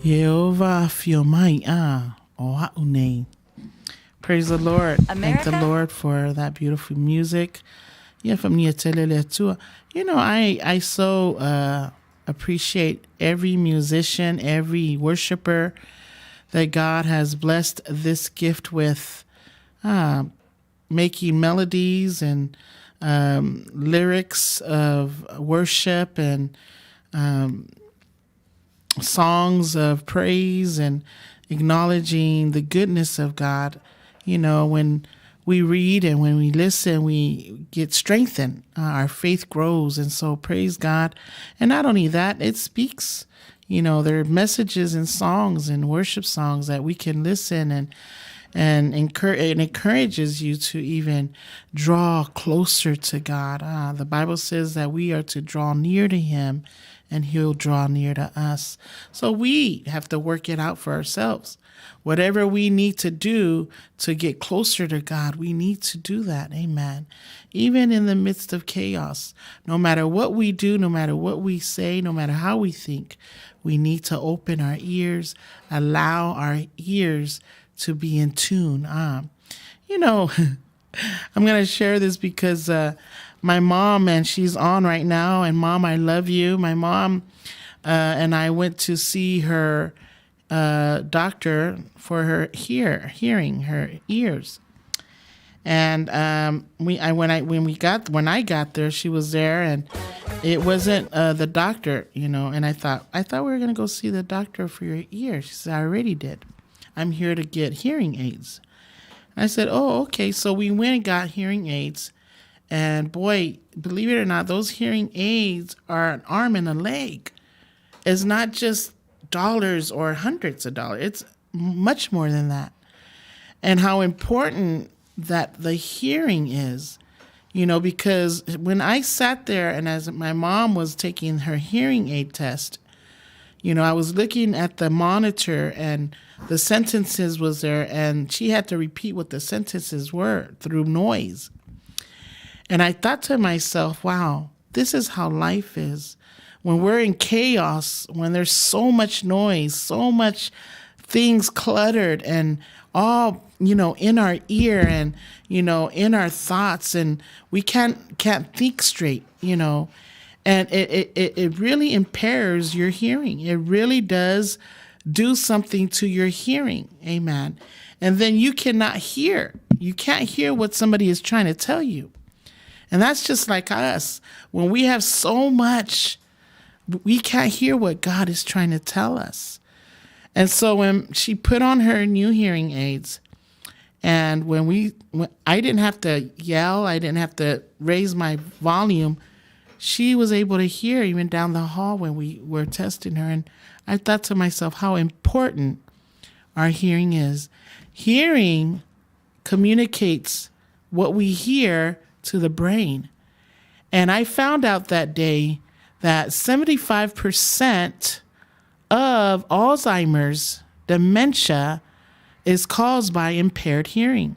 Ieova afio mai a o a'u nei. Praise the Lord. Thank the Lord for that beautiful music. Yeah, from Niatele Leatua. You know, I, I so uh, appreciate every musician, every worshiper that God has blessed this gift with. Uh, making melodies and um, lyrics of worship and um, songs of praise and acknowledging the goodness of God. You know, when we read and when we listen, we get strengthened. Uh, our faith grows. And so praise God. And not only that, it speaks. You know, there are messages and songs and worship songs that we can listen and and encourage, it encourages you to even draw closer to God. Uh, the Bible says that we are to draw near to Him and He'll draw near to us. So we have to work it out for ourselves. Whatever we need to do to get closer to God, we need to do that. Amen. Even in the midst of chaos, no matter what we do, no matter what we say, no matter how we think, we need to open our ears, allow our ears to be in tune. Um, you know, I'm going to share this because uh, my mom, and she's on right now, and mom, I love you. My mom uh, and I went to see her uh, doctor for her hear hearing her ears. And um, we, I when I when we got when I got there, she was there, and it wasn't uh, the doctor, you know. And I thought I thought we were gonna go see the doctor for your ears. She said I already did. I'm here to get hearing aids. I said, Oh, okay. So we went and got hearing aids. And boy, believe it or not, those hearing aids are an arm and a leg. It's not just dollars or hundreds of dollars, it's much more than that. And how important that the hearing is, you know, because when I sat there and as my mom was taking her hearing aid test, you know, I was looking at the monitor and the sentences was there and she had to repeat what the sentences were through noise. And I thought to myself, wow, this is how life is. When we're in chaos, when there's so much noise, so much things cluttered and all, you know, in our ear and, you know, in our thoughts and we can't can't think straight, you know. And it, it, it really impairs your hearing. It really does do something to your hearing. Amen. And then you cannot hear. You can't hear what somebody is trying to tell you. And that's just like us. When we have so much, we can't hear what God is trying to tell us. And so when she put on her new hearing aids, and when we, when, I didn't have to yell, I didn't have to raise my volume. She was able to hear even down the hall when we were testing her. And I thought to myself how important our hearing is. Hearing communicates what we hear to the brain. And I found out that day that 75% of Alzheimer's dementia is caused by impaired hearing.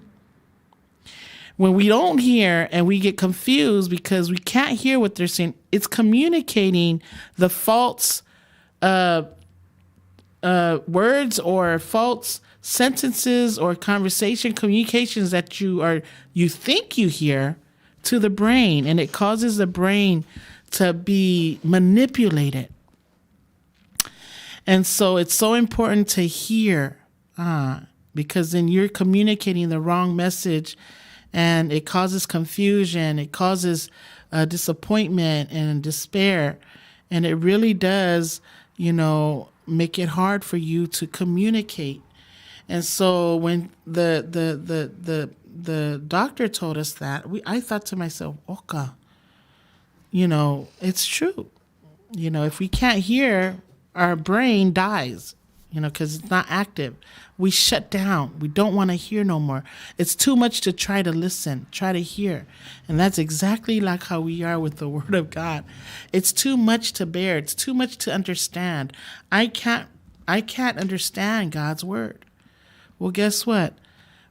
When we don't hear and we get confused because we can't hear what they're saying, it's communicating the false uh, uh, words or false sentences or conversation communications that you are you think you hear to the brain and it causes the brain to be manipulated and so it's so important to hear uh, because then you're communicating the wrong message and it causes confusion, it causes uh, disappointment and despair. And it really does, you know, make it hard for you to communicate. And so when the the the the the doctor told us that, we I thought to myself, "Oka, you know, it's true. You know, if we can't hear, our brain dies, you know, because it's not active. We shut down. We don't want to hear no more. It's too much to try to listen, try to hear. And that's exactly like how we are with the Word of God. It's too much to bear, it's too much to understand. I can't. I can't understand God's word. Well, guess what?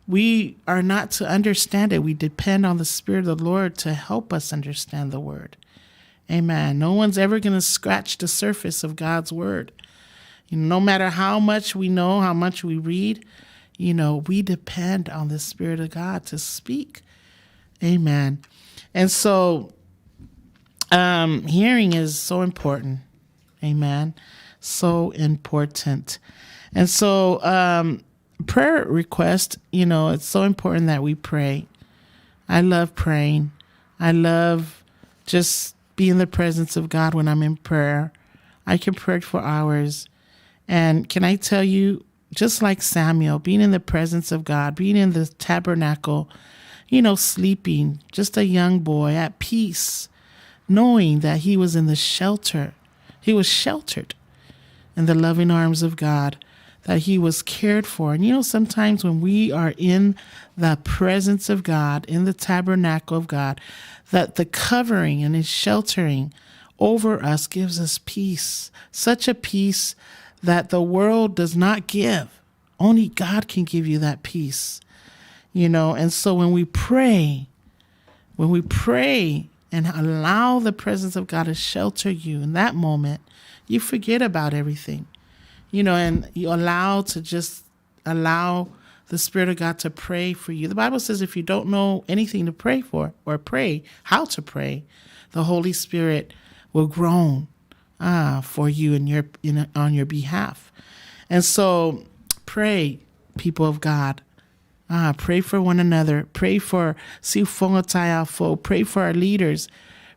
We are not to understand it. We depend on the Spirit of the Lord to help us understand the word. Amen. No one's ever going to scratch the surface of God's word. You know, no matter how much we know, how much we read, you know, we depend on the Spirit of God to speak. Amen. And so, um, hearing is so important. Amen. So important. And so, um, prayer request, you know, it's so important that we pray. I love praying. I love just be in the presence of God when I'm in prayer. I can pray for hours. And can I tell you, just like Samuel, being in the presence of God, being in the tabernacle, you know, sleeping, just a young boy at peace, knowing that he was in the shelter. He was sheltered in the loving arms of God, that he was cared for. And you know, sometimes when we are in the presence of God, in the tabernacle of God, that the covering and his sheltering over us gives us peace, such a peace that the world does not give. Only God can give you that peace, you know. And so when we pray, when we pray and allow the presence of God to shelter you in that moment, you forget about everything, you know, and you allow to just allow the Spirit of God to pray for you. The Bible says if you don't know anything to pray for or pray, how to pray, the Holy Spirit will groan ah, for you and your in, on your behalf. And so pray, people of God. Ah, pray for one another. Pray for Siufonga Pray for our leaders.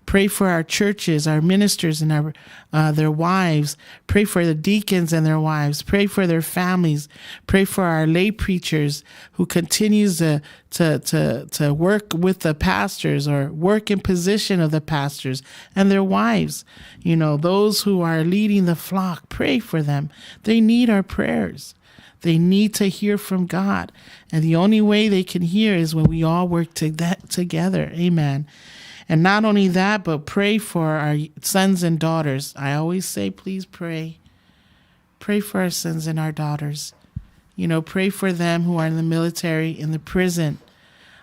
Pray for our churches, our ministers and our uh, their wives. Pray for the deacons and their wives. Pray for their families. Pray for our lay preachers who continues to, to, to, to work with the pastors or work in position of the pastors and their wives. You know, those who are leading the flock, pray for them. They need our prayers. They need to hear from God. And the only way they can hear is when we all work to that together. Amen. And not only that, but pray for our sons and daughters. I always say, please pray. Pray for our sons and our daughters. You know, pray for them who are in the military, in the prison.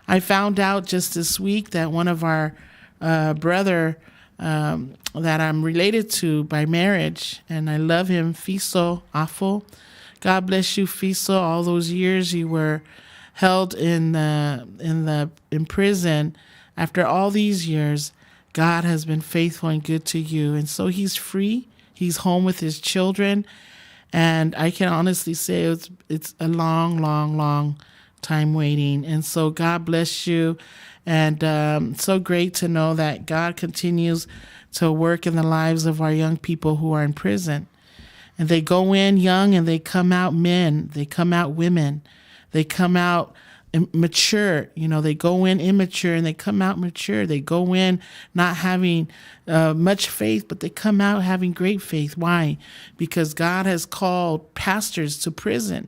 I found out just this week that one of our uh, brother um, that I'm related to by marriage, and I love him, Fiso Afo. God bless you, Fiso. All those years you were held in the in the in prison after all these years, God has been faithful and good to you. And so he's free. He's home with his children. And I can honestly say it's it's a long, long, long time waiting. And so God bless you. And um, so great to know that God continues to work in the lives of our young people who are in prison. And they go in young and they come out men, they come out women, they come out mature. You know, they go in immature and they come out mature. They go in not having uh, much faith, but they come out having great faith. Why? Because God has called pastors to prison,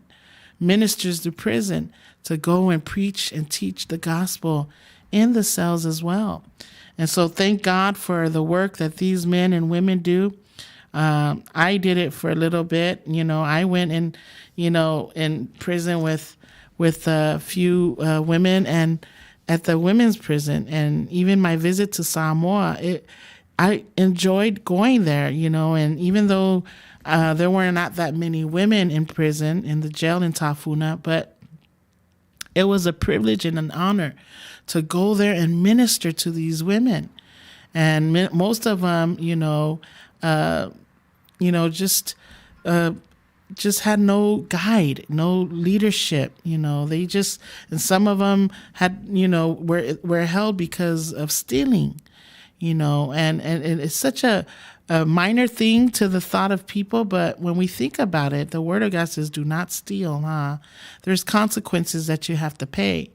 ministers to prison to go and preach and teach the gospel in the cells as well. And so thank God for the work that these men and women do. Um, I did it for a little bit. You know, I went and, you know, in prison with with a few uh, women and at the women's prison. And even my visit to Samoa, it, I enjoyed going there, you know, and even though uh, there were not that many women in prison, in the jail in Tafuna, but it was a privilege and an honor to go there and minister to these women. And most of them, you know, uh, you know, just uh, just had no guide, no leadership. You know, they just and some of them had, you know, were were held because of stealing. You know, and and, and it's such a a minor thing to the thought of people, but when we think about it, the word of God says, "Do not steal." Huh? There's consequences that you have to pay.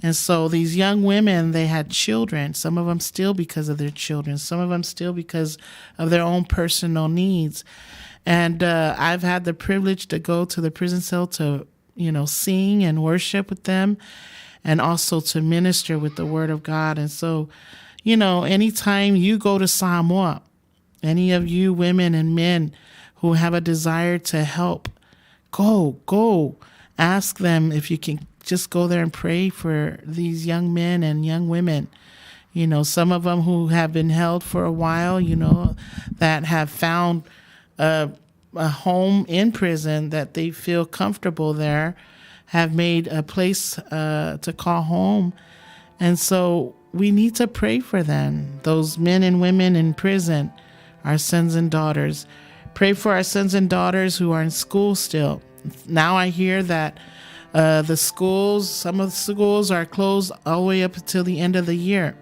And so these young women, they had children. Some of them still because of their children. Some of them still because of their own personal needs. And uh, I've had the privilege to go to the prison cell to, you know, sing and worship with them and also to minister with the word of God. And so, you know, anytime you go to Samoa, any of you women and men who have a desire to help, go, go. Ask them if you can just go there and pray for these young men and young women. You know, some of them who have been held for a while, you know, that have found a, a home in prison that they feel comfortable there, have made a place to call home. And so we need to pray for them, those men and women in prison, our sons and daughters. Pray for our sons and daughters who are in school still. Now I hear that the schools, some of the schools are closed all the way up until the end of the year.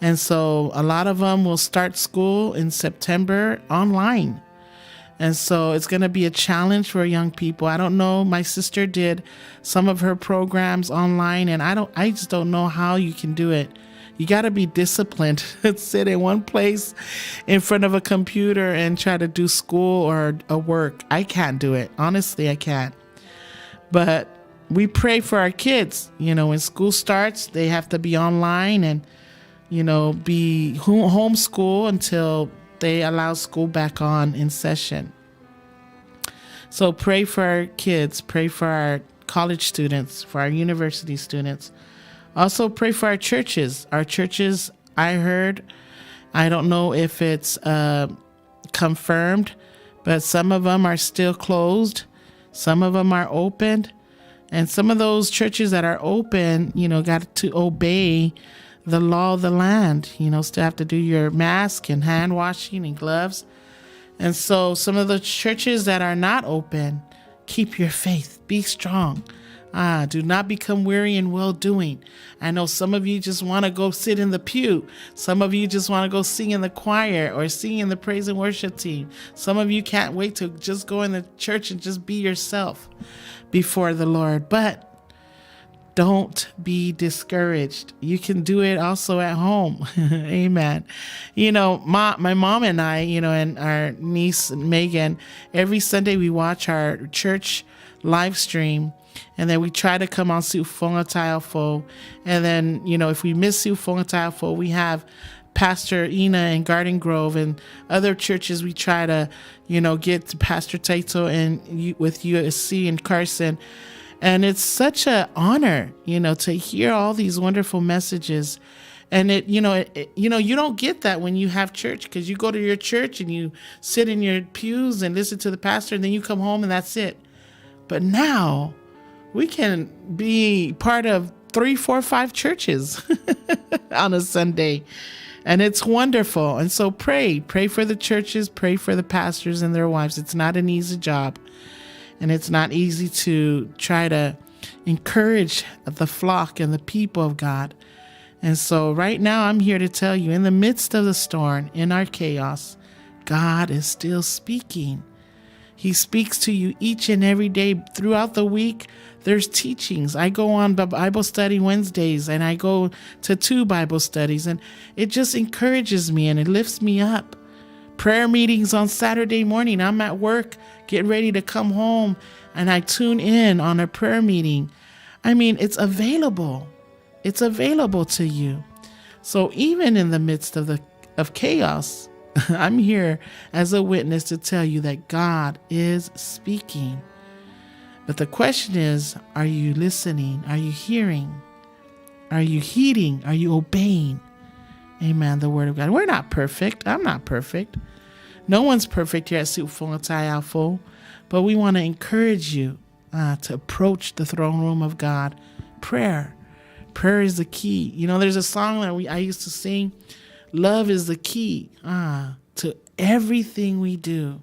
And so a lot of them will start school in September online. And so it's going to be a challenge for young people. I don't know. My sister did some of her programs online, and I just don't know how you can do it. You got to be disciplined. Sit in one place in front of a computer and try to do school or a work. I can't do it. Honestly, I can't. But we pray for our kids. You know, when school starts, they have to be online and, you know, be homeschool until they allow school back on in session. So pray for our kids, pray for our college students, for our university students. Also pray for our churches. Our churches, I heard, I don't know if it's confirmed, but some of them are still closed. Some of them are opened. And some of those churches that are open, you know, got to obey the law of the land. You know, still have to do your mask and hand washing and gloves. And so some of the churches that are not open, keep your faith, be strong. Do not become weary in well-doing. I know some of you just want to go sit in the pew. Some of you just want to go sing in the choir or sing in the praise and worship team. Some of you can't wait to just go in the church and just be yourself before the Lord. But don't be discouraged. You can do it also at home. Amen. You know, my mom and I, you know, and our niece Megan, every Sunday we watch our church live stream, and then we try to come on Siufonga Taeafo. And then, you know, if we miss Siufonga Taeafo, we have Pastor Ina in Garden Grove and other churches. We try to, you know, get to Pastor Taito and with USC and Carson. And it's such an honor, you know, to hear all these wonderful messages. And it, you know, you know, you don't get that when you have church, because you go to your church and you sit in your pews and listen to the pastor, and then you come home and that's it. But now we can be part of 3, 4, 5 churches on a Sunday. And it's wonderful. And so pray for the churches, pray for the pastors and their wives. It's not an easy job. And it's not easy to try to encourage the flock and the people of God. And so right now I'm here to tell you, in the midst of the storm, in our chaos, God is still speaking. He speaks to you each and every day throughout the week. There's teachings. I go on Bible study Wednesdays, and I go to 2 Bible studies, and it just encourages me and it lifts me up. Prayer meetings on Saturday morning. I'm at work, getting ready to come home, and I tune in on a prayer meeting. I mean, it's available. It's available to you. So even in the midst of of chaos, I'm here as a witness to tell you that God is speaking. But the question is, are you listening? Are you hearing? Are you heeding? Are you obeying? Amen. The word of God. We're not perfect. I'm not perfect. No one's perfect here at Siufonga Taeafo. But we want to encourage you to approach the throne room of God. Prayer. Prayer is the key. You know, there's a song that I used to sing. Love is the key to everything we do.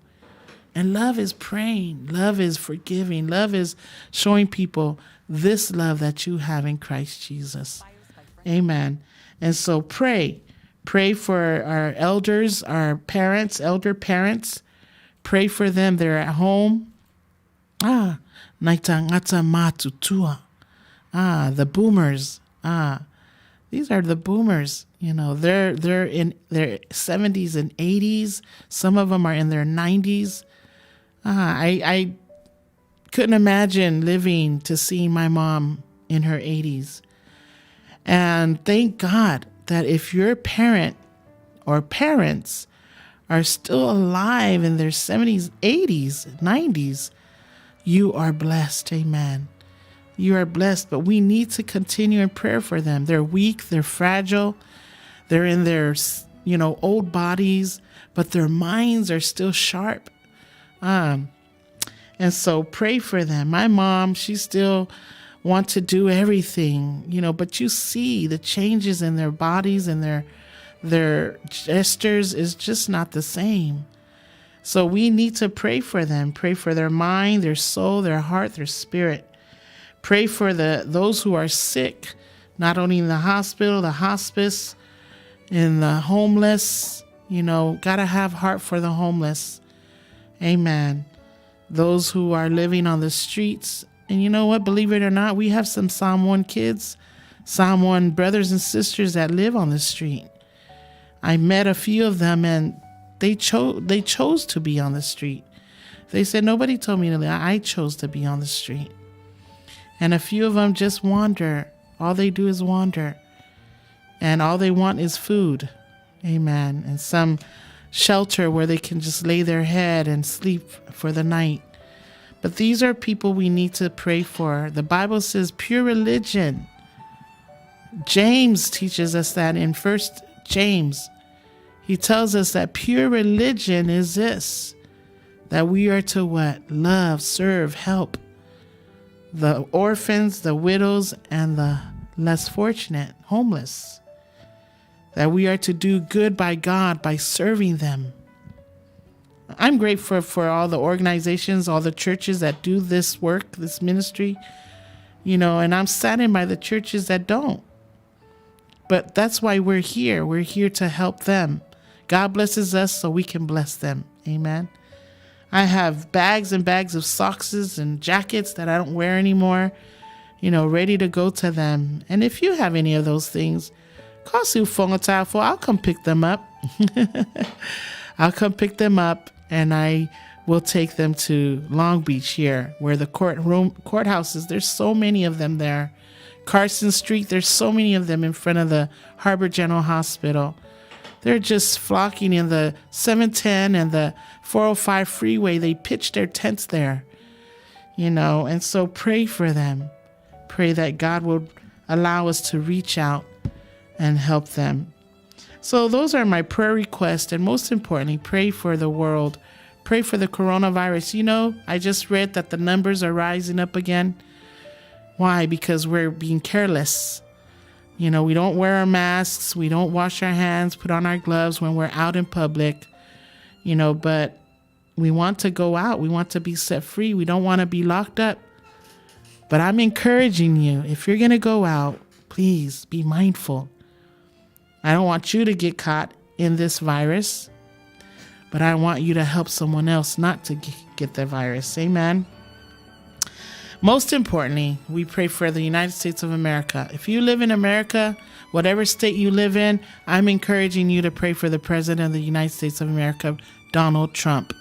And love is praying. Love is forgiving. Love is showing people this love that you have in Christ Jesus. Amen. And so pray. Pray for our elders, our parents, elder parents. Pray for them. They're at home. Naita ngata matutua. The boomers. These are the boomers. You know, they're in their 70s and 80s. Some of them are in their 90s. I couldn't imagine living to see my mom in her 80s. And thank God that if your parent or parents are still alive in their 70s, 80s, 90s, you are blessed. Amen. You are blessed, but we need to continue in prayer for them. They're weak, they're fragile, they're in their, you know, old bodies, but their minds are still sharp. And so pray for them. My mom, she still want to do everything, you know, but you see the changes in their bodies and their gestures is just not the same. So we need to pray for them, pray for their mind, their soul, their heart, their spirit. Pray for the those who are sick, not only in the hospital, the hospice, and the homeless, you know, got to have heart for the homeless. Amen. Those who are living on the streets. And you know what? Believe it or not, we have some Samoan kids, Samoan brothers and sisters that live on the street. I met a few of them and they chose they chose to be on the street. They said nobody told me to live. I chose to be on the street. And a few of them just wander. All they do is wander. And all they want is food. Amen. And some shelter where they can just lay their head and sleep for the night. But these are people we need to pray for. The Bible says pure religion. James teaches us that in First James. He tells us that pure religion is this that we are to what? Love, serve, help the orphans, the widows, and the less fortunate, homeless. That we are to do good by God by serving them. I'm grateful for all the organizations, all the churches that do this work, this ministry, you know, and I'm saddened by the churches that don't. But that's why we're here. We're here to help them. God blesses us so we can bless them. Amen. I have bags and bags of socks and jackets that I don't wear anymore, you know, ready to go to them. And if you have any of those things, call Siufoga Taeafo. I'll come pick them up. I'll come pick them up and I will take them to Long Beach here, where the courtroom courthouses, there's so many of them there. Carson Street, there's so many of them in front of the Harbor General Hospital. They're just flocking in the 710 and the 405 freeway. They pitch their tents there, you know, and so pray for them. Pray that God will allow us to reach out and help them. So those are my prayer requests. And most importantly, pray for the world. Pray for the coronavirus. You know, I just read that the numbers are rising up again. Why? Because we're being careless. You know, we don't wear our masks, we don't wash our hands, put on our gloves when we're out in public, you know, but we want to go out. We want to be set free. We don't want to be locked up. But I'm encouraging you, if you're going to go out, please be mindful. I don't want you to get caught in this virus, but I want you to help someone else not to get the virus. Amen. Most importantly, we pray for the United States of America. If you live in America, whatever state you live in, I'm encouraging you to pray for the President of the United States of America, Donald Trump.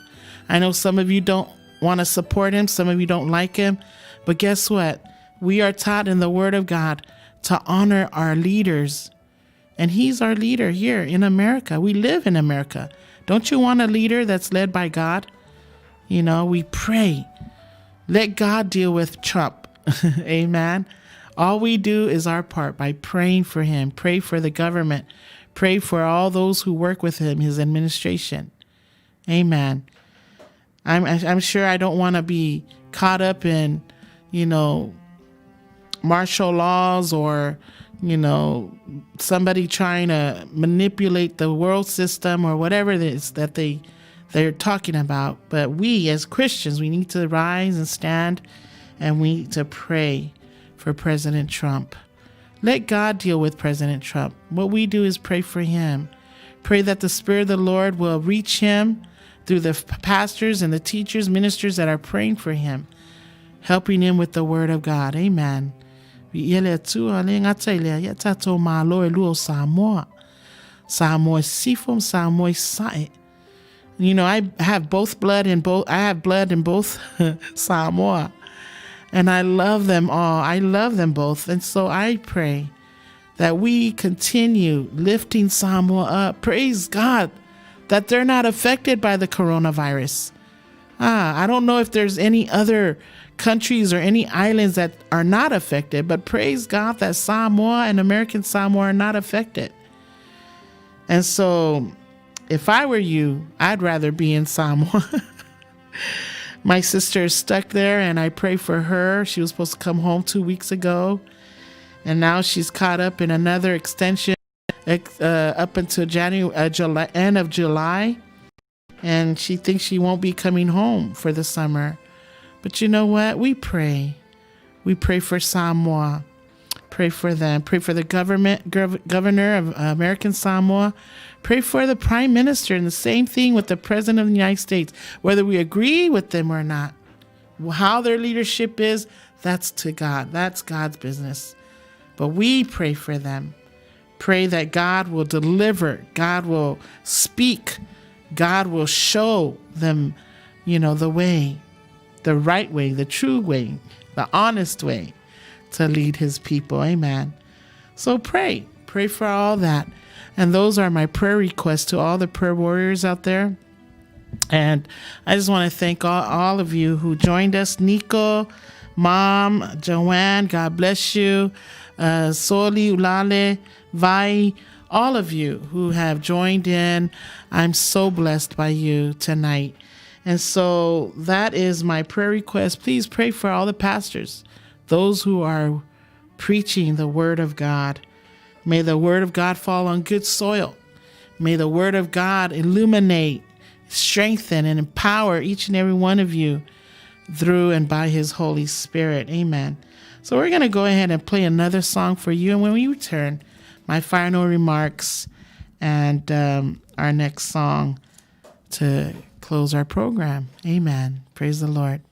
I know some of you don't want to support him, some of you don't like him, but guess what? We are taught in the Word of God to honor our leaders. And he's our leader here in America. We live in America. Don't you want a leader that's led by God? You know, we pray. Let God deal with Trump. Amen. All we do is our part by praying for him, pray for the government, pray for all those who work with him, his administration. Amen. I'm I'm sure I don't want to be caught up in, you know, martial laws or, you know, somebody trying to manipulate the world system or whatever it is that they they're talking about. But we as Christians, we need to rise and stand and we need to pray for President Trump. Let God deal with President Trump. What we do is pray for him. Pray that the Spirit of the Lord will reach him through the pastors and the teachers, ministers that are praying for him, helping him with the word of God. Amen. Viia le Atua, le gata i lea, ia tatou malo e lua o Samoa. Samoa i sifo ma Samoa i sae. You know, I have both blood in both, I have blood in both Samoa. And I love them all. I love them both. And so I pray that we continue lifting Samoa up. Praise God that they're not affected by the coronavirus. Ah, I don't know if there's any other countries or any islands that are not affected, but praise God that Samoa and American Samoa are not affected. And so, if I were you, I'd rather be in Samoa. My sister is stuck there, and I pray for her. She was supposed to come home 2 weeks ago, and now she's caught up in another extension up until January, July, end of July, and she thinks she won't be coming home for the summer. But you know what? We pray. We pray for Samoa. Pray for them. Pray for the government, governor of American Samoa. Pray for the prime minister, and the same thing with the president of the United States. Whether we agree with them or not, how their leadership is, that's to God. That's God's business. But we pray for them. Pray that God will deliver, God will speak, God will show them, you know, the way, the right way, the true way, the honest way to lead his people. Amen. So pray. Pray for all that. And those are my prayer requests to all the prayer warriors out there. And I just want to thank all of you who joined us. Nico, Mom, Joanne, God bless you. Soli, Ulale, Vai, all of you who have joined in. I'm so blessed by you tonight. And so that is my prayer request. Please pray for all the pastors, those who are preaching the word of God. May the word of God fall on good soil. May the word of God illuminate, strengthen, and empower each and every one of you through and by his Holy Spirit. Amen. So we're going to go ahead and play another song for you. And when we return, my final remarks and our next song to close our program. Amen. Praise the Lord.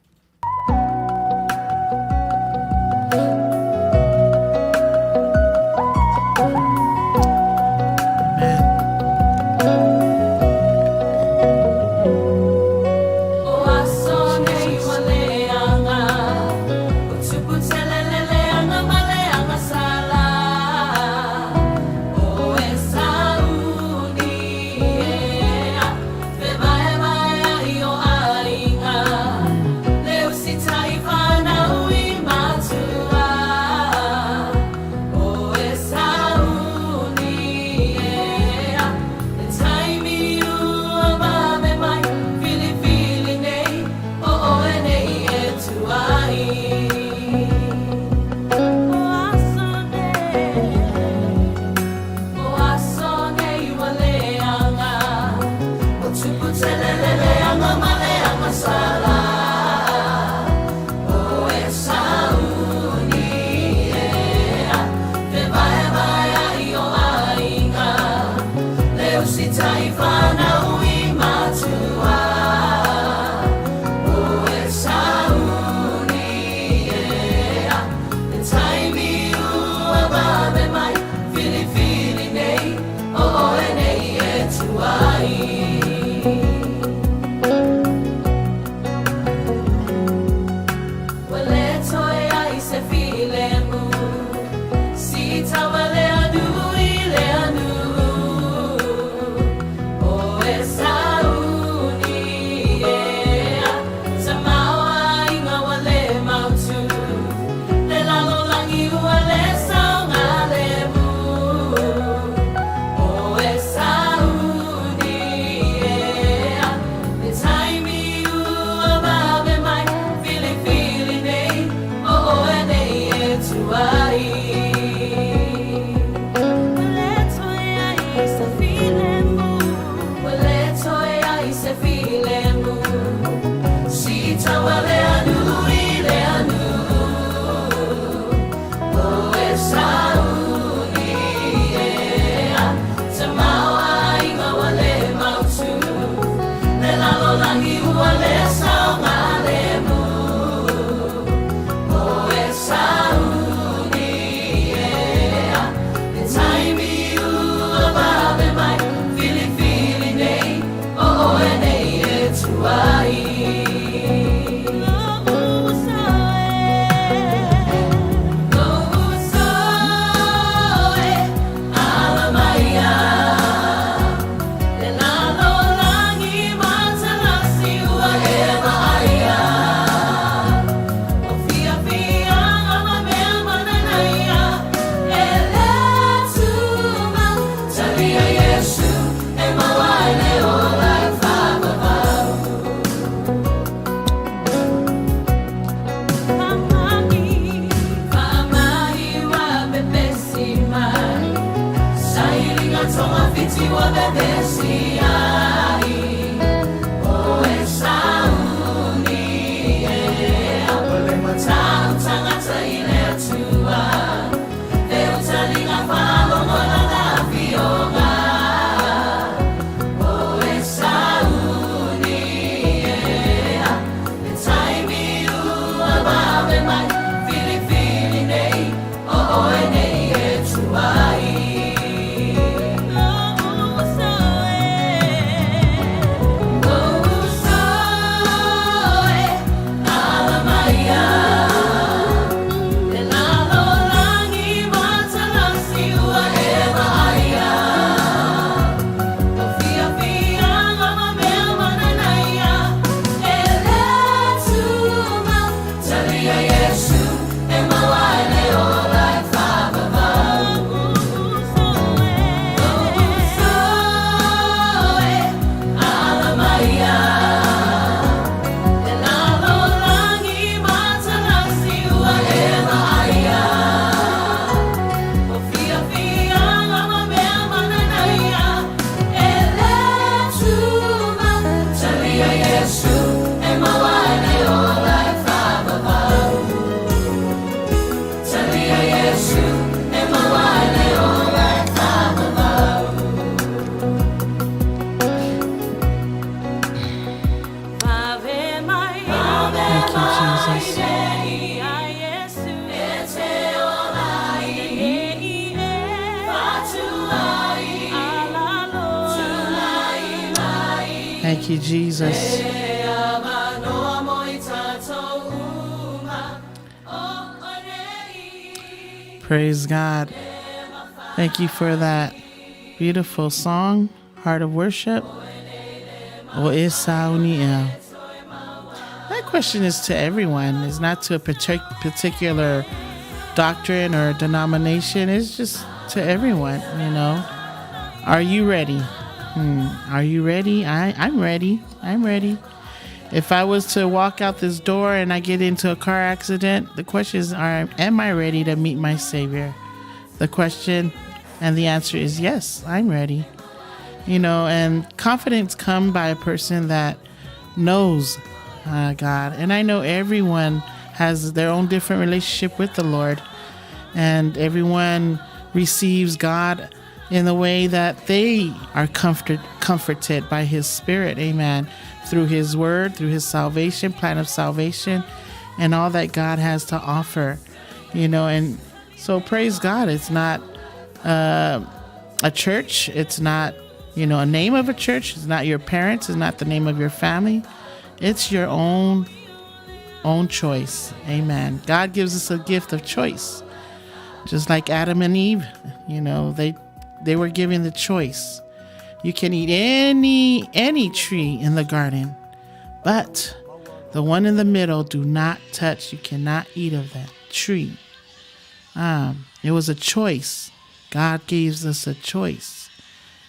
Jesus. Thank you, Jesus. Praise God. Thank you for that beautiful song, Heart of Worship. O That question is to everyone. It's not to a particular doctrine or denomination. It's just to everyone, you know. Are you ready? Hmm. Are you ready? I, I'm ready. I'm ready. If I was to walk out this door and I get into a car accident, the question is, are, am I ready to meet my Savior? The question and the answer is yes, I'm ready. You know, and confidence come by a person that knows uh, God. And I know everyone has their own different relationship with the Lord, and everyone receives God in the way that they are comforted comforted by his spirit amen through his word through his salvation plan of salvation and all that God has to offer you know and so praise God it's not uh, a church it's not you know a name of a church it's not your parents it's not the name of your family it's your own own choice amen God gives us a gift of choice just like Adam and Eve, you know, they they were given the choice. You can eat any any tree in the garden, but the one in the middle do not touch. You cannot eat of that tree. Um, it was a choice. God gives us a choice.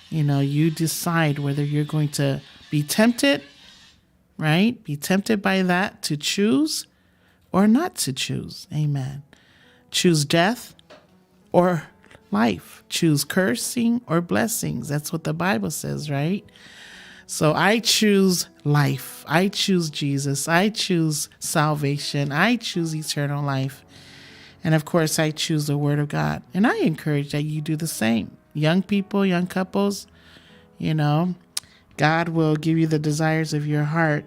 You know, you decide whether you're going to be tempted, right? Be tempted by that to choose or not to choose. Amen. Choose death or life, choose cursing or blessings. That's what the Bible says, right? So I choose life. I choose Jesus. I choose salvation. I choose eternal life. And of course, I choose the Word of God. And I encourage that you do the same. Young people, young couples, you know, God will give you the desires of your heart.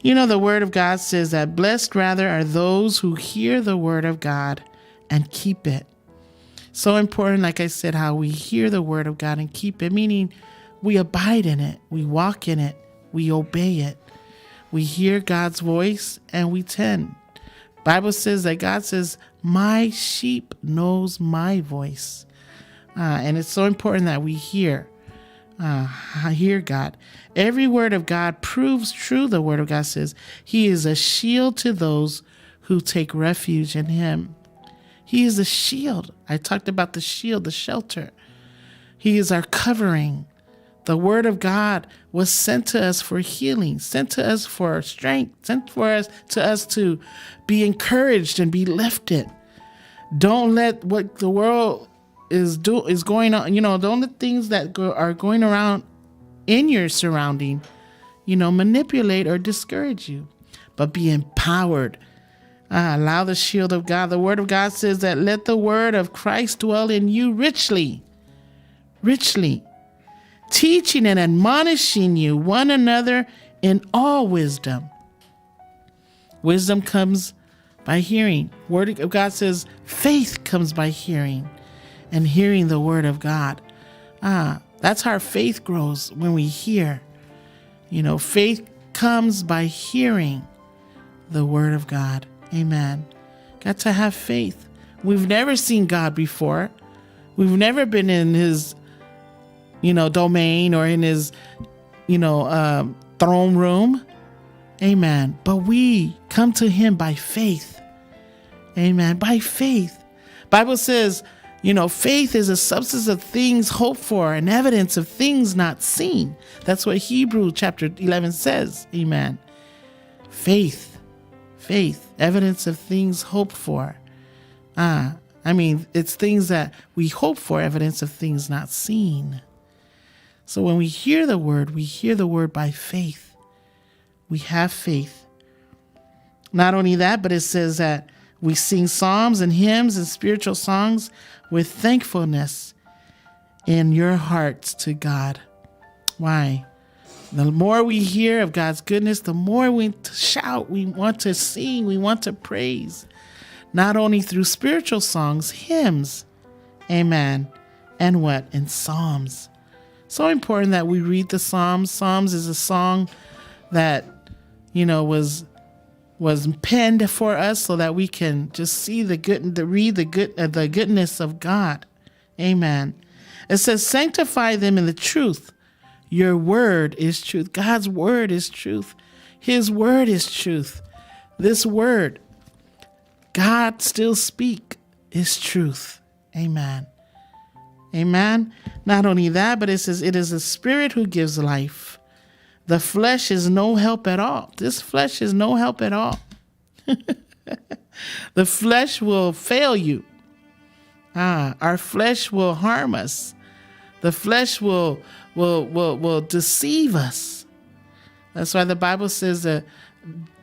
You know, the Word of God says that blessed rather are those who hear the Word of God and keep it. So important, like I said, how we hear the Word of God and keep it, meaning we abide in it, we walk in it, we obey it. We hear God's voice and we tend. Bible says that God says, "My sheep knows my voice," uh, and it's so important that we hear, uh, hear God. Every word of God proves true. The word of God says He is a shield to those who take refuge in Him. He is a shield. I talked about the shield, the shelter. He is our covering. The word of God was sent to us for healing, sent to us for strength, sent for us to us to be encouraged and be lifted. Don't let what the world is do is going on, you know, don't let things that go, are going around in your surrounding, you know, manipulate or discourage you, but be empowered. Uh, allow the shield of God. The word of God says that let the word of Christ dwell in you richly. Richly teaching and admonishing you one another in all wisdom. Wisdom comes by hearing. Word of God says faith comes by hearing and hearing the word of God. Ah, that's how faith grows when we hear. You know, faith comes by hearing the word of God. Amen. Got to have faith. We've never seen God before. We've never been in his you know, domain or in his, you know, um, throne room. Amen. But we come to him by faith. Amen. By faith. Bible says, you know, faith is a substance of things hoped for and evidence of things not seen. That's what Hebrew chapter 11 says. Amen. Faith. Faith, evidence of things hoped for. Ah, I mean, it's things that we hope for, evidence of things not seen. So when we hear the word, we hear the word by faith. We have faith. Not only that, but it says that we sing psalms and hymns and spiritual songs with thankfulness in your hearts to God. Why? The more we hear of God's goodness, the more we shout, we want to sing, we want to praise. Not only through spiritual songs, hymns, amen, and what? And psalms. So important that we read the Psalms. Psalms is a song that, you know, was was penned for us so that we can just see the good, the read the good, the goodness of God. Amen. It says, "Sanctify them in the truth. Your word is truth." God's word is truth. His word is truth. This word, God still speak, is truth. Amen. Amen. Not only that, but it says it is the spirit who gives life. The flesh is no help at all. This flesh is no help at all. The flesh will fail you. Our flesh will harm us. The flesh will deceive us. That's why the Bible says that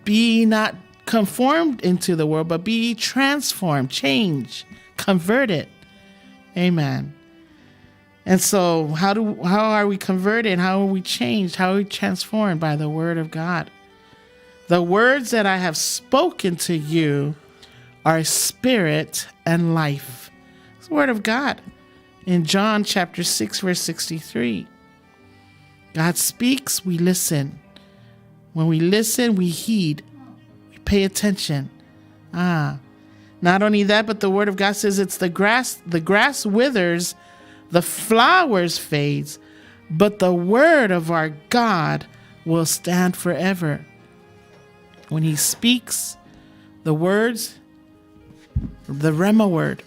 be not conformed into the world, but be transformed, change, converted. Amen. And so how are we converted? How are we changed? How are we transformed? By the word of God. The words that I have spoken to you are spirit and life. It's the word of God. In John chapter 6, verse 63, God speaks, we listen. When we listen, we heed, we pay attention. Not only that, but the word of God says it's the grass withers, the flowers fades, but the word of our God will stand forever. When he speaks the words, the Rhema word.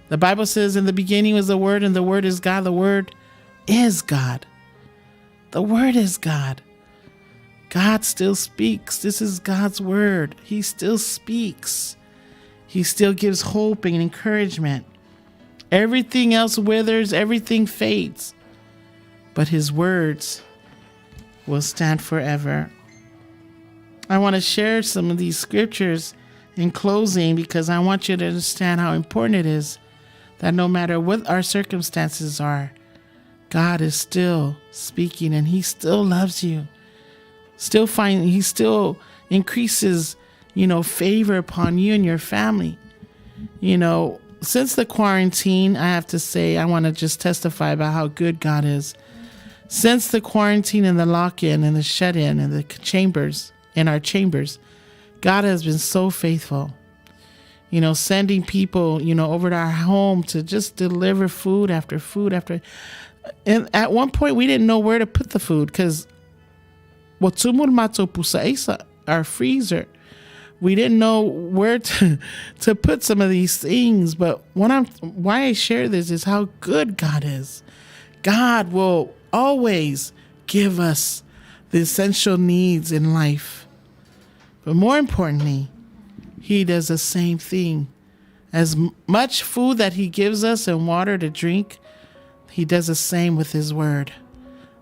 The Bible says in the beginning was the Word, and the Word is God. The Word is God. The Word is God. God still speaks. This is God's word. He still speaks. He still gives hope and encouragement. Everything else withers, everything fades, but his words will stand forever. I want to share some of these scriptures in closing because I want you to understand how important it is that no matter what our circumstances are, God is still speaking and he still loves you. Still find he still increases, you know, favor upon you and your family. You know, since the quarantine, I have to say, I want to just testify about how good God is. Since the quarantine and the lock-in and the shut-in and the chambers, in our chambers, God has been so faithful. You know, sending people, you know, over to our home to just deliver food after food after. And at one point, we didn't know where to put the food because our freezer. We didn't know where to put some of these things. But why I share this is how good God is. God will always give us the essential needs in life. But more importantly, he does the same thing. As much food that he gives us and water to drink, he does the same with his word.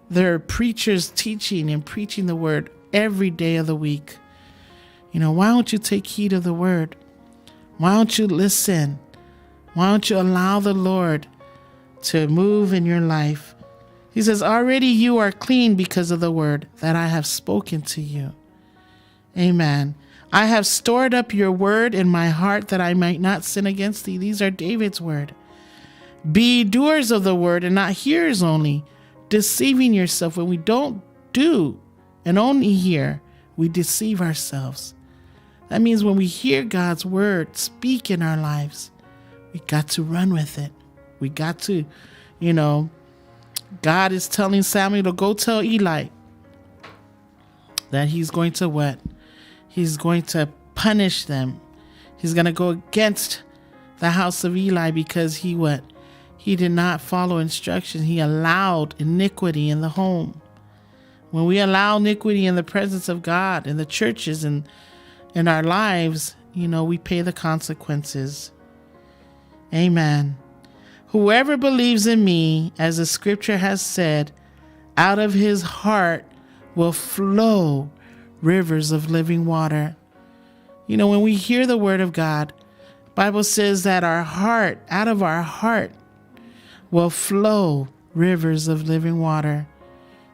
There are preachers teaching and preaching the word every day of the week. You know, why don't you take heed of the word? Why don't you listen? Why don't you allow the Lord to move in your life? He says, already you are clean because of the word that I have spoken to you. Amen. I have stored up your word in my heart that I might not sin against thee. These are David's word. Be doers of the word and not hearers only, deceiving yourself. When we don't do and only hear, we deceive ourselves. That means when we hear God's word speak in our lives, we got to run with it. We got to, you know, God is telling Samuel to go tell Eli that he's going to what? He's going to punish them. He's going to go against the house of Eli because he what? He did not follow instructions. He allowed iniquity in the home. When we allow iniquity in the presence of God, in the churches and in our lives, you know, we pay the consequences. Amen. Whoever believes in me, as the scripture has said, out of his heart will flow rivers of living water. You know, when we hear the word of God, Bible says that our heart, out of our heart, will flow rivers of living water.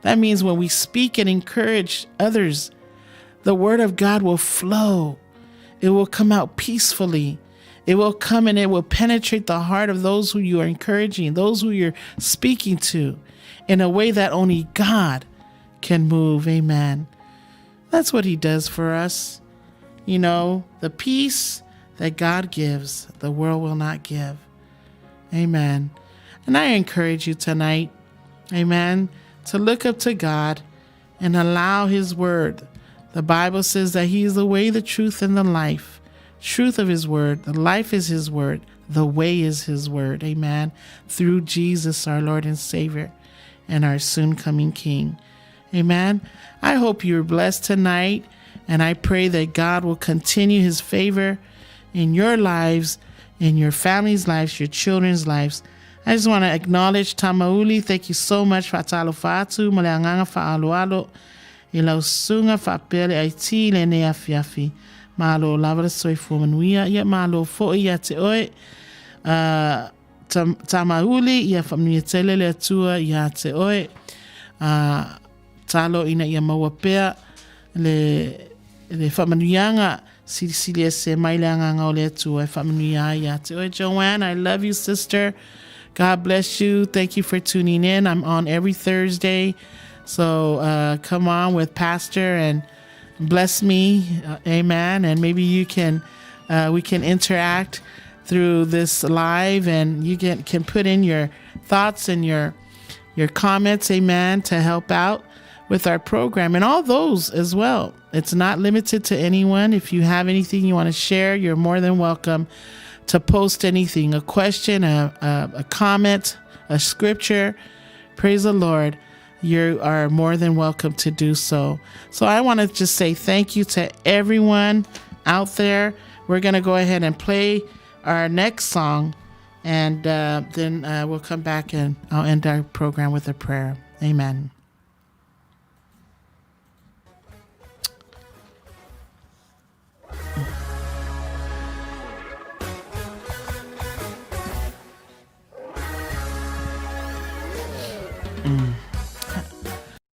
That means when we speak and encourage others, the word of God will flow. It will come out peacefully. It will come and it will penetrate the heart of those who you are encouraging, those who you're speaking to, in a way that only God can move. Amen. That's what He does for us. You know, the peace that God gives, the world will not give. Amen. And I encourage you tonight, amen, to look up to God and allow His word. The Bible says that He is the way, the truth, and the life. Truth of His word. The life is His word. The way is His word. Amen. Through Jesus, our Lord and Savior, and our soon coming King. Amen. I hope you're blessed tonight, and I pray that God will continue His favor in your lives, in your family's lives, your children's lives. I just want to acknowledge Tamauli. Thank you so much, Fatalo Fatu, Maleanganga Fa'aloalo, i lau susuga faapea le IT i lenei afiafi. Malo lava le soifua manuia, ia malo foi ia te oe, uh, Tamauli, ia faamanuia tele le Atua ia te oe. Uh, talo ina ia maua pea le, le faamanuiaga silisili ese mai le agaga o le Atua e faamanuia ai ia te oe. Joanne, I love you, sister. God bless you. Thank you for tuning in. I'm on every Thursday. So uh, come on with Pastor and bless me. Uh, amen. And maybe you can, uh, we can interact through this live and you can, can put in your thoughts and your, your comments, amen, to help out with our program and all those as well. It's not limited to anyone. If you have anything you want to share, you're more than welcome to post anything a question, a, a, a comment, a scripture. Praise the Lord. You are more than welcome to do so. So I want to just say thank you to everyone out there. We're going to go ahead and play our next song, and uh, then uh, we'll come back and I'll end our program with a prayer. Amen.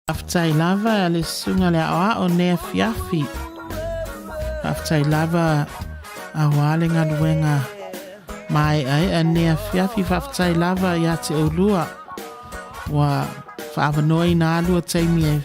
Faafetai lava le susuga le aoao nei afiafi. Faafetai lava auā le galuega māeʻaeʻa nei afiafi. Faafetai lava iā te ʻolua ua faaavanoa i nā lua taimi e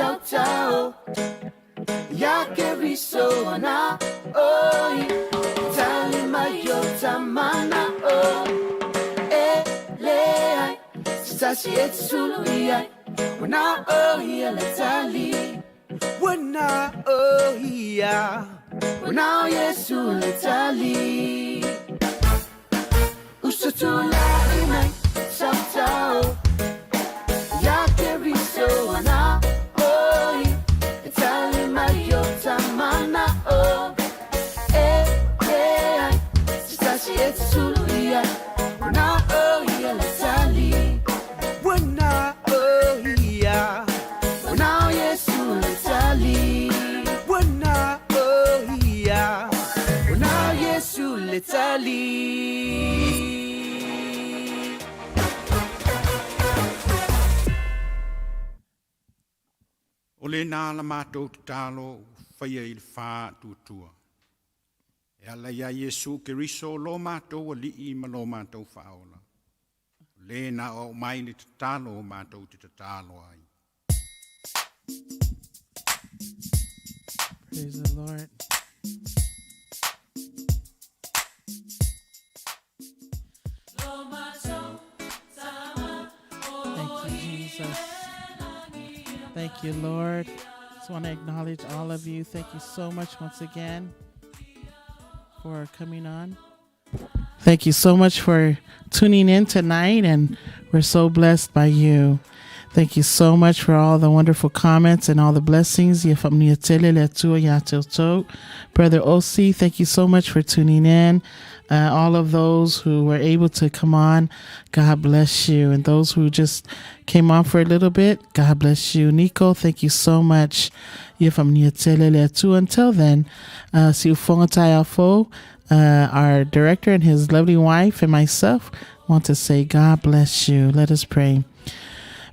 tautau Ia Keriso ana oi Tali mai o tamana o E leai Se tasi e te sulu i ai Wana o ia le tali Wana o ia Wana o Yesu le tali Uso tulai mai tautau Ia Keriso ana oi E tali mai o tamana o E leai Se tasi e te sulu i ai Wana o ia le tali Wana o ia Wana o Yesu le tali Wana o ia Wana o Yesu le tali. O lena la matou tatalo ua faia i le faatuatua, e ala iā Iesu Keriso lo matou Alii ma lo matou Faaola, o le na aoao mai le tatalo o matou te tatalo ai. Praise the Lord. Thank you, Jesus. Thank you, Lord. Just want to acknowledge all of you. Thank you so much once again for coming on. Thank you so much for tuning in tonight, and we're so blessed by you. Thank you so much for all the wonderful comments and all the blessings. Brother Osi, thank you so much for tuning in. All of those who were able to come on, God bless you. And those who just came on for a little bit, God bless you. Nico, thank you so much. Until then, Siufonga our director and his lovely wife and myself want to say God bless you. Let us pray.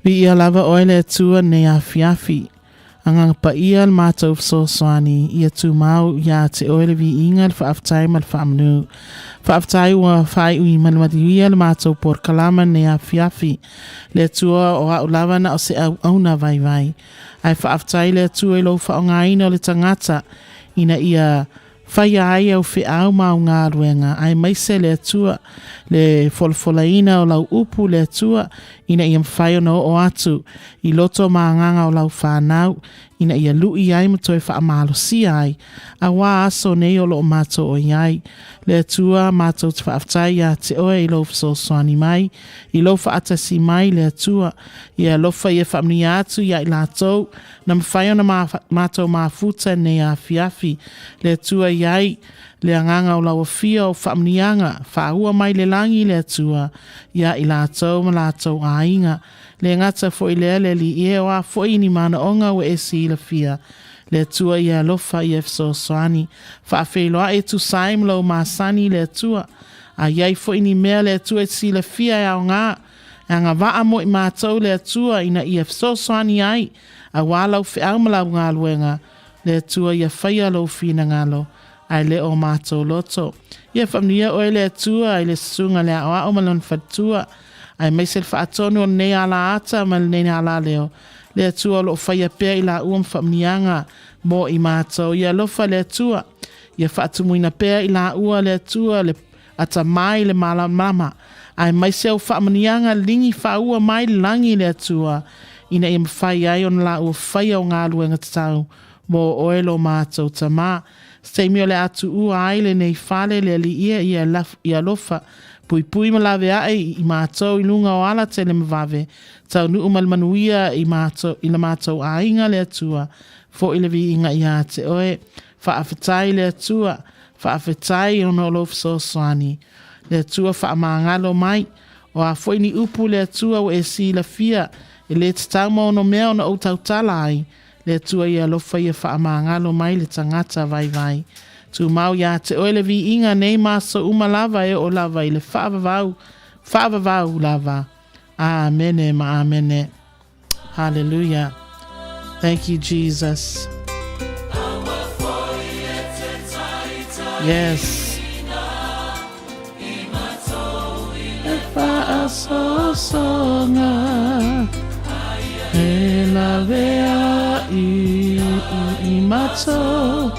Viia lava oe le Atua nei afiafi. Agaga Paia le matou fesoasoani, ia tumau iā te oe le viiga, le faafetai ma le faamanu. Faafetai ua faaiu i malumaluia le matou porokalama nei afiafi. Le Atua o a'u lava na o se auauna vaivai. Ae faafetai le Atua i lou faaaogaina o le tagata ina ia Whaia ai au feau ma au galuega, aemaise le Atua, le folafolaina o lau upu le Atua, ina ia mafai ona oo atu i loto ma agaga o lau fanau, ina ia lui ai ma toe faamalosia ai, auā aso nei o loo matou o iai. Le Atua, matou te faafetai iā te Oe i lou fesoasoani mai, i lou faatasi mai, le Atua, ia alofa ia faamanuia atu iā i latou, Na mafai ona matou mafuta nei afiafi, le Atua i ai le agaga o lau afia o faamuniaga, faaua mai le lagi le Atua ia i latou ma latou aiga. Le gata foi lea le Alii e o a foi ni manaoga ua e silafia, le Atua ia alofa ia fesoasoani. Faafeiloai e tusa ai ma lou masani le Atua. A i ai foi ni mea le Atua e silafia e aoga, E agavaa mo i matou le Atua ina ia fesoasoani ai, auā lau feau ma lau galuega, le Atua ia faia lou finagalo, ae le o matou loto. Ia faamanuia oe le Atua i le susuga le aoao ma lona faletua, aemaise le faatonu o lenei alaata ma lenei alaleo, le Atua o lo o faia pea i laua ma faamanuiaga mo i matou. Ia alofa le Atua, ia faatumuina pea i laua le Atua le Atamai le malamalama, aemaise au faamanuiaga ligi faaua mai le lagi i le Atua, ina ia mafai ai ona laua faia o galuega tatau mo oe lo matou Tama. Se taimi o le a tuua ai lenei fale le Alii ia ia alofa, puipui ma laveae i matou i luga o ala tele ma vave, taunuu ma le manuia i matou i la matou aiga le Atua, foi le viiga ia te oe. Faafetai le Atua, Faafetai ona o lou fesoasoani, le Atua faamagalo mai. O a foi ni upu le Atua ua e silafia, e le tatau ma ono mea ona ou tautala ai, le Atua ia alofa ia faamagalo mai le tagata vaivai. Tumau iā te oe le viiga nei ma aso uma lava e oo lava i le faavavau, faavavau lava. Amene ma amene. Hallelujah. Thank you, Jesus. Yes. E i i matou.